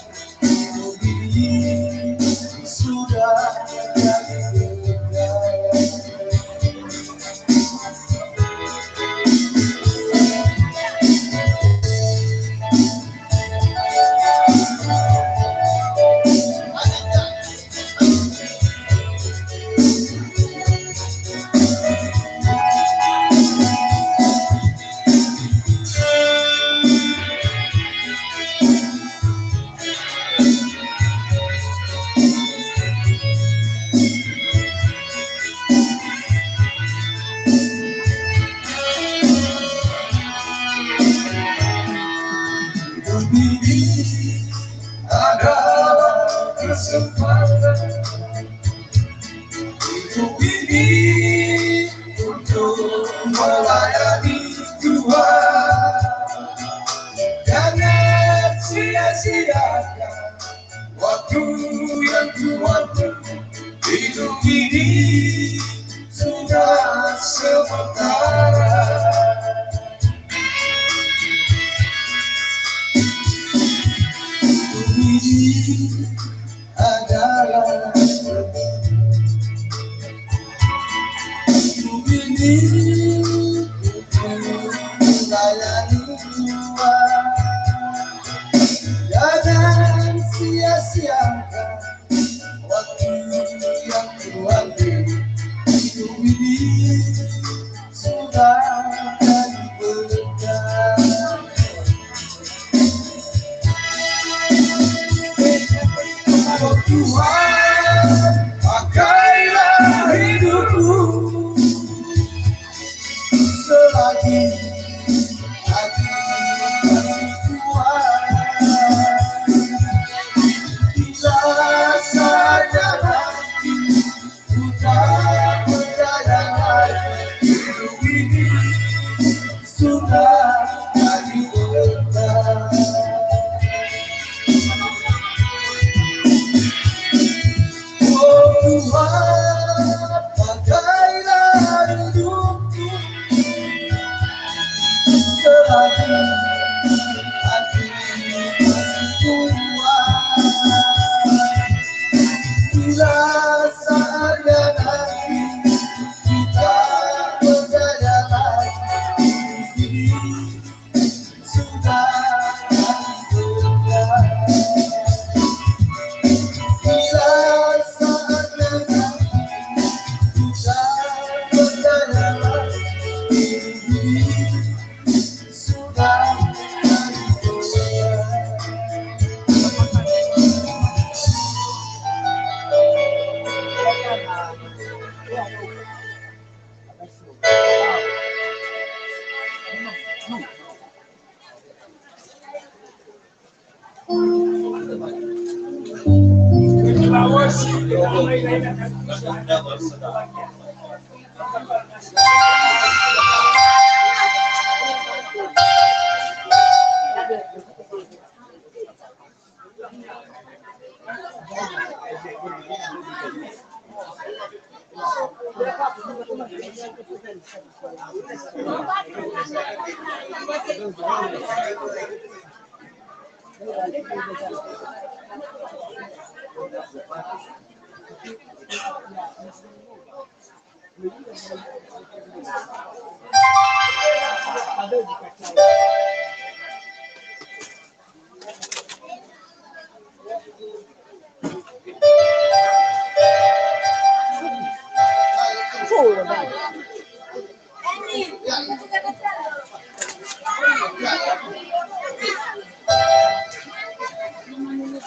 Hidup ini adalah kesempatan. Hidup ini untuk melayani Tuhan. Jangan sia-siakan waktu yang kuanti. Hidup ini sudah sementara. Ini adalah hidup ini untuk melayani Tuhan. Jangan sia-siakan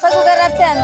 Fagu garapian.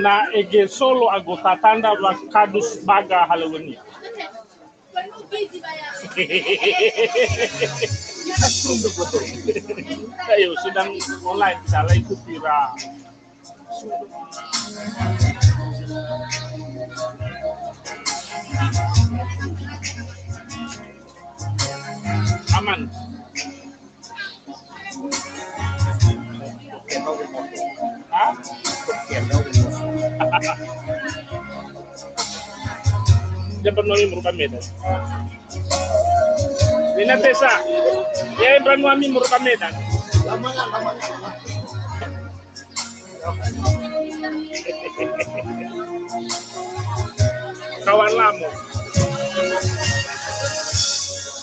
Na ege solo anggota tanda wa kadus baga halawönia. Ayo, sedang online, bisa lain kupira. Aman. Ha? Dia pernah merupakan Medan. Lina Tesa. Ya, Ibrahim Wami merupakan Medan. Kawan lama.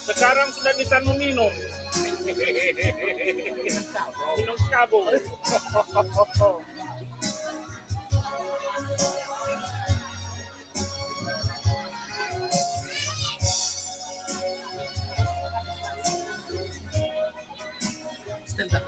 Sekarang sudah bisa minum. Minum kabo. Stand up.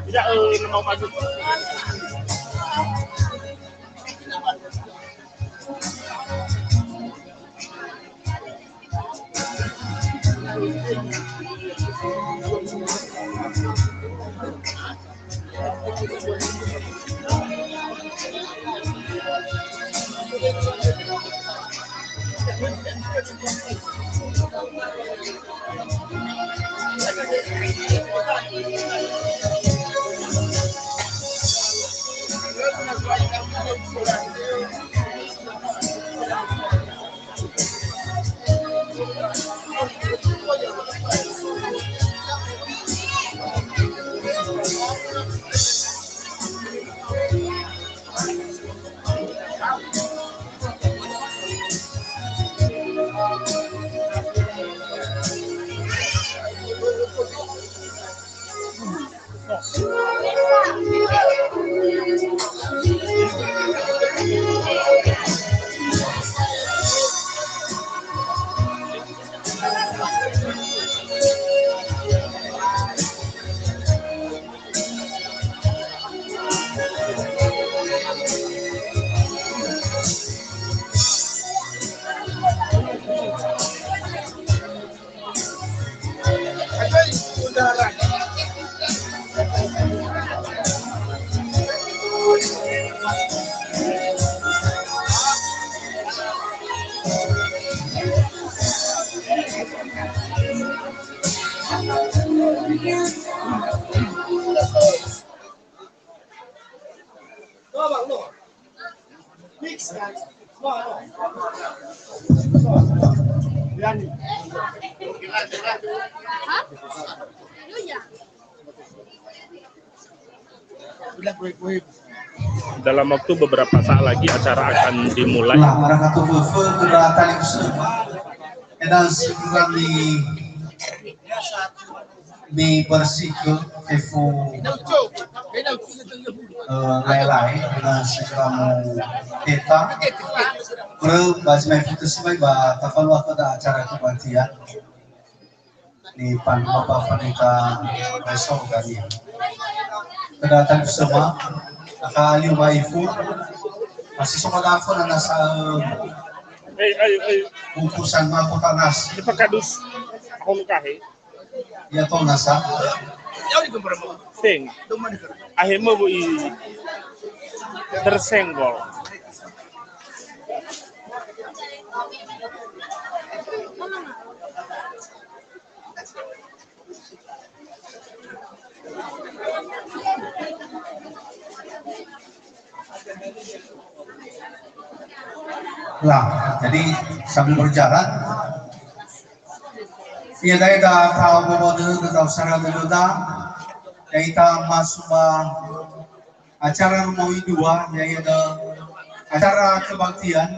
Tidak, eh, nama bagus. Dalam waktu beberapa saat lagi acara akan dimulai. Nah, pada satu feu-feu sudah tali semua. Edan segera di Mibersihkö fefu, eh, lae-lae, na si kamu teta. Börö ba zi ma'ifu tösibai ba tafalua khöda acara kebaktian. Nipan Bapak Pendeta Resor Gania. Khöda talifusöma, akha liu ma'ifu, masih so madafö na nasa, eh, bungkusan ma kota nasi. Ipakadus. Aku lukahe. Ya, Tom Nasa. Seng. Ahe mö bu i tersenggol. Lah, jadi sambil berjalan, iada'e da tau bobo dödö, da tau sara dödöda, ya'ita masuk ba acara nomor dua, yaitu acara kebaktian,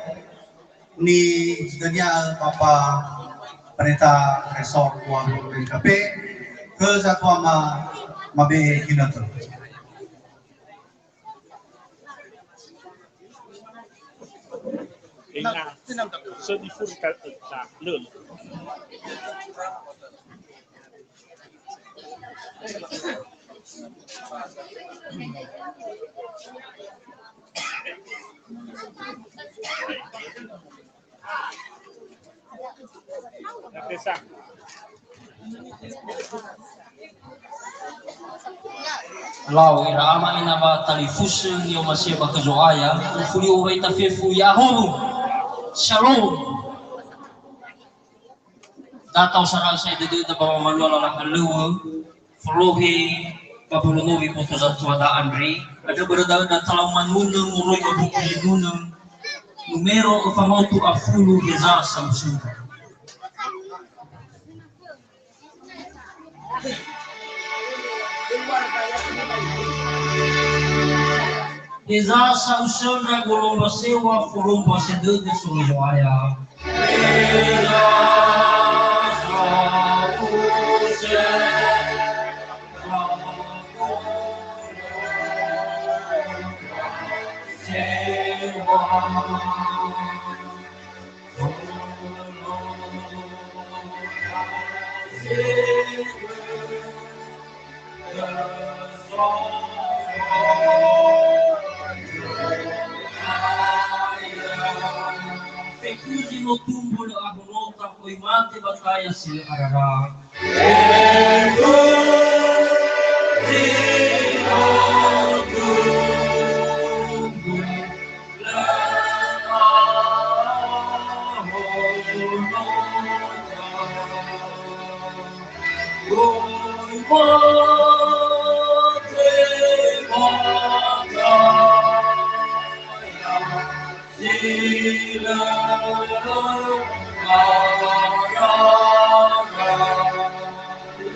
ni dania Bapak Pendeta Resor Tua B K P, ke zatua ma, mabe'e ginötö. Enga, södi furi ka, ka, lö. Lau ira ama ina ba talifusö ni'omasi'ö ba khö Zo'aya, ufuli uwaita fefu ya'ahowu. Shalom. Da tau sara'ö sa'ae dödöda ba wamalua lala halöŵö, folohe Ba bolo nowi boto zatuada andre, andrö börö da'ö na talau manunö moroi ba buku linunö, numero öfa maotu afulu heza samusura. Heza sa'usöndra golomba sewa, folomba sedödö soroi Zo'aya. Heza sa'usöndra golomba sewa. Fekuzi no tumbu lö ahonota, oi mate ba taya si lö arara.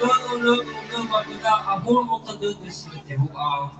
Lö, lö, lö, ba böda ahonota dödö si lö tehu'a.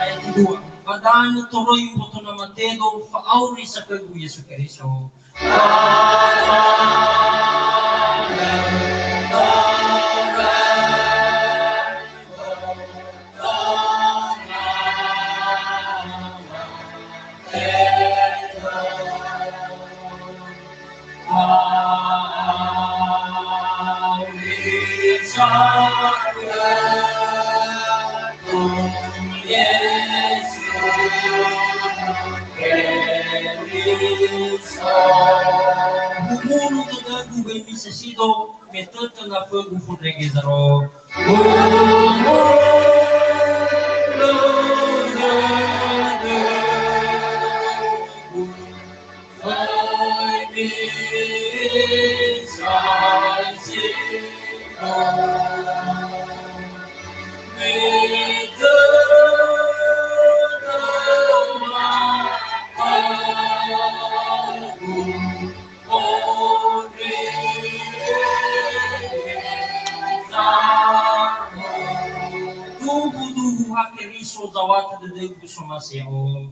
Ayat kedua. Ba danö toröi mboto na matedo, fa'auri sa khögu Yesu Keriso. Humulu dödögu göi misesido, me tötö nafögu fondrege zaro. Humulu dödögu. Duhu-duhu ha Keriso zawatö dödögu somasi ya'o.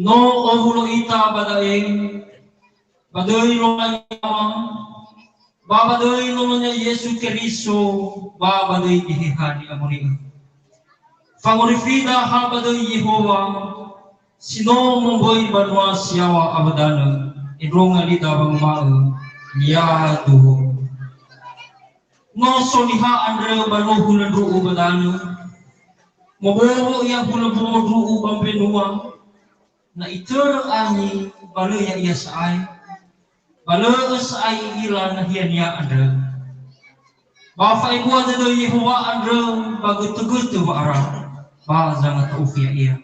No owulo ita ba da'e, ba döi Lowalangi Ama, ba ba döi Nononia Yesu Keriso, ba ba döi Geheha Ni'amoni'ö. Fangorifida ha ba döi Yehowa, si no momböi banua si yaŵa awö danö, endronga lida wanguma'ö, "Yaduhu." No so niha andrö ba no hulö ndru'u ba danö. Mobowo ia hulö mbowo ndru'u ba mbenua. Na itörö angi, ba lö ya'ia sa'ae. Ba lö'ö sa'ae i'ila nahiania andrö. Ba fa'ebua dödö Yehowa andrö ba götögötö wa'ara, ba zangata'ufi ya'ia.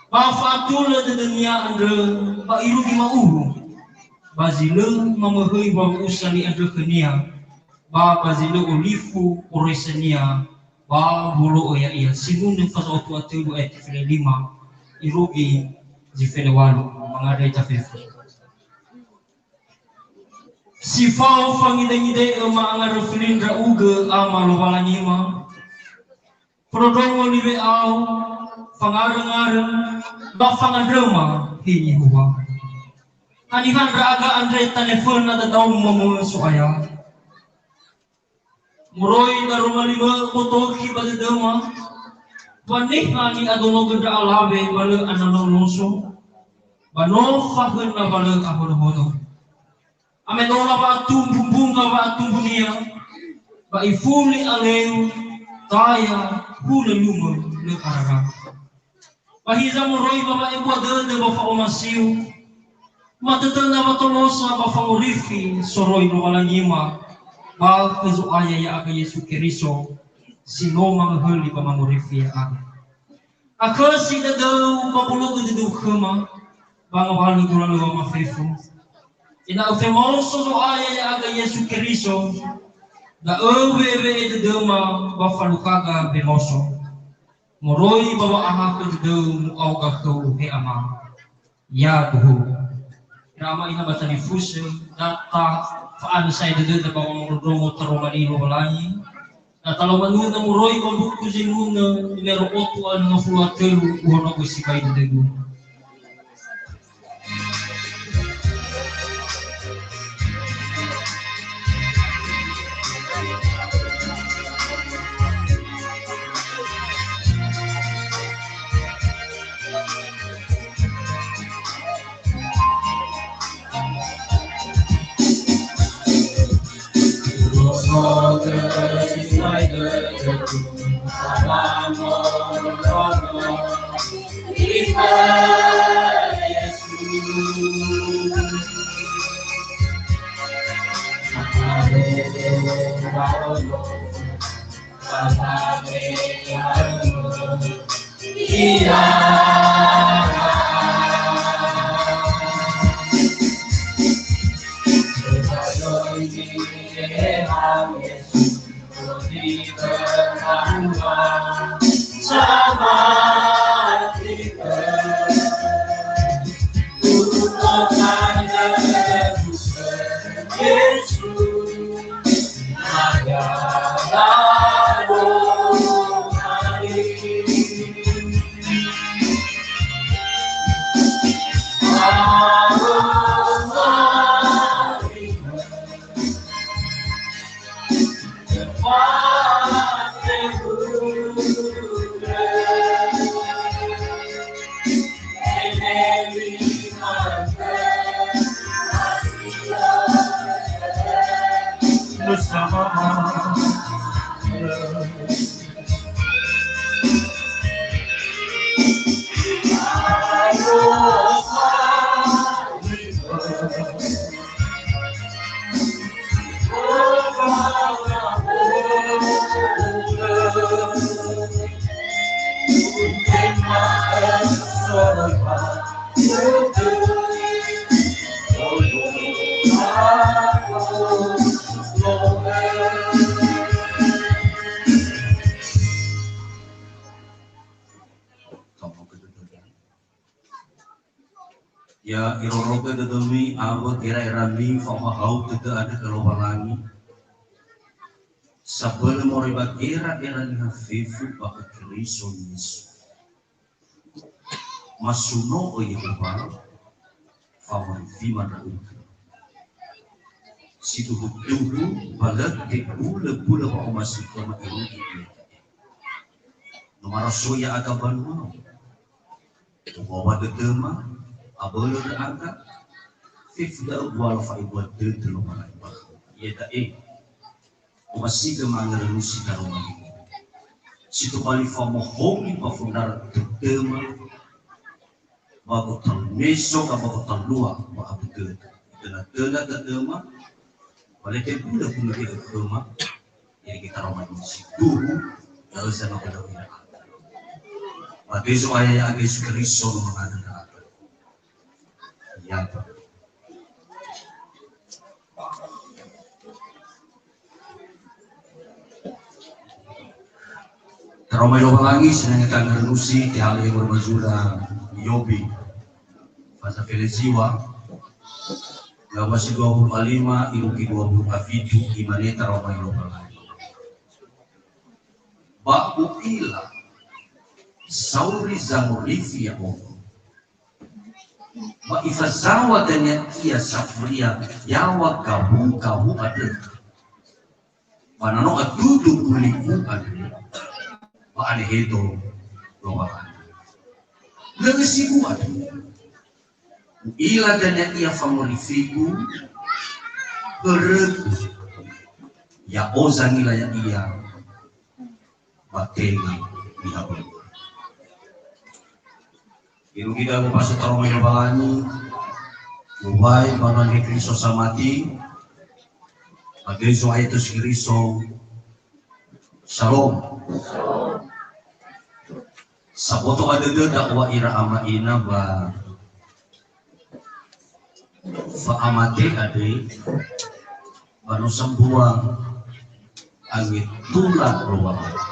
Ba fa'atulö dödönia andrö ba irugi ma'uwu, ba zi lö mamöhöi wawu'usa ni'andrökhönia, ba ba zi lö olifu oroisania, ba wolo'ö ya'ia. Sinunö faza otu a tölu ayat fele lima, irugi zi fele walu, mangandrö ita fefu. Si fao fangidengide'ö ma'angarö fili ndra'ugö Ama Lowalangima. Fondrondrongo niwe'au, fangaröngarö, ba fangandröma, he Yehowa. Haniha ndra'aga andre taneföna dadaomu mamö So'aya? Moroi daroma limö'ö botoki ba dödöma, wa niha ni'adonogö ndra alawe ba lö ananö noso, ba no fahöna wa lö ahonohono. Amenola wa'atumbu mbunga wa'atumbunia, ba ifuli aleu, taya, hulö lumö, lö arara. Ba hiza moroi ba wa'ebua dödö ba fa'omasiu, matötöna watolosa ba fangorifi soroi Lowalangima, ba khö Zo'aya ya'aga Yesu Keriso, si no mangöhöli ba mangorifi ya'aga. Akhösi dödöu ba bologö dödöu khöma, ba ngawalö golalö wamafefu. Ena'ö femaoso Zo'aya ya'aga Yesu Keriso, da'ö we'ewe'e dödöma ba falukhaga wemaoso. Moroi ba wa'ahakhö dödöu mu'aoga khöu, he Ama. Ya duhu. Ira ama ina ba talifusö, da tafa'anö sa'ae dödöda ba wamondrondrongo taroma li Lowalangi. Na talao manunö moroi ba mbuku Zenunö, numero otu a lima puluh a tölu, uhonogö sibai dödögu. Ya, irorogö dödömi awö gera'erami fa'omahau dödö andrö khö Lowalangi. Sabölö moroi ba gera'era niha fefu ba khö Keriso Yesu. Masuno'ö Yehowa, fangorifima ndra'ugö. Siduhuduhu, ba lö tebulöbulö wa'omasi khöma irugi ia da'e. No maraso ya'aga banua. Tohoa ba dödöma, abölö ndra'aga, fefu da'ö buala fa'ebua dödö Lowalangi ba khöu. Iada'e, omasigö mangörönusi taroma li. Si tobali famohomi ba fondrara dödöma, ba gotalu meso, ka ba gotalua, ba abu dödö. Töna-töna dödöma, ba lö tebulö-bulö khöma, Irege taroma zi duhu, da'ö sa no khöda ira. Ba döi Zo'aya ya'aga Yesu Keriso no mangandrö ndra'aga. Ya, Pak. Taroma Lowalangi, sinangeta ngörönusi, tehalö moroi ba zura Yobi. Fasa feleziwa. Ngawasi dua puluh a lima, irugi dua puluh a fitu, imane taroma Lowalangi. Ba u'ila sauri zangorifi ya'odo. Ba ifazaŵa dania ia safuria yaŵa gawu-gawu andrö. Ba na no adudu guligu andrö, ba anehedo Lowalangi. Lö sibu andrö. U'ila dania ia fangorifigu, börögu, ya'o zangila ya'ia, ba tenga niha börögu. Irugi da'ö womasi taroma Lowalangi, ubai ba Mbanua Niha Keriso Samati, ba döi Zo'aya Yesu Keriso. Shalom. Saboto ba dödöda wa ira ama ina ba fa'amate andre, ba no sambua angetula Lowalangi.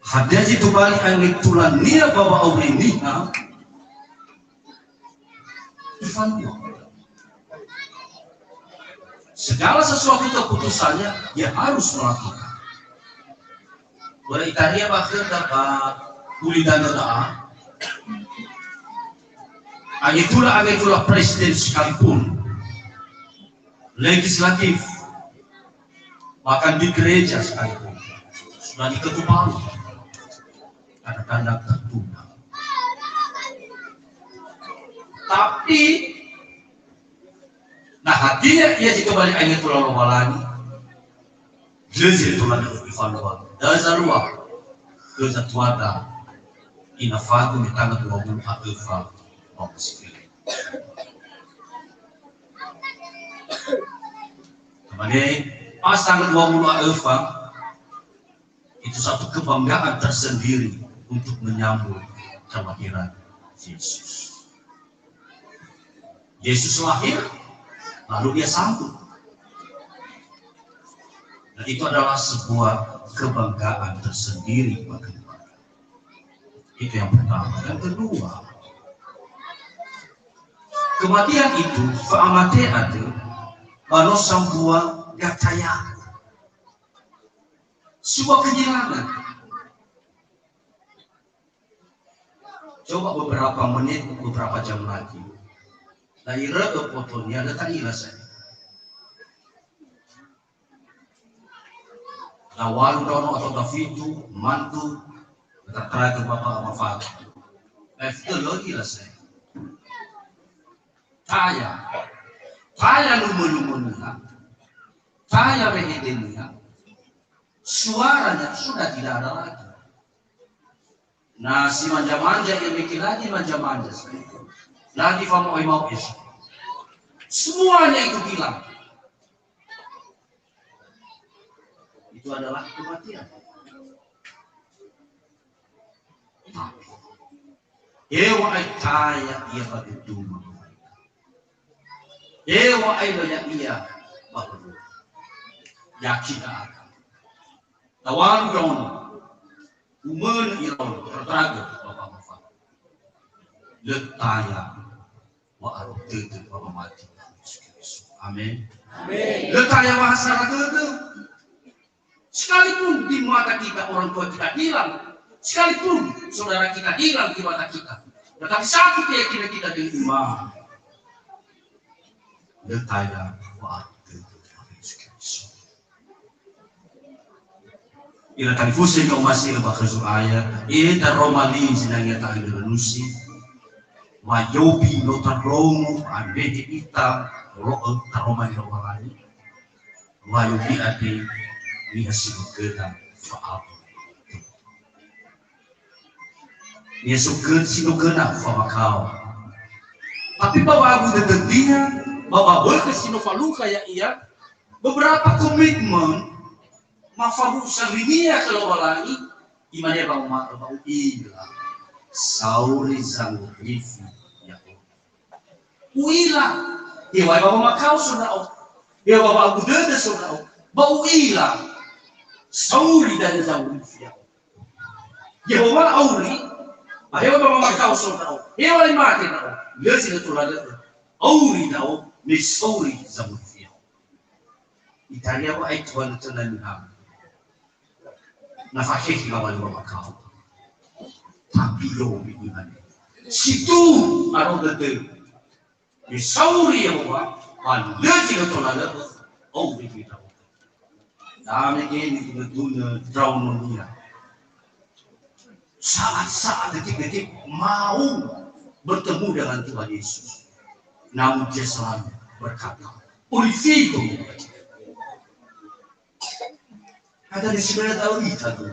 Hadia zi tobali angetulania ba wa'auri niha? Ifanua. Segala sesuatu keputusannya, dia harus melakukan. Boleh itaria bahkan ba ulidan da'a. Angetula, angetula presiden sekalipun, legislatif, bahkan di gereja sekalipun, sudah diketuk palu. Kadang-kadang tertunda. Tapi, na hadia ia zi tobali angetula Lowalangi, lö zi tola ifanua. Da'ö zalua, khö zatuada, ina fagu me tanggal dua puluh a öfa, Oktober. Tamane, pas tanggal dua puluh a öfa, itu satu kebanggaan tersendiri untuk menyambut kelahiran Yesus. Yesus lahir, lalu dia sambut. Dan itu adalah sebuah kebanggaan tersendiri bagi keluarga. Itu yang pertama. Yang kedua, kematian itu, fa'amate andrö, ba no sambua gataya. Sebuah kehilangan. Coba beberapa menit, beberapa jam lagi. Na irö'ö fotonia, lö ta'ila saya. Dawalu ndraono atau dafitu, mantu, tatra ke bapa ama fatu. Efte lagi lah saya. Taya. Taya lume-lumenia. Taya wehedenia. Suaranya sudah tidak ada lagi. Na si manja-manja ia mege lagi manja-manja. Lagi fama'oi-ma'oi. Semuanya itu hilang. Itu adalah kematian. Tapi, hewa'ae taya ia ba duduma. Hewa'ae lö ya'ia ba duduma. Yakin akan. Tawalu ndraono. Umönö iraono, tertragö, Bapa Bapa. Lö taya wa'aröu dödö ba wamati Yesu Keriso. Amen. Amen. Lö taya wa'asara dödö. Sekalipun di mata kita orang tua kita hilang, sekalipun saudara kita hilang di mata kita, tetapi satu keyakinan kita dengan iman. Lö taya wa'aröu dödö Yesu Keriso. Ira talifusö ni'omasi ira ba khö Zo'aya, e daroma li zinangea ta'andrö nusi, wa yobi no tarongo, anehe ita, ro'ö taroma li Lowalangi, wa yobi ade niha si no göna fa'abu. Niha so gö-, si no göna famakao. Tapi ba wa'abu dödönia, ba wa'abu si no falukha ya'ia, beberapa komitmen, mafahusa linia khö Lowalangi, imane ba uma-, ba u'ila. Sauri zangorifi ya'o. U'ila, hewa'ae ba wamakao so ndra'o, hewa'ae ba wa'abu dödö so ndra'o, ba u'ila, sauri dania zangorifi ya'o. Yehowa auri, Heŵa'ae ba mamakao so ndra'o, heŵa'ae mate ndra'o, lö zi lö tola lö'ö auri ndra'o, me sauri zamurifi ya'o. Itaria wa'aetu wa lö töna niha. Na fakhehe ngawali mamakao. Tapi lo bi imane. Situ aro dödö. Me sauri Yehowa, ba lö zi lö tola lö'ö, auri ndra'o. Dame geni dunö-dunö ndraononia. Saat-saat, detik-detik mau bertemu dengan Tuhan Yesus. Namun dia selalu berkata, "Olifigo." Kata di sebenarnya tahu itu.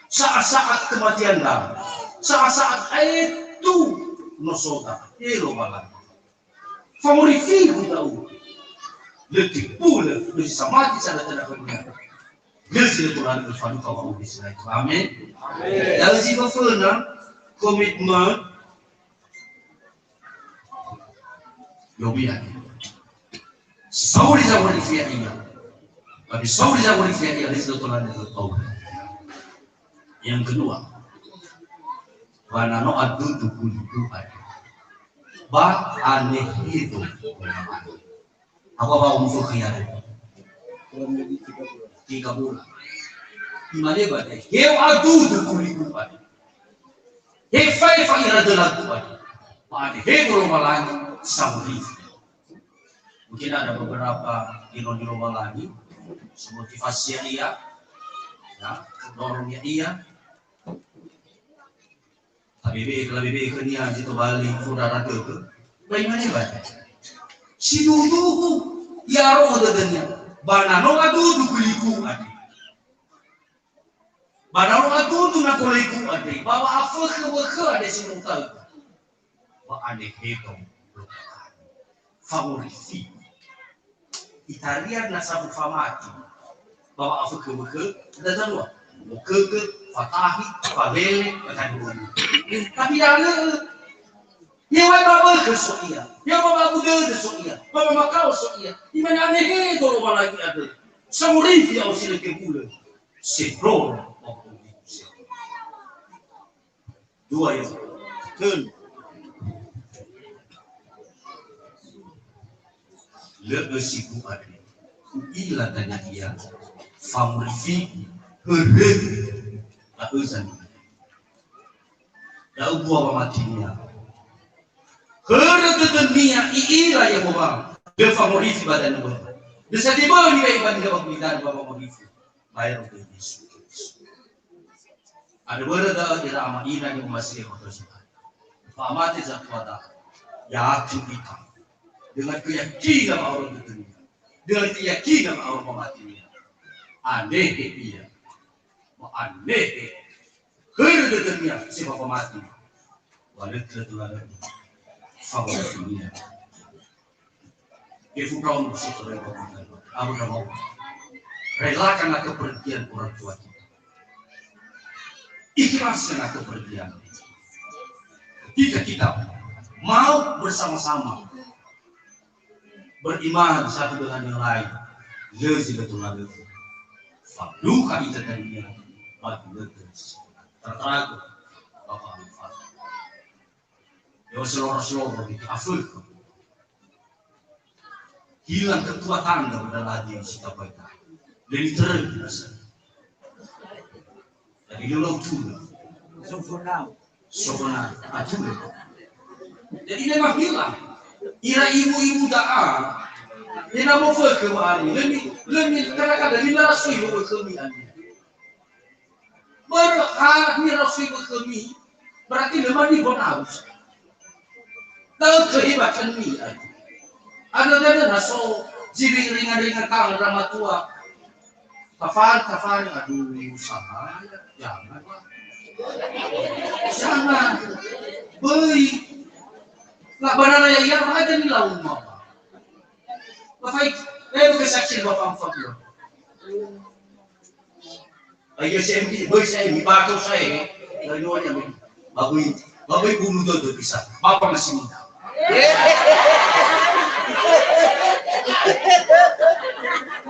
Saat-saat kematian da'ö, saat-saat aetu no so da'ö, he Lowalangi. Fangorifi ndra'o. Lö tebulö, lö samati sa da'ö khönia. Lö zi lö tola lö faduka wa'auri si laitu. Amen. Amen. Da'ö zi föföna, komitmen, Yobian. Sauri zamurifi ya'ia. Tapi sauri zamurifi ya'ia, lö zi lö tola lö auri. Yang kedua, ba na no adudu guligu andrö. Ba anehedo. Apa ba umfökhö ya'ia? Tiga bulan. Imane ba da'e, he adudu guligu andrö. He faefa ira dölagu andrö. Ba anehedo Lowalangi samurifi. Mungkin ada beberapa iro di Lowalangi, semotivasi ya'ia, ya, dorong ya'ia. Tabebe'e, labebe'e khönia zi tobali fondra ratögö. Ba imane ba da'e, sindruhu, i'aro'ö dödönia. Ba na no adudu guligu andrö. Ba na no adudu na guligu andrö. Ba wa'afökhö wökhö andrö si no taögu. Ba anehedo Lowalangi. Fangorifi. Itaria na sabu famati. Ba wa'afökhö wökhö, ada zalua. Mokhökhö, fatahi, fawele, fatahi. Tapi da'ö, heŵa'ae ba wökhö so ia. Heŵa'ae ba abu dödö so ia. Ba mamakao so ia. Imane anehedo Lowalangi andrö. Samurifi ya'o si lö tebulö. Sebelum waktu itu. Dua ya. Tön. Lö ösigu andrö. U'ila dania ia. Fangorifi hörögu. Da'ö zania. Da'ö bua wamatinia. Hörö dödönia i'ila Yehowa. Lö fangorifi ba danö. Lö sadöböni ba ibandinga ba gulidanö ba wangorifi. Baero khö Yesu Keriso. Andrö börö da'ö ira ama ira ni'omasi'ö khöda. Fa'amate zatua da'ö. Ya'akhö ita. Dengan keyakinan ma'aurö dödönia. Dengan keyakinan ma'aurö wamatinia. Anehe ia. Ba anehe. Hörö dödönia si ba famati. Wa lö tö tulana. Fangorifinia. Ifukaon bersyukur kepada Allah. Abu Dawud. Relakanlah kepergian orang tua kita. Ikhlaskanlah kepergian. Ketika kita mau bersama-sama beriman satu dengan yang lain, lö zi lö tola lö. Faduka ita tadinya, bagi lö terus. Tertera Bapak Al-Fatihah. Yo seloro-seloro gitu, afökhö. Hilang kekuatan daripada lagi si tapaita. Jadi terus. Jadi dia lalu turun. Sempurna. Sempurna. Ah, turun. Jadi memang hilang. Ira ibu-ibu da'a. Ina mau ke wari. Lemi, lemi kadang-kadang lima ratus ribu ke mi. Börö ha nirasui wökhömi, berarti lö mani bonus. Da'ö kehebatanmi, aduh. Ada-ada na so zi ringa-ringa tangan ramatua. Tafan, tafan, aduh, sahaya, jangan, Pak. Jangan. Böi. La banana ya, iya, aja ni laung, Bapak. Bapak, eh, bukan saksi Bapak empat puluh. Ayo saya beli, boy saya beli, batu saya. Lalu ada beli. Babui, babui bulu tu tu bisa. Bapak masih muda.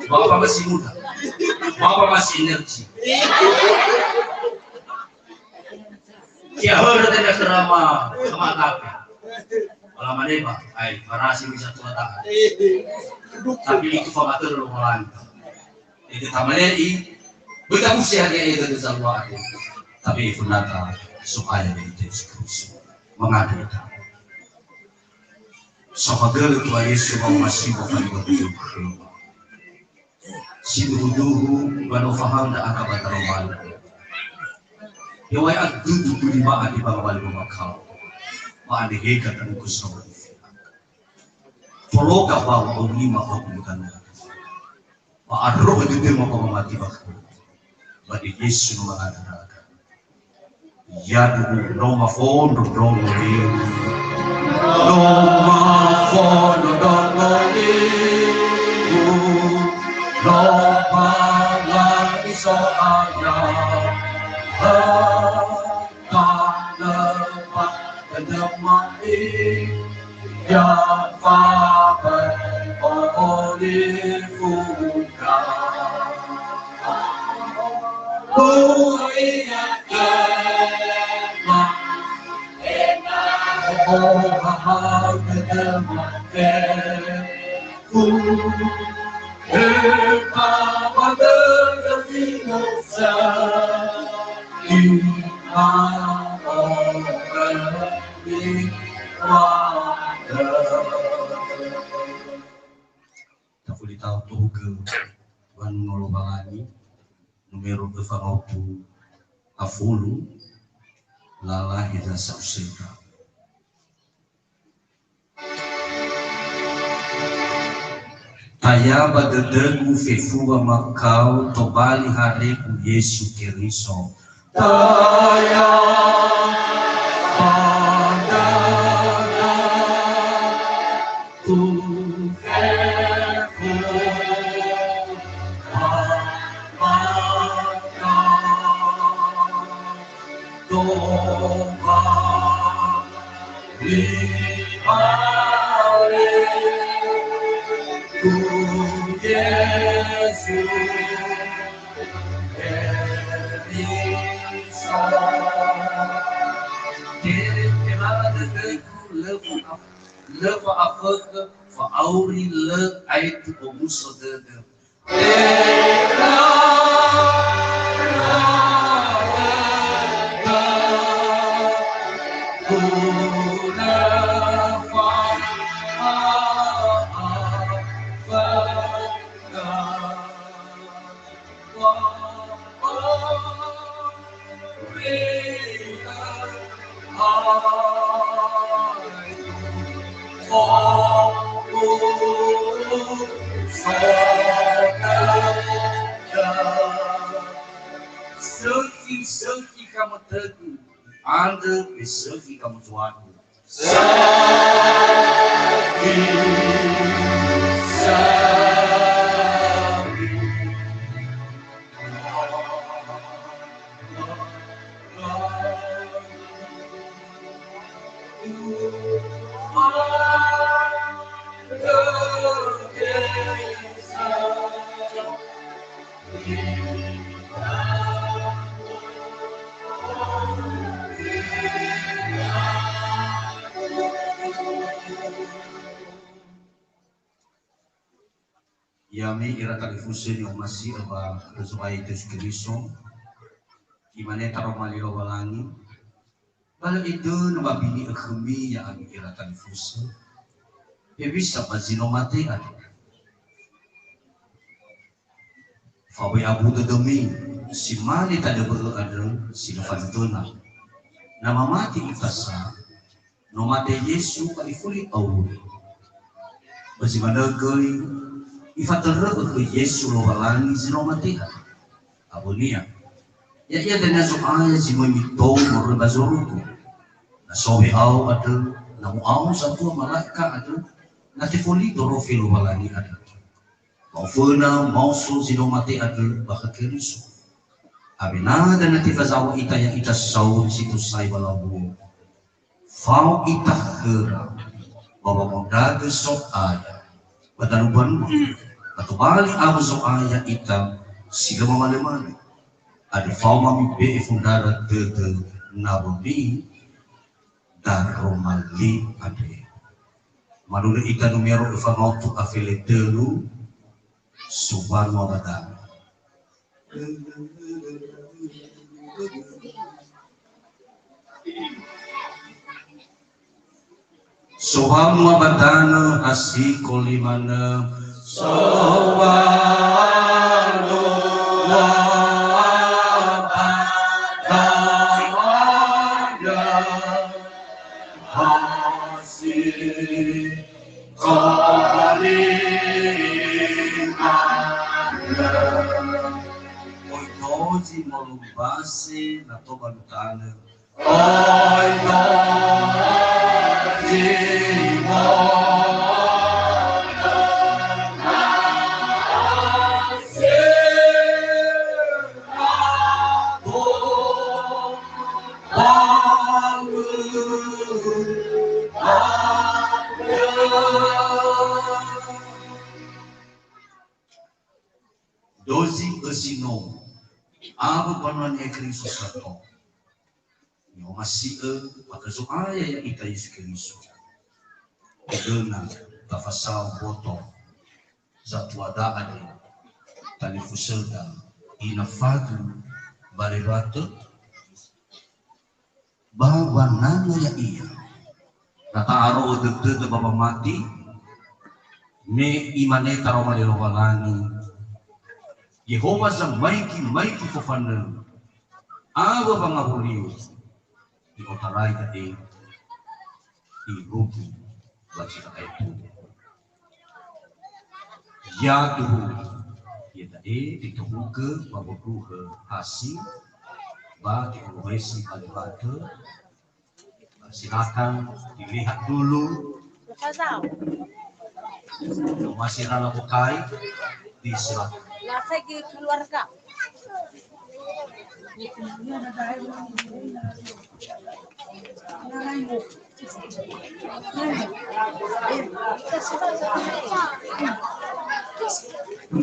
Bapak masih muda. Bapak masih energi. Ia hörö tenda kerama, sama tapi. Malam ini, Pak, ai, barasi bisa tua tahan. Tapi itu fama terlalu malam. Ite tamale'i, böi tabusi hage ita dösa lua'e. Tapi funata supaya di ite Yesus Kristus. Mangada ita. Safagölö tua Yesu mau masiwa fali waktu. Siduhu-duhu, ba no faham da aka ba taromalu. Yawai adudu buli ma'a di bangabali mamakau. Ma'a di heka tanuku sawa. Fologa bawa au lima au lima. Ba aro dede ma pamamati bakhu. Ba di Yesu no mangandra. Ya duhu no mafondo ndrongo liu. No mafondo ndrongo liu. No mangangi So'aya. Tanö ba dödöma i, ya fa böi olifuga. Böi ya tema, o ha ha dödöma te. Tafuli tau tohugö wanungo Lowalangi, numero öfa ngaotu afulu, lala heza sa'usera. Taya ba dödögu fefu wamakao tobali haregu Yesu Keriso. Taya ba dödögu fefu wamakao tobali Lö fa'afökhö, fa'auri lö aetu omuso dödö. Sökhi, sökhi kamotögu, andrö me sökhi kamotuagu. Sökhi, sökhi. Ya'ami ira talifusö ni'omasi'ö ba Zo'aya Yesu Keriso, imane taroma li Lowalangi, ba lö edönö wabini'ö khömi ya'ami ira talifusö, hewisa ba zi no mate andrö. Faböi abu dödömi, si mane tanö bö'ö andrö si lö fanötöna. Na mamati ita sa, no mate Yesu ba ifuli auri. Ba zi manö göi, ifatörö'ö khö Yesu Lowalangi zi no mate andrö. Awönia, ya'ia dania Zo'aya zi möi mitou moroi ba zorugo. Na so we'ao andrö, na mu'ao satua mala'ika andrö, na tefolido rofi Lowalangi andrö. Ba oföna maoso zi no mate andrö ba khö Keriso. Awena dania tefazaŵa ita ya'ita sauri si tosai ba lawuo. Fao ita khöra ba wangondragö So'aya ba dalu mbanua, ba tobali awö Zo'aya ita si lö mamalö-malö. Andrö faoma mibe'e fondrara dödö Nawömi daroma li andre. Manunu ita numero öfa maotu afele tölu, sowanua ba danö. Sowanua ba danö, hasiko limanö. Sowanua ba danö, hasiko limanö. Oi dozi molombase na toba lutanö. Dozi ösi no, awö banua Niha Keriso sato. Ni'omasi'ö ba khö Zo'aya ya'ita Yesu Keriso. Dödöna tafasao boto zatuada andre, talifusöda ina fadu ba lewatö, ba wananö ya'ia. Na ta'aro'ö dödöda ba wamati, me imane taroma li Lowalangi, Yehowa zamaigi-maigi fofanö, awö wangawuliu, i'otarai da'e, irugi ba zi aetu. Ya duhu, iada'e itohugö ba wondruhö hasi, ba te'olowaisi ba lewatö, Silakan dilihat dulu. Masih ada bukai, disilakan. Lah, saya ke keluarga.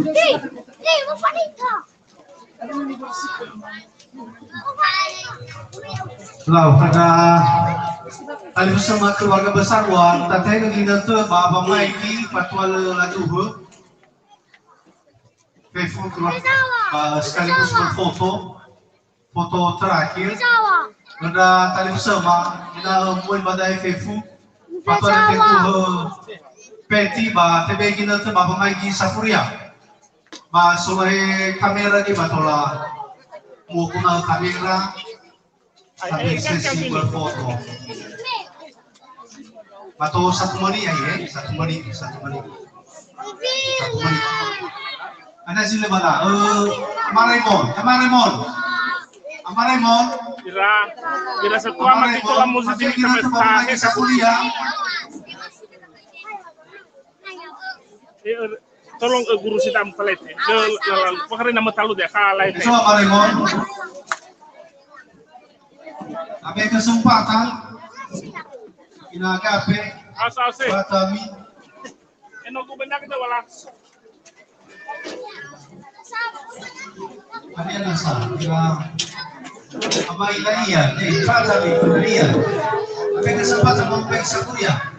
Hei, hei, Bapak Ika. Lau, pada talifusöma keluarga besar Wan, tatehegö ginötö ba wamaigi fatua lö laduhö. Fefu keluarga, ba sekaligus berfoto, foto terakhir. Pada talifusöma, ina möi ba da'e fefu, fatua lö fefu, peti ba tebe'e ginötö ba wamaigi safuria. Ba solohe kamera di ba tola mu'oguna'ö kamera, sambil sesi berfoto. Atau satu menit ya, ya? Satu menit, satu menit. Satu menit. Ana zile mana? Eh, Ama Raimon, Ama Raimon. Ama Raimon. Ira, ira satua Ama mati Raimon, tola muzi tapi di kita pesta, eh, satu ya. Eh, eh, Tolong, eh, guru sita am talete. Ke, ke, pokoknya nama talu deh, ka lain deh. Coba Pak Raymond. Apa kesempatan? Ina gape? Asa, asa. Batami. Eno ku benar kita wala. Ada yang nasa, ya. Ama Ina Ian, eh, Fatami, Ina Ian. Apa kesempatan mau periksa kuliah?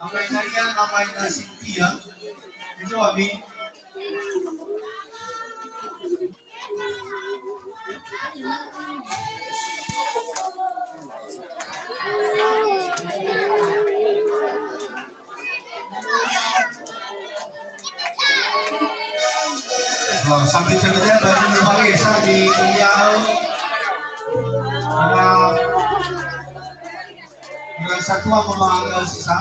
Ama Ina Ian, Ama Ina Sintia. Itu, Ami. Oh, sampai kerja bagi Bang Esa di Riau. Ada dengan satu apa Bang Esa?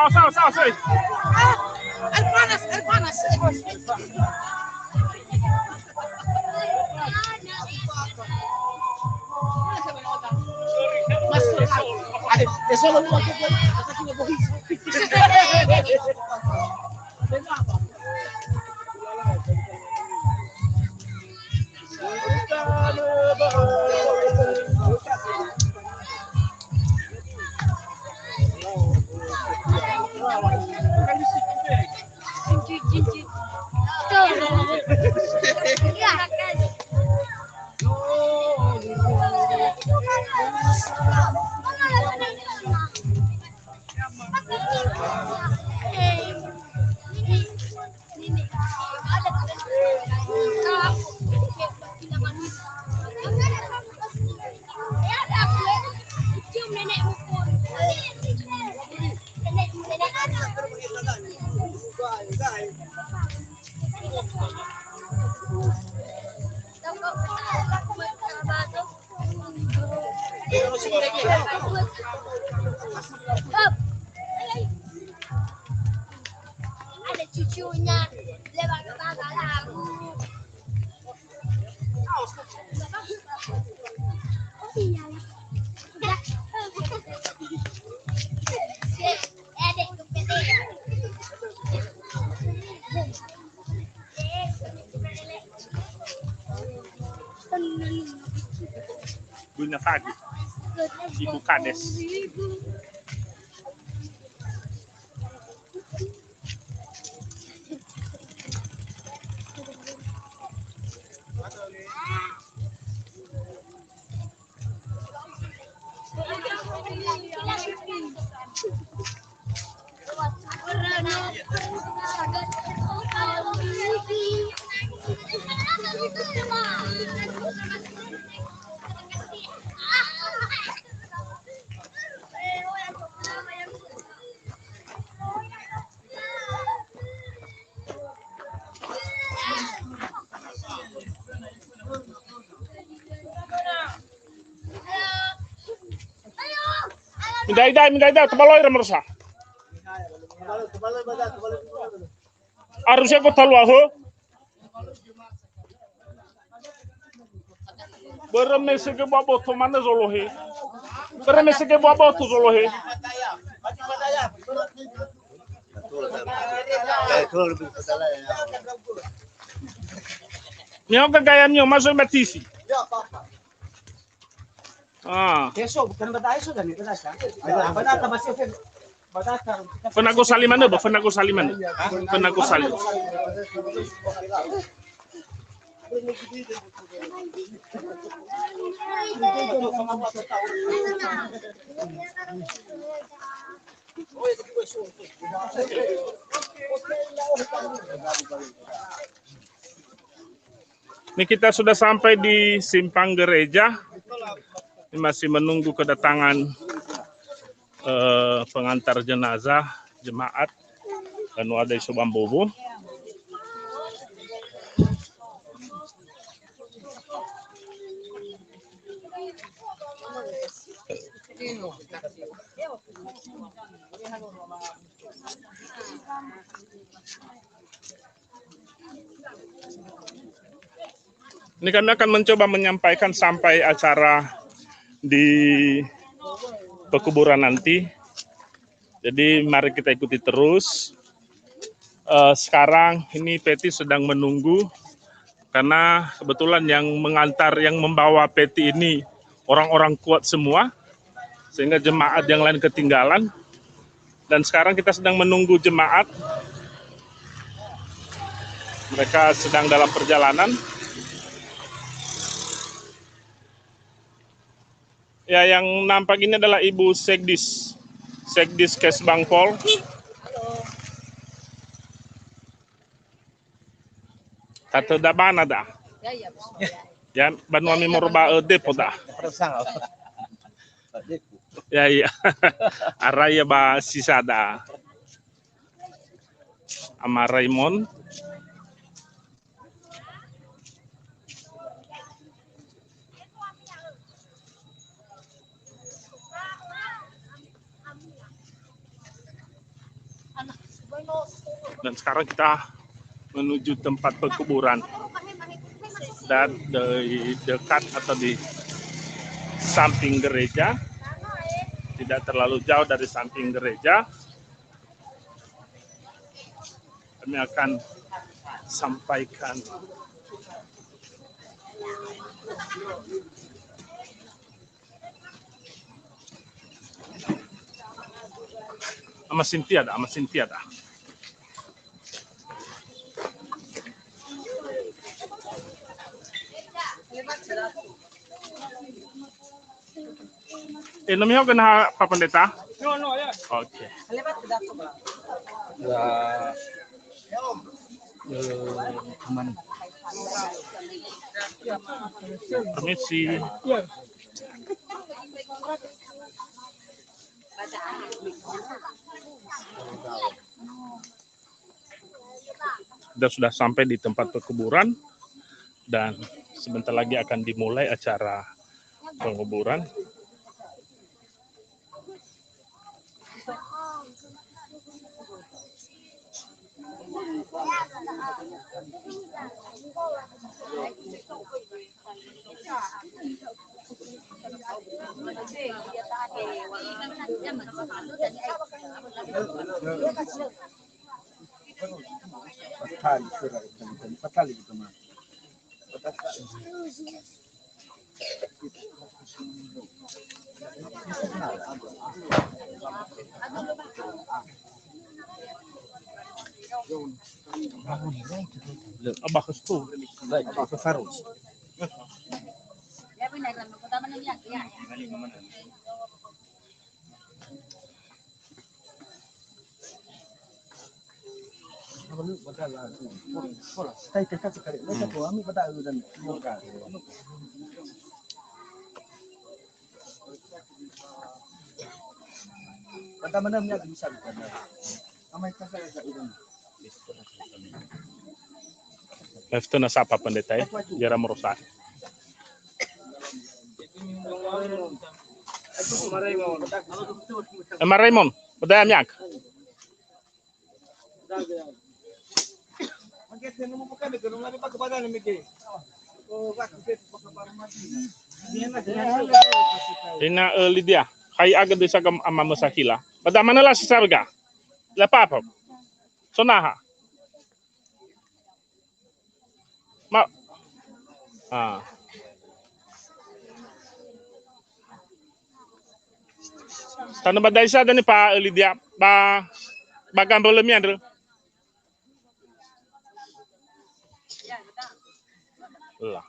Awas, awas, awas, woi. Ah, air panas, air panas. Ada cucunya, lewat baba lagu. Oh iya. Udah. Adek kepede ya. Buna pagi. Ibu Kades. Mindai-dai, mindai-dai, tebaloi ra marosa. Aruseko taluaho. Börö mesege bua boto manö zolohe. Börö mesege bua boto zolohe. Mihoga gaya mio, masuk ba T V. Ah. Eso, bukan bata eso dan itu rasa. Apa nak tambah sih? Föna gosali manö, ba, föna gosali manö. Föna gosali. Ini kita sudah sampai di simpang gereja. Ini masih menunggu kedatangan, eh, pengantar jenazah jemaat Banua Dai Soba Mbowo. Ini kami akan mencoba menyampaikan sampai acara di pekuburan nanti. Jadi mari kita ikuti terus. Eh, sekarang ini peti sedang menunggu karena kebetulan yang mengantar, yang membawa peti ini orang-orang kuat semua, sehingga jemaat yang lain ketinggalan. Dan sekarang kita sedang menunggu jemaat. Mereka sedang dalam perjalanan. Ya, yang nampak ini adalah Ibu Sekdis, Sekdis Kesbangpol. Tatöda bana da. Ya, ya, betul. Ya, banua memorba, eh, Depo da. Ya, iya. Araya ba sisa da. Ama Raimon. Dan sekarang kita menuju tempat pekuburan. Dan di dekat atau di samping gereja. Tidak terlalu jauh dari samping gereja. Kami akan sampaikan. Ama Sintia da, Ama Sintia da. Eh, no mihaogö na ha Pak Pendeta? No, no, ya. Oke. Ya. Eh, aman. Permisi. Ya. Kita sudah sampai di tempat pekuburan dan sebentar lagi akan dimulai acara penguburan. Abah Kestu. Abah Kefarus. Efto na sapa pendeta, eh, biar merosa. Eh, Maraimon, bedaya miak. Ina, eh, Lydia, hai aga desa gam ama mesahila. Pada mana lah sesarga? Lapa apa? Sonaha. Ma-, ah. Tanö ba daisa dania pa Lydia, ba, ba gambrölö miandrö. Lah.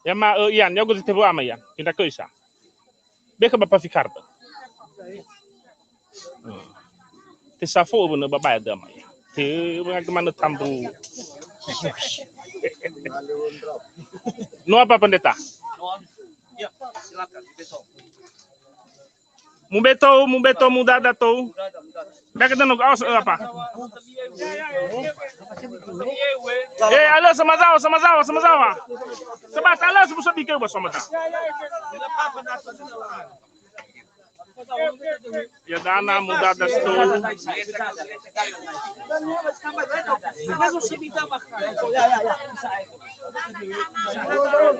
Ya ma, eh, Ian, ya ugu tebu ama Ian. Pindah ke isa. Beka Bapak Fikar. Hmm. Tesafo bener Bapak ada ama ya. Te mana tambu. No apa pendeta? Ya, silakan, besok. Mubeto, mubeto, mudada tou. Dah kena nunggu, awas, eh, apa? Eh, ala sama zawa, sama zawa, sama zawa. Sebab ala sebab sebab ke sama zawa. Ya dana mudada tou.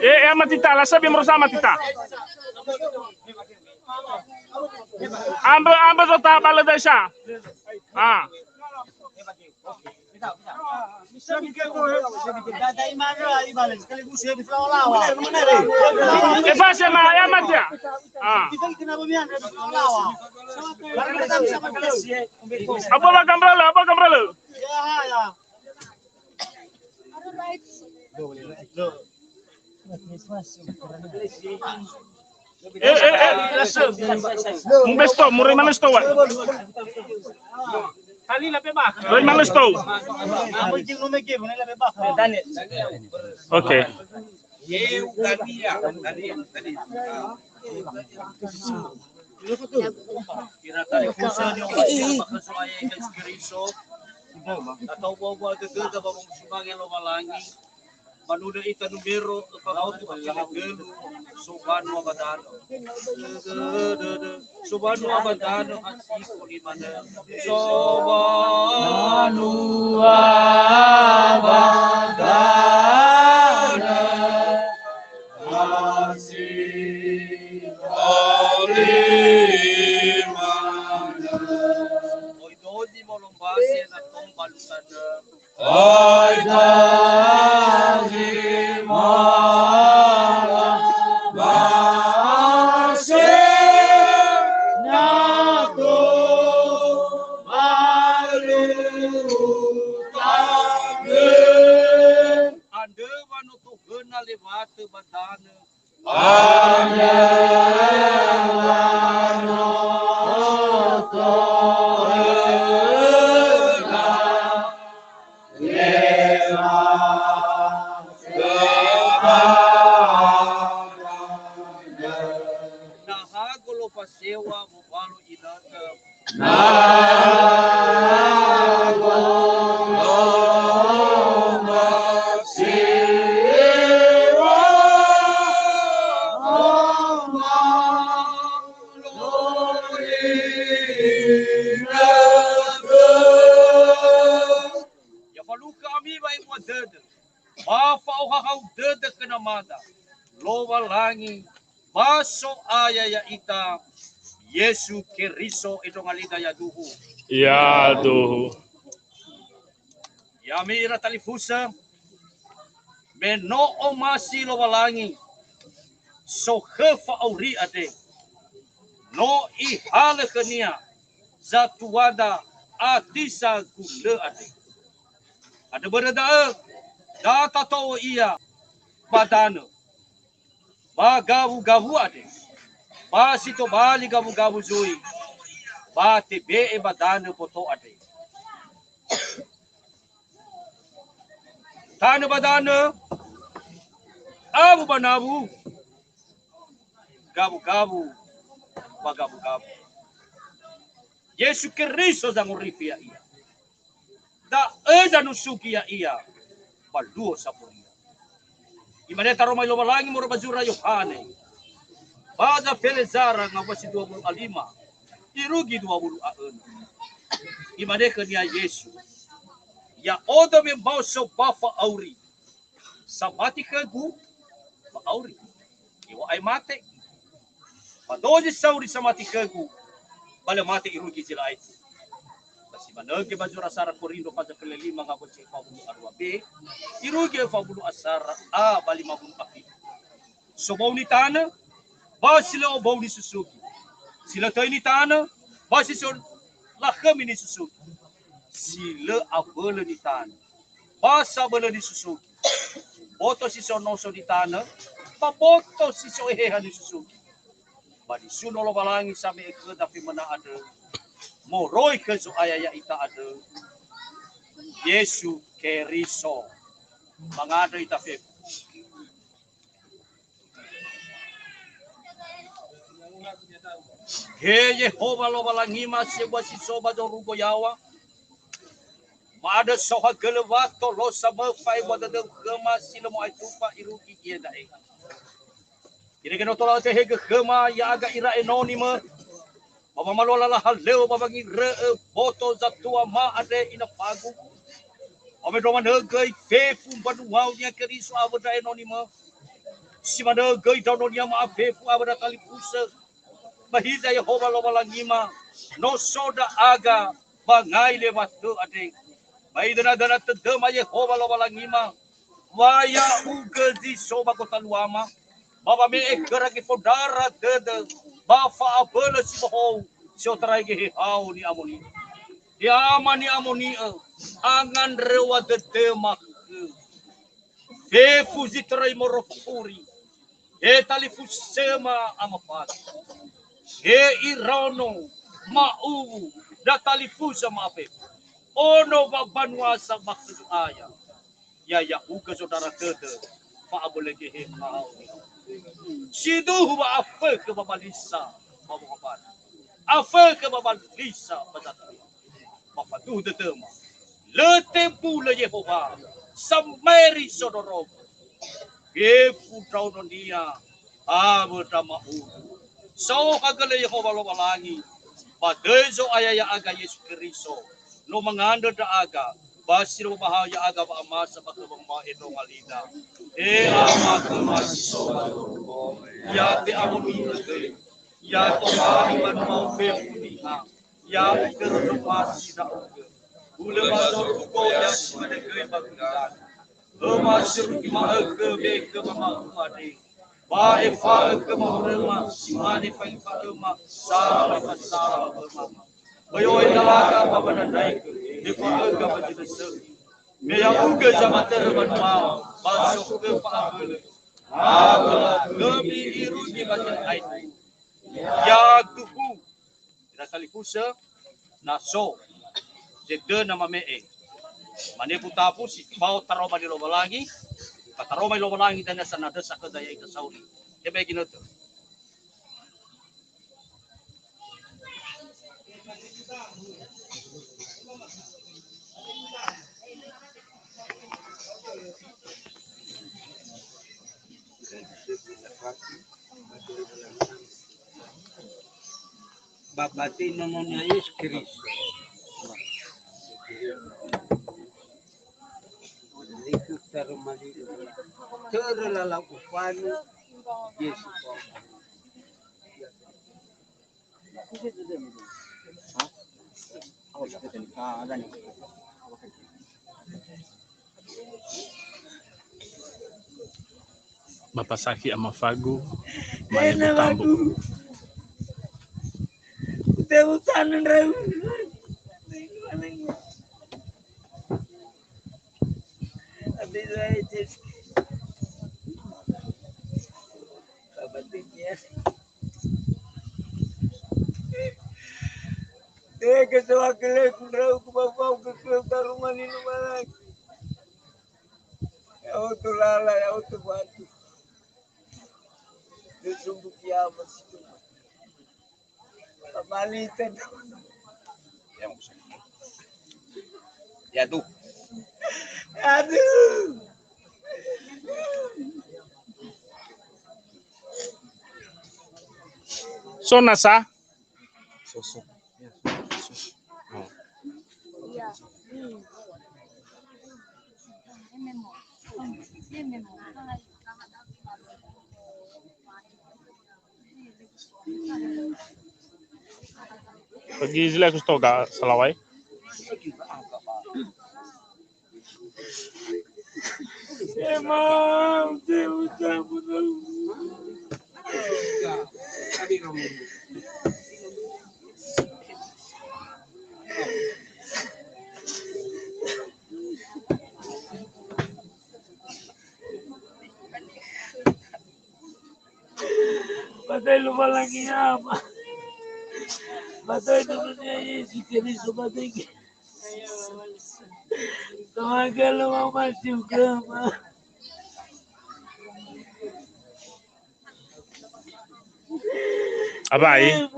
Eh, eh, ama tita, lasa bi merosa ama tita. Ambö, ambö zota ba lö daisa. Ah. Efase ma, ya matia. Ah. Apa ba gambrölö, apa gambrölö? Eh, eh, eh. Mubesto, murai mana sto, wa? Murai mana sto? Oke. Ira talifusö ni'omasi'ö ba khö Zo'aya Yesu Keriso. Na ta'omu'omu'a dödöda ba wamusumange Lowalangi. Manunö ita numero öfa ngaotu ba kele gelu, sobanua ba danö. Sobanua ba danö, ha sifo lima nö. Sobanua ba danö, ha sifo lima Andrö wa no tohöna lewatö ba danö. Naha golofa sewa wowalo inötö. Ya falukö ami wa'ebua dödö, ba fa'ohahau dödö khö Namada, Lowalangi, ba So'aya ya'ita, Yesu Keriso, endronga lida yaduhu. Yaduhu. Ya'ami ira talifusö, me no omasi Lowalangi sokhö fa'auri andre, no Ihalö khönia zatuada atisa gulö andre. Andrö börö da'ö, da tato'ö ia ba danö. Ba gawugawu andre, ba si tobali gawugawu zui, ba tebe'e ba danö boto andre. Tanö ba danö, awu ba nawu, gawugawu ba gawugawu. Yesu Keriso zangorifi ya'ia. Da'ö zanusugi ya'ia ba luo safuria. Imane taroma Lowalangi moroi ba zura Yohane, ba zafele zara ngawua si dua wulu a lima, irugi dua wulu a önö. Imane khönia Yesu, "Ya'odo me maoso ba fa'auri. Samati khögu, fa'auri. Iŵa'ae mate. Ba dozi sauri samati khögu, ba lö mate irugi zi lö aetu." Ba si manö göi ba zura sara Korindro faza fele lima ngawua si fawulu a dua be, irugi fawulu a sara a ba lima wulu a fitu. Sobou nitanö, ba si lö obou nisusugi. Si lö töi nitanö, ba si so lakhömi nisusugi. Si lö abölö nitanö, ba sabölö nisusugi. Boto si so noso nitanö, ba boto si so eheha nisusugi. Ba nisuno Lowalangi same'e khöda femöna andrö, moroi khö Zo'aya ya'ita andrö, Yesu Keriso. Mangandrö ita fefu. He Yehowa Lowalangima sebua si so ba zorugo yaŵa, ma'andrö saohagölö wa tolosa mö fa'ebua dödöu khöma si lö mo'aetufa irugi iada'e. Irege no tola ötehegö khöma ya'aga ira enoni mö, ba wamalua lala halöŵö ba wangirö'ö boto zatua ma andre inafagu. Ba mendrua manö göi fefu mbanuau-Nia Keriso awö ndra enoni mö. Si manö göi ndraono-Nia ma'afefu awö ndra talifusö. Ba hiza Yehowa Lowalangima, no so ndra'aga wangai lewatö andre. Ba idönadöna tödöma Yehowa Lowalangima, wa ya'ugö zi so ba gotaluama, ba wame'e khöra gefondrara dödö, ba fa'abölö si bohou, si otarai Geheha-U ni'amoni'ö. He Ama ni'amoni'ö, angandröŵa dödöma khöu. Fefu zi töröi morofuri, he talifusöma amafasa. He iraono, ma'uwu, ndra talifusö ma'afefu. Ono wa mbanuasa ba khö Zo'aya. Ya ya'ugö zondrara dödö, fa'abölö Geheha-U. Siduhu wa afökhö ba balisa ba wangobali. Afökhö ba balisa ba zatua. Ba faduhu dödöma. Lö tebulö Yehowa, sameri sondrorogö. Fefu ndraono-Nia, awö ndra ma'uwu. Saohagölö Yehowa Lowalangi, ba döi Zo'aya ya'aga Yesu Keriso, no mangandrö ndra'aga, ba si lö mobaha ya'aga wa'amasa ba khö wanguma'õ endronga lida. He Ama khöma si so ba zorugo, ya te'amoni'ö göi, ya tobali ba numau fefu niha, ya u'ugö zomasi ndra'ugö. Hulö ba zorugo ya si mane göi ba gulidanö. Öma sirugi ma'ökhö be khöma ma'ökhö andre. Ba efa'ö khöma horöma, si mane fa'efa'öma, sara ba efasara ba ömama. Böi o'oe ndra'aga ba wanandraigö, efa'öga ba zi lö sökhi. Me ya'ugö zamatörö banua, ba so khö fa'abölö. Aböla khömi irugi ba zi lö aetu. Ya tuhu. Ira talifusö, na so zedöna mame'e. Mane butafu si fao taroma li Lowalangi, ba taroma li Lowalangi dania sanandrösa khöda ya'ita sauri. Tebai ginötö. Ba batö Nono-Nia Yesu Keriso. Itu taroma li Lowalangi. Törö lalau ufanö Yesu. Bapa sakhi ama fagu, mane butambu. Utewu tanö ndrau. Abi saya cek. Bapa tinggi ya. Eh, ketua kelek ndrau ku bapa ke taroma li Lowalangi. Ya oto lala, ya oto batu. Dia sumbu kiamat situ. Kembali ke. Ya tuh. Aduh. So nasa? So, so. Ya, so, so. Oh. Pagi zila aku stoga salawai. Emang, dia ucap betul. Ba da'e Lowalangi Ama. Ba da'e Nono-Nia Yesu Keriso ba dege. Tohagölö wamati ugöma. Abai.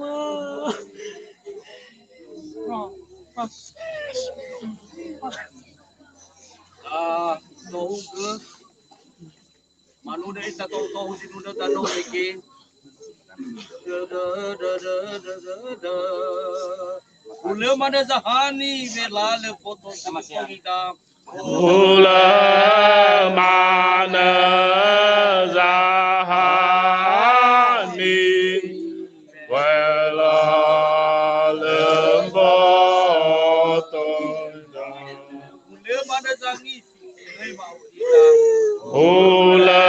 Ah, tohugö. Manunö ita tohu-tohu zinunö danö mege. Hulö manö zahani, welalö foto sama sekali da. Hulö manö zahani, welalö foto da. Hulö manö zangi. Hulö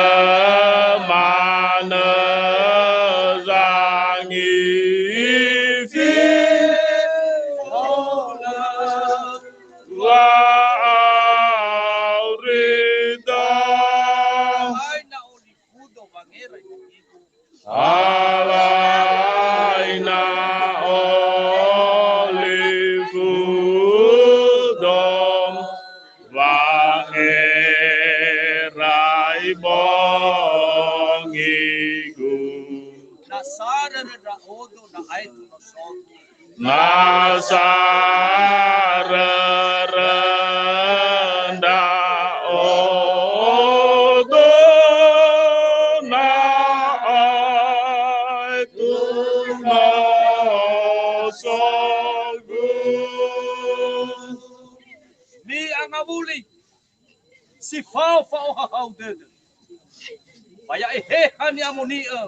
manö zangifi. Wa'aurida. Alai na olifu dom wangerai bongigu. Na sarörö ndra'odo na aetu nosogu. Na sarörö ndra'odo na aetu nosogu. Ni'angawuli. Si fao fa'ohahau dödö. Ba ya Eheha ni'amoni'ö,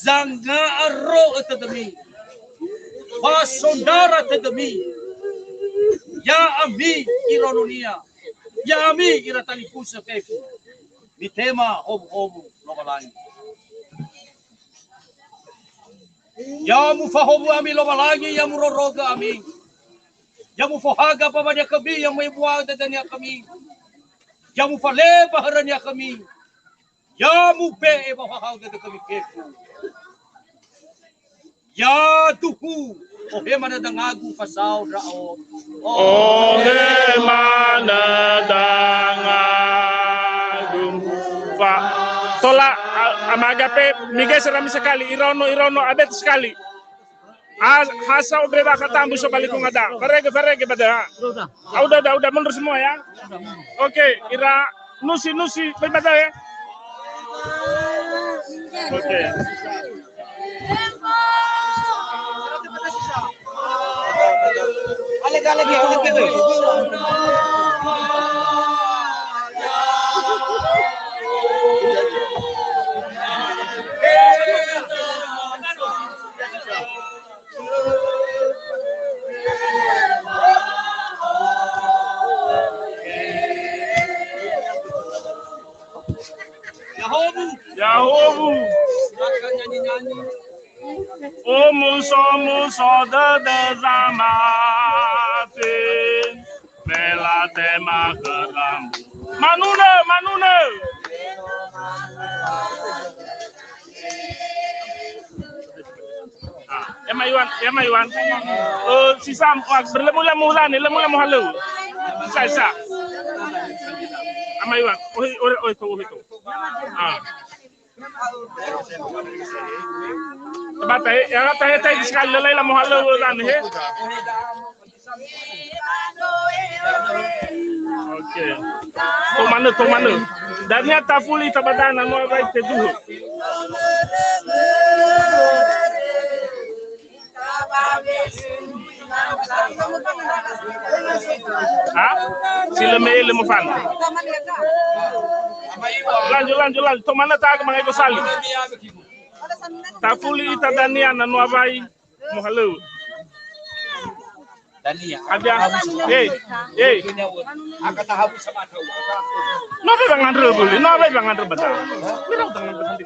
zanga'aro'ö tödömi, fasondara tödömi. Ya'ami iraononia, ya'ami ira talifusö fefu, mitema howuhowu Lowalangi. Ya mufahowu ami Lowalangi, ya murorogö ami. Ya mufohaga ba waniakhömi, ya mu'ebua'ö dödönia khömi. Ya mufaleba hörönia khömi. Ya mube'e wa'ohahau dödö khömi fefu. Ya duhu, ohe manö dangagu fasao ndra'o. Ohe manö dangagu fa-, tola, a-, ama Agape, migeser ami sekali, iraono, iraono, abet sekali. Ah, hasa obre wa katambu so baliku ngada. Farege, farege pada. Ah, udah, udah, udah mundur semua ya. Oke, ira nusi, nusi, pada ya. Oke. Yahowu. Yahowu. Akan nyanyi-nyanyi. Omuso-muso dödö zamate, me latema khöra. Manunö, manunö. Ah, ema Iwan, ema Iwan. Eh, si Sam, wah, berlemu-lemu hulane, lemu-lemu halöŵö. Sa, sa. Ama Iwan, ohi, ohi, ohi, ohi. Ah. Ba tahe, ya, tahe, tahe, sekali lelai lamu halöŵö hulane, he. Oke. Tomanö, tomanö. Dania tafuli ita ba dania, no awai teduhö. Ha? Si lö me'e lö mofanö. Lanjut, lanjut, lanjut. Tomanö ta'aga mangai gosali. Tafuli ita dania na no awai. Mohalöŵö. Dania. Ada. Hei, hei. Aka tahabu sama tahu. No, be bang andre beli. No, be bang andre bata. Mira utang andre beli.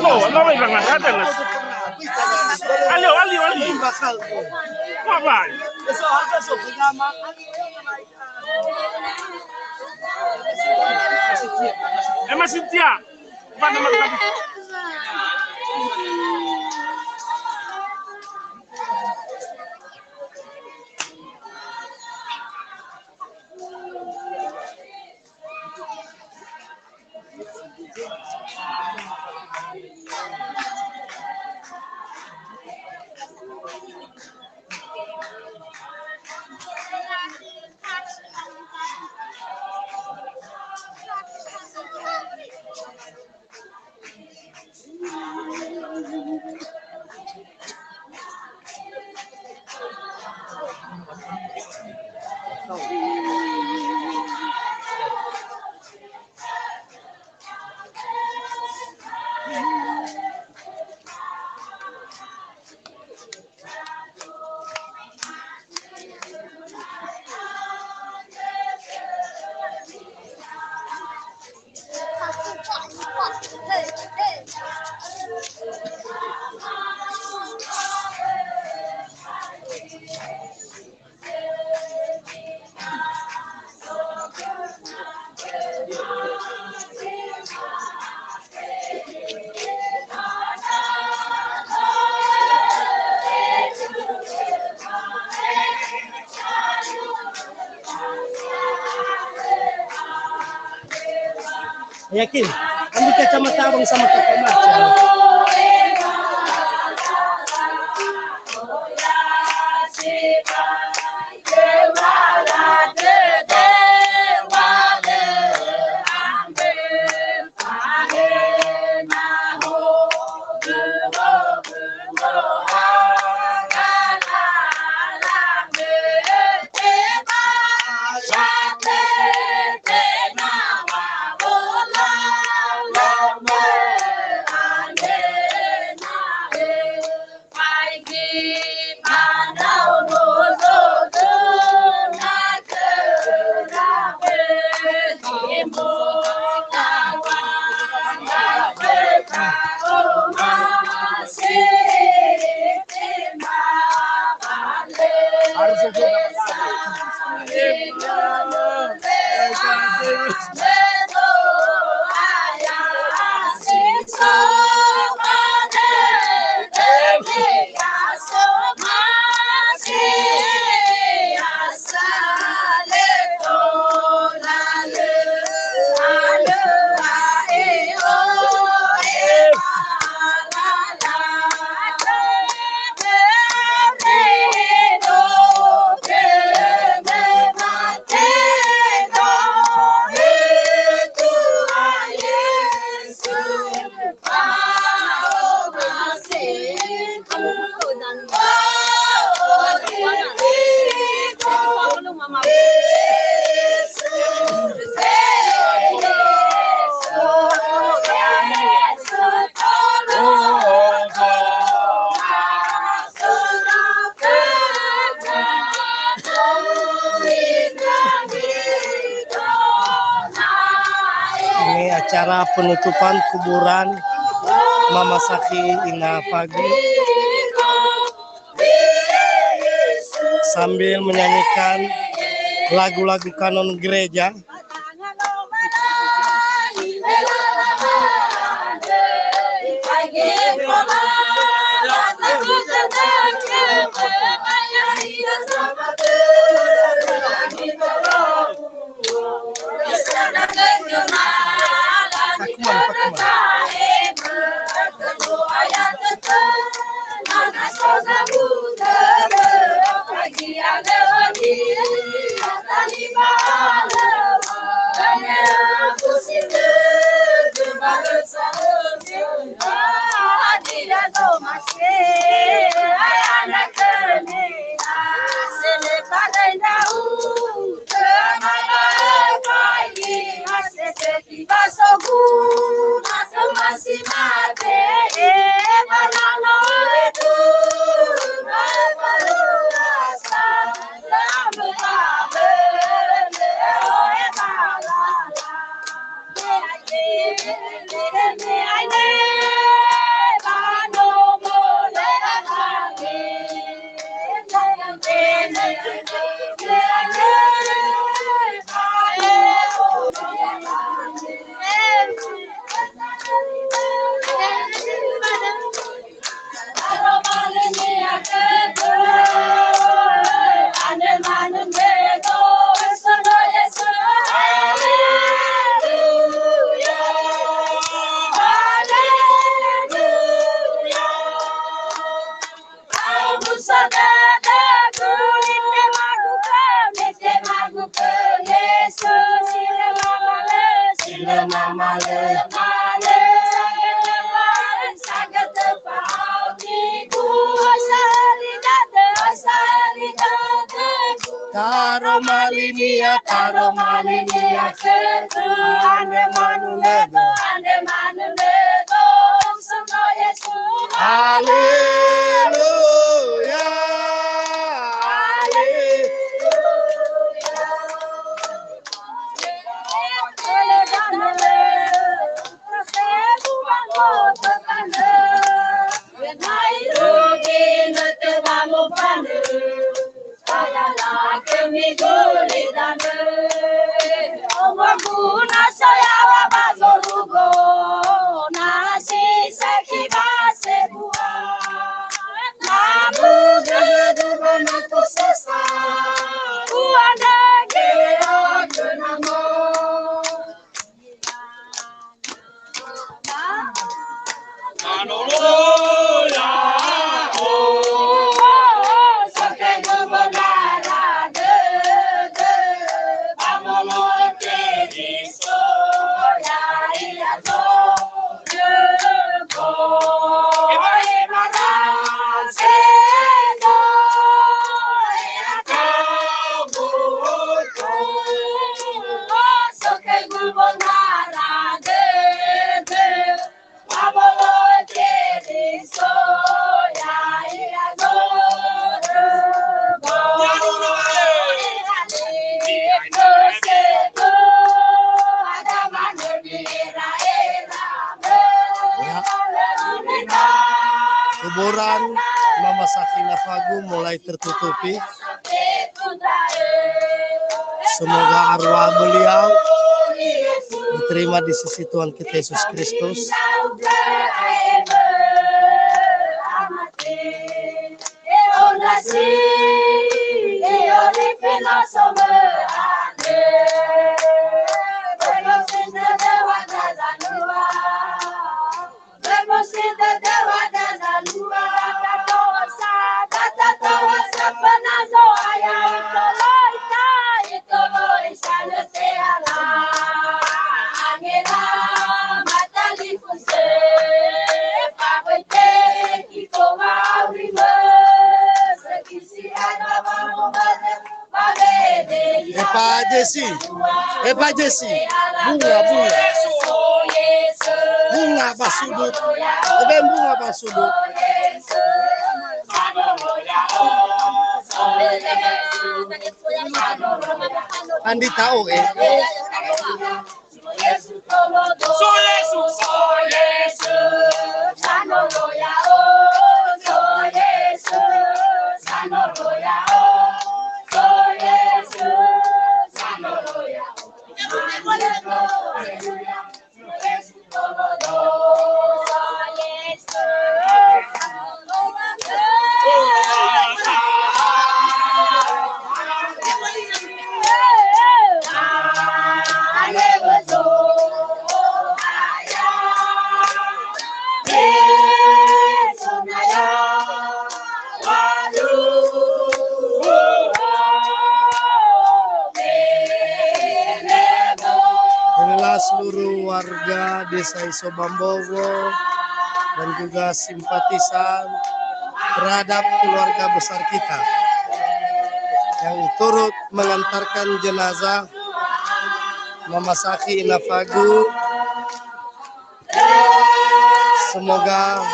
No, no, be bang andre ada nas. Alio, alio, alio. Apa? Ema Sintia. Yakin, kamu kacamata abang sama kakak Mas, ya. Acara penutupan kuburan Mama Sakhi Ina Fagu sambil menyanyikan lagu-lagu kanon gereja. Taroma linia, taroma linia khögu, andre manö nödö, andre manö nödö, Yesu. Haleluya, haleluya. Ya. Kuburan Mama Sakhi Ina Fagu mulai tertutupi. Semoga arwah beliau diterima di sisi Tuhan kita Yesus Kristus. Epa Jesi, Epa Jesi, bunga, bunga. Bunga ba sudut. Ebe bunga ba sudut. Andi tao, eh. Inilah seluruh warga Desa Isobambogo dan juga simpatisan terhadap keluarga besar kita yang turut mengantarkan jenazah Mama Saki Inafagu. Semoga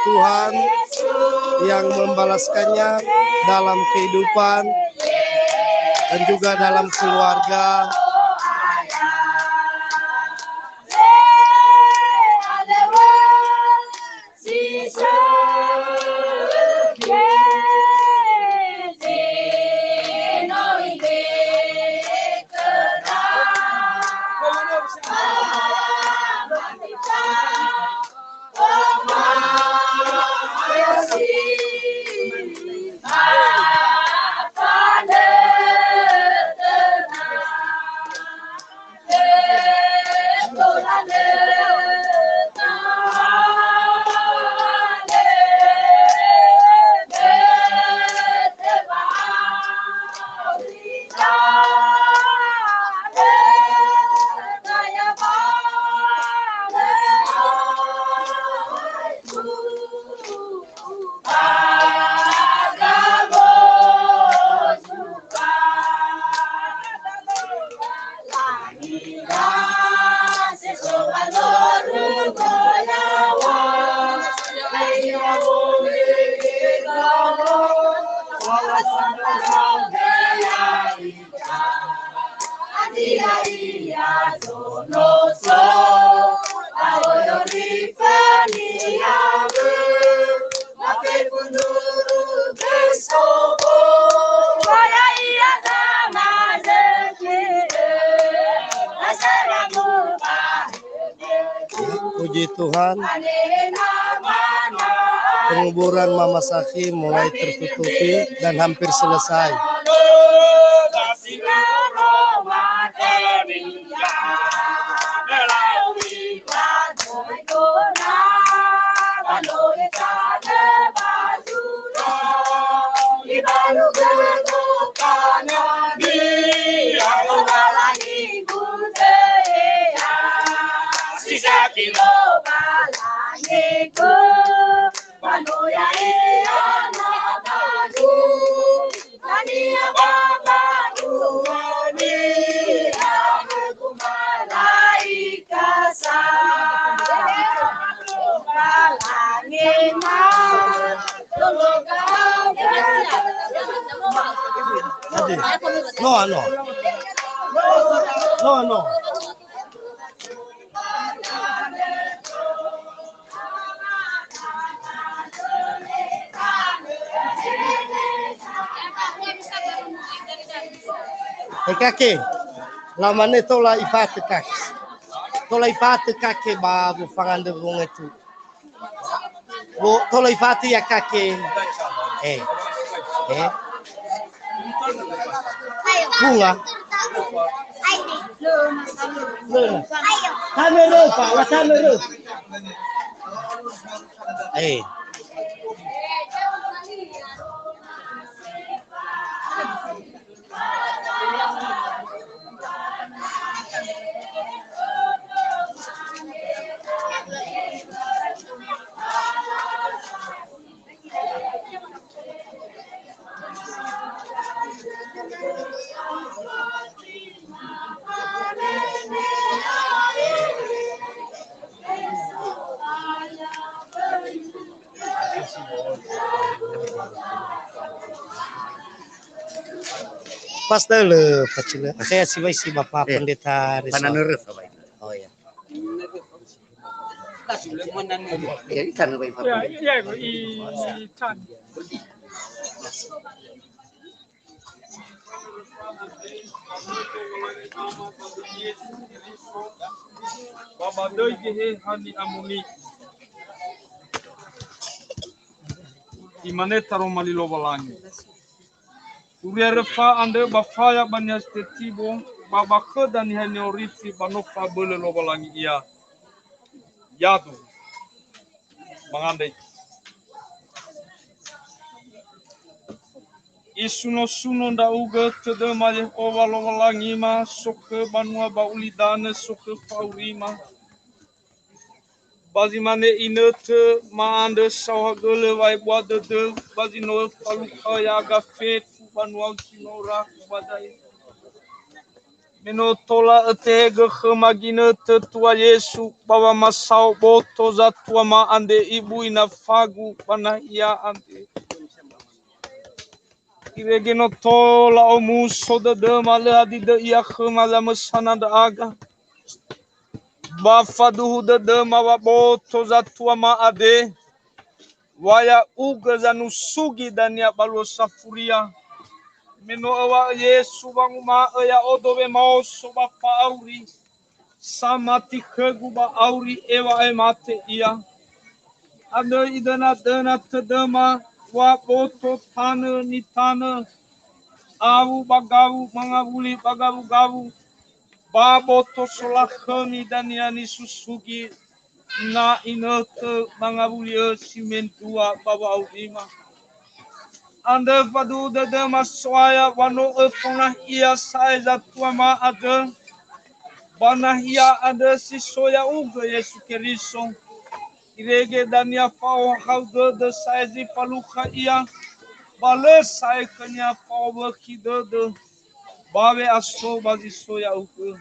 Tuhan yang membalaskannya dalam kehidupan dan juga dalam keluarga. Puji Tuhan, penguburan Mama Saki mulai tertutupi dan hampir selesai. Ade. No, no. No, no. He kake, lamane tola ifatö kake. Tola ifatö kake ba wofangandrö wongetu. Wo, tola ifatö ya kake. Eh. Eh. Bunga. Lö. Tanö rö, Pak, wa tanö rö. Eh. Pas dahulu, Pak Cile. Saya siwai si Bapak Pendeta Rizwan. Pananurus, Bapak Ibu. Ya, ya, ya, i, i, tan. Ba ba döi Geheha ni'amoni'ö. Imane taroma li Lowalangi. Turia röfa andrö ba faya ba niha Stetibo, ba ba khöda niha ni'orifi ba no fabölö Lowalangi ia. Yadu. Mangandrö. Isuno-suno ndra'ugö tödöma Yehowa Lowalangima, sokhö banua ba ulidanö, sokhö fa'aurima. Ba zi mane inötö ma'andrö saohagölö wa'ebua dödö, ba zi no öfalukha ya'aga fefu banua-U zinora ba da'e. Me no tola ötehegö khöma ginötö Tua Yesu ba wamasao boto zatuama andre ibu inafagu ba nahia andre. Irege no tola omuso dödöma, lö hadia döi ia khöma zamösana ndra'aga. Ba faduhu dödöma wa boto zatuama andre, wa ya'ugö zanusugi dania ba luo safuria. Me no öŵa'ö Yesu wanguma'ö ya'odo wemaoso ba fa'auri, samati khögu ba auri eŵa'ae mate ia. Andrö idönadöna tödöma wa boto tanö nitanö, awu ba gawu, mangawuli ba gawugawu, ba boto solakhömi dania nisusugi, na inötö mangawuli'ö si mendrua ba wa'aurima. Andrö faduhu dödöma So'aya wa no öfao nahia sa'ae zatuama andrö, ba nahia andrö si so ya'ugö Yesu Keriso. Irege dania fa'ohahau dödö sa'ae zi falukha ia, ba lö sa'ae khönia fa'owökhi dödö ba we'aso ba zi so ya'ugö.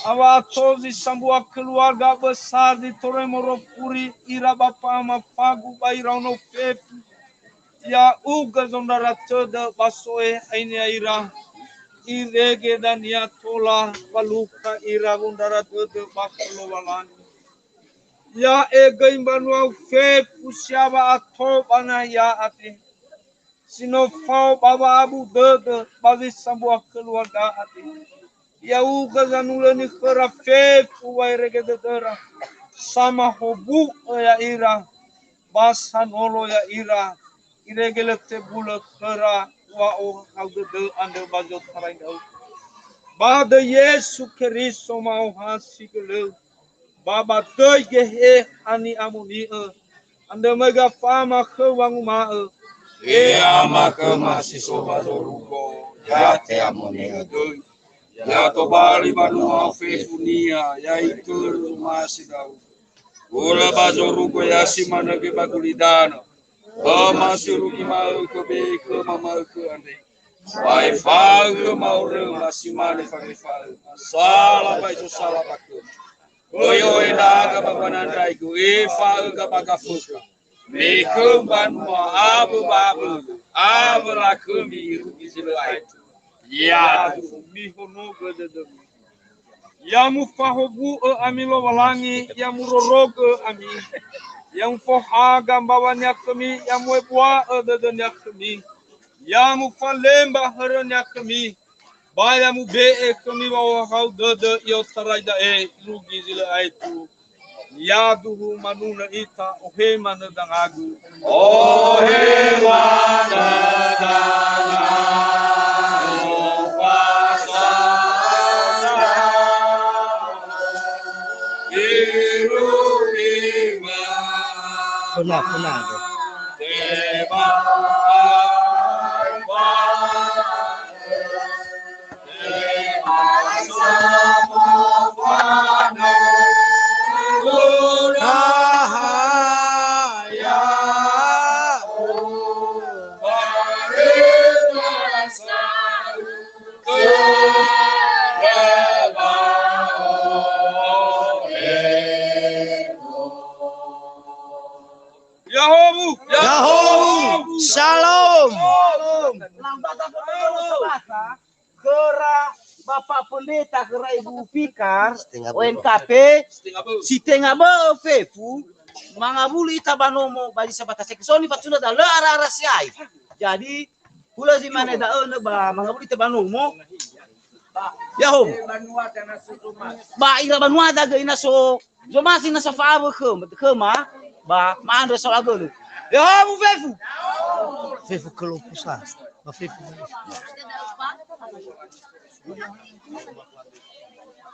Awa ato zi sambua keluarga besar zi toröi morofuri ira ba fa'amafagu ba iraono fefu. Ya'ugö zondrara tödö ba so'ehainia ira. Irege dania tola falukha ira wondrara dödö ba khö Lowalangi. Ya'e göi mbanua-U fefu si awa ato ba nahia andre, si no fao ba wa'abu dödö ba zi sambua keluarga andre. Ya'ugö zanulöni khöra fefu wa'erege dödöra, samahowu'ö ya'ira, ba sanolo ya'ira, irege lö tebulö khöra wa'ohahau dödö andrö ba zotarai ndra'ugö. Ba döi Yesu Keriso ma'ohasi gölö, ba ba döi Geheha ni'amoni'ö, andrö möi gafama khöu wanguma'ö, He Ama khöma si so ba zorugo, ya te'amoni'ö döi. Ya tobali banua-U fefunia, ya itörö zomasi ndra'ugö. Hulö ba zorugo ya si manö göi ba gulidanö. Khöma si irugi ma'ökhö be'e khöma ma'ökhö andre. Ba efa'ö khöma oröma si mane fangefa'öma. Sala ba zi so sala ba khöma. Böi ohe ndra'aga ba wanandraigö, efa'öga ba gafökha. Me khöu mbanua awö ba abölö, awö lakhömi irugi zi lö aetu. Ya'aduhu mihonogö dödömi. Ya mufahowu'ö ami Lowalangi, ya murorogö ami. Ya mufohaga mbawania khömi, ya mu'ebua'ö dödönia khömi. Ya mufalemba hörönia khömi. Ba ya mube'e khömi wa'ohahau dödö i'otarai da'e irugi zi lö aetu. Ya'aduhu manunö ita, ohe manö dangagu. Ohe manö dangagu, fasana irugi ma. Funa, funa, bro. Tema ai ba Ya'ahowu! Ya'ahowu! Shalom! Shalom! Khöra Bapak Pendeta khöra Ibu Fikar, O N K P, si tenga bö'ö fefu, mangawuli ita ba nomo, ba zi sabata seke. So nifatunö da lö ara-ara siai. Jadi, hulö zi mane da'ö nö ba mangawuli ita ba nomo. Ya'ahowu. Ba ira banua da göi na so zomasi na safa'awö khö-, khöma, ba ma'andrö saohagölö. Ya'ahowu fefu. Fefu kelopu sa. Ba fefu.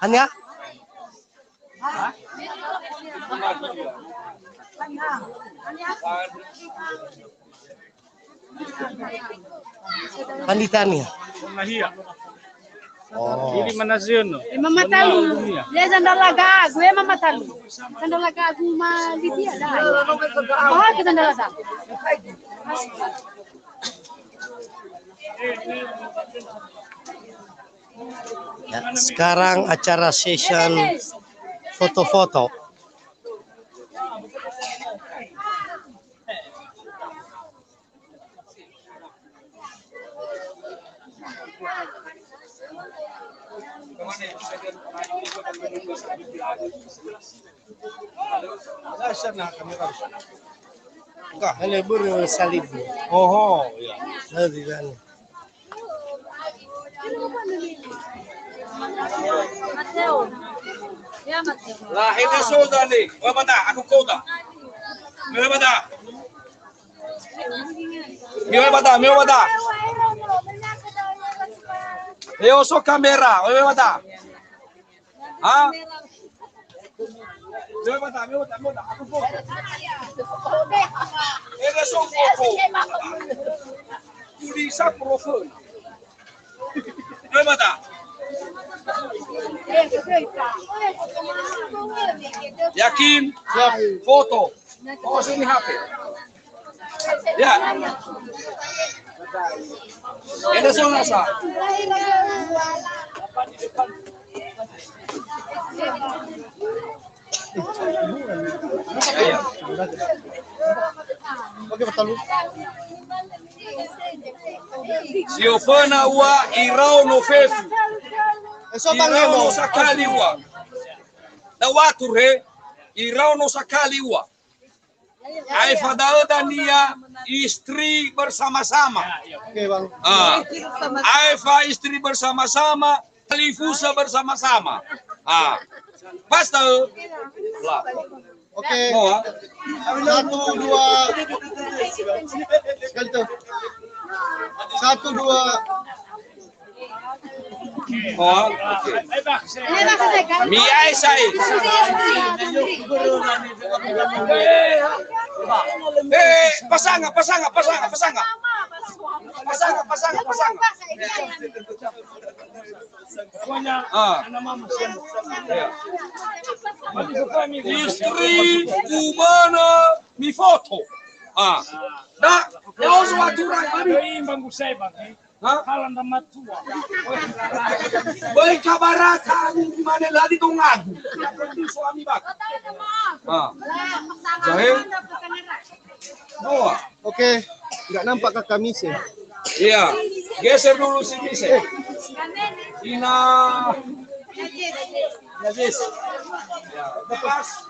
Hanya? Pandita nia. Nahia. Oh. Ili manaziono. Eh, Mama Talu. Dunia. Ya, zandalaga, gue Mama Talu. Zandalaga, gue ma Lydia, dah. Oh, ke zandalaga. Ya, sekarang acara session foto-foto. Enggak, hanya beri salib. Oho, ya. Dari sana. Mateo. Ya, Mateo. Lah, ini sudah nih. Berapa tak? Aku kota. Berapa tak? Mi'o'e ba da, mi'o'e ba da. Leo so kamera, mi'o'e ba da. Ha? Mi'o'e ba da, mi'o'e ba da, mi'o'e ba da. Aku foto. Ere so foto. Tulisan profil. Mi'o'e ba da. Yakin? Siap. Foto. Oh, sini H P. Ya. Ini so nasa. Oke, betul. Si oföna ua iraono fefu. Iraono sakali ua. Da watur he, iraono sakali ua. Aefa da'ö dania istri bersama-sama. Oke, Bang. Ah. Aefa istri bersama-sama, talifusa bersama-sama. Ah. Pas da'ö. Lah. Oke. Moa. Satu, dua. Sekali tuh. Satu, dua. Oh, oke. Mi'ae sa'ae. Eh, pasanga, pasanga, pasanga, pasanga. Pasanga, pasanga, pasanga. Ah. Iya. Istri, umana, mifoto. Ah. Da, ya, so aturan, Abi. Hah? Kala ndra matua. Böi kabaraka, mane lali dongagu. Suami bak. Ah. Jahe. Noah. Oke, nggak nampak kakak Mise. Iya, geser dulu si Mise. Ina. Ya, yes. Ya, lepas.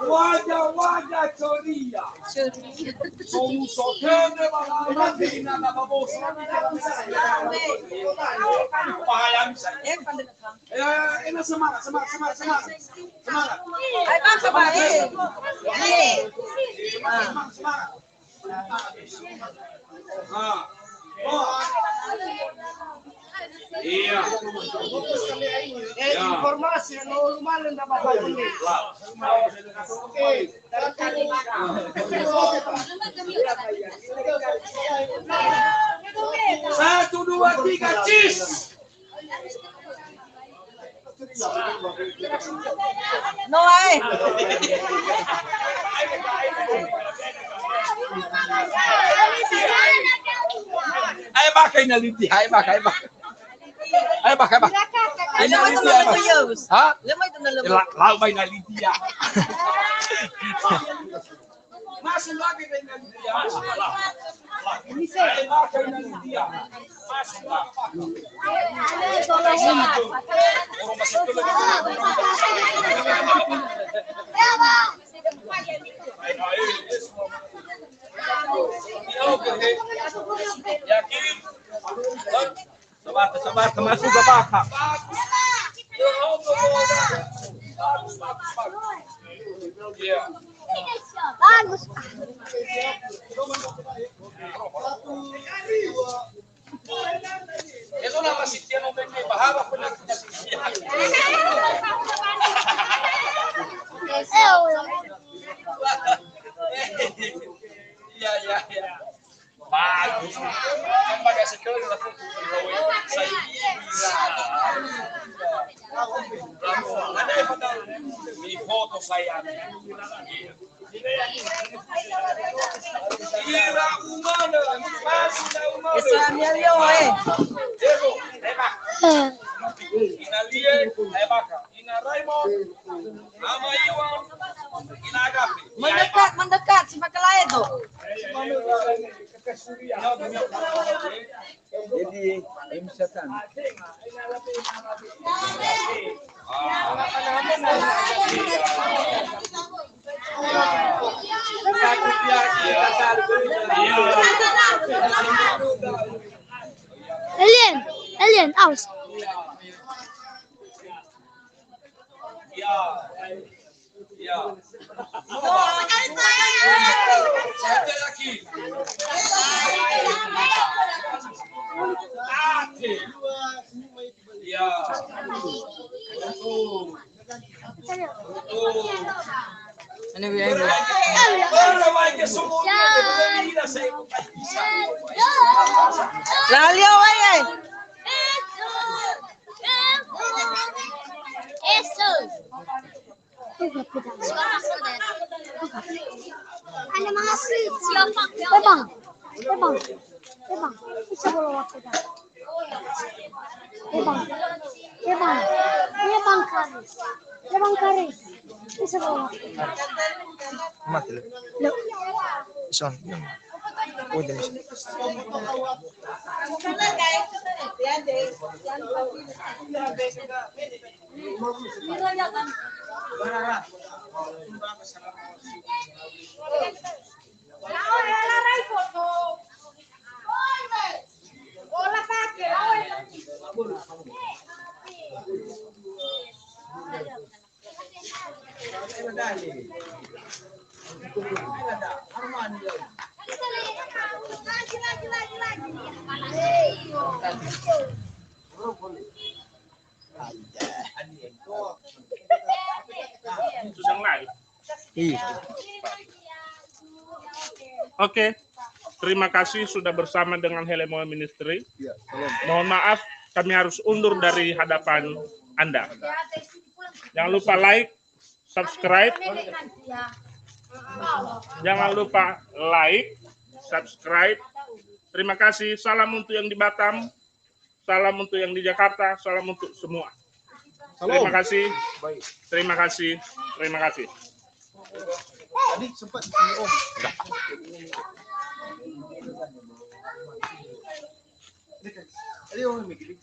Waja, waja, coria. Coria. Somuso tende balana dina na babosa. Pahayami saya. Eh, enak semangat, semangat, semangat, semangat. Semangat. Ayo, Bang, coba, eh. Eh. Semangat, semangat, semangat. Ah. Iya. Eh, ya. Informasi no lumayan na Bapak ini. Oke. Satu, dua, tiga, cis. No, ae. Ae bakha ina Lydia, ae bakha, ae bakha. Ae bakha, ae bakha. Ina Lydia, ae bakha. Ha? Lau mai ina Lydia. Masih lagi dengan dia. Masih lagi dengan dia. Masih lagi. Yakin? Sabar, sabar, termasuk gabaka. Bagus, bagus, bagus. Iya. Bagus. Itu nama si Tiano Meme, bahasa pernah kita si Tiano. Iya, iya, iya. Bagus. Kan pada sekali lah tuh. Saya kira. Ada yang pada di foto saya. Kira umana, masih umana. Islamnya yo, eh. Ego, Eva. Ina Lie, Eva. Ina Raymond, Ama Iwan, Ina Agape. Mendekat, mendekat, si pakai lain tuh. Jadi, em, setan. Alien, alien, aus. Ya. Ya. Satu lagi. Oke. Ya. Betul. Betul. Ini, ini. Orang lain ke semua dia, dia, dia, saya bukan bisa. Lah, lihat, weh, eh. Eso. Ada mangasi. Siapa? Ebang. Ebang. Ebang. Bisa bawa aku dah. Ebang. Ebang. Ebang Karis. Ebang Karis. Bisa bawa aku. Mati lah. Loh. Son. Udah. Susah lagi. Iya. Oke, terima kasih sudah bersama dengan Helemoa Ministry. Iya, salam. Mohon maaf, kami harus undur dari hadapan Anda. Jangan lupa like, subscribe. Jangan lupa like, subscribe. Terima kasih. Salam untuk yang di Batam. Salam untuk yang di Jakarta, salam untuk semua. Salam. Terima kasih. Baik. Terima kasih. Terima kasih. Tadi sempat sini, Om. Tadi Om mikir.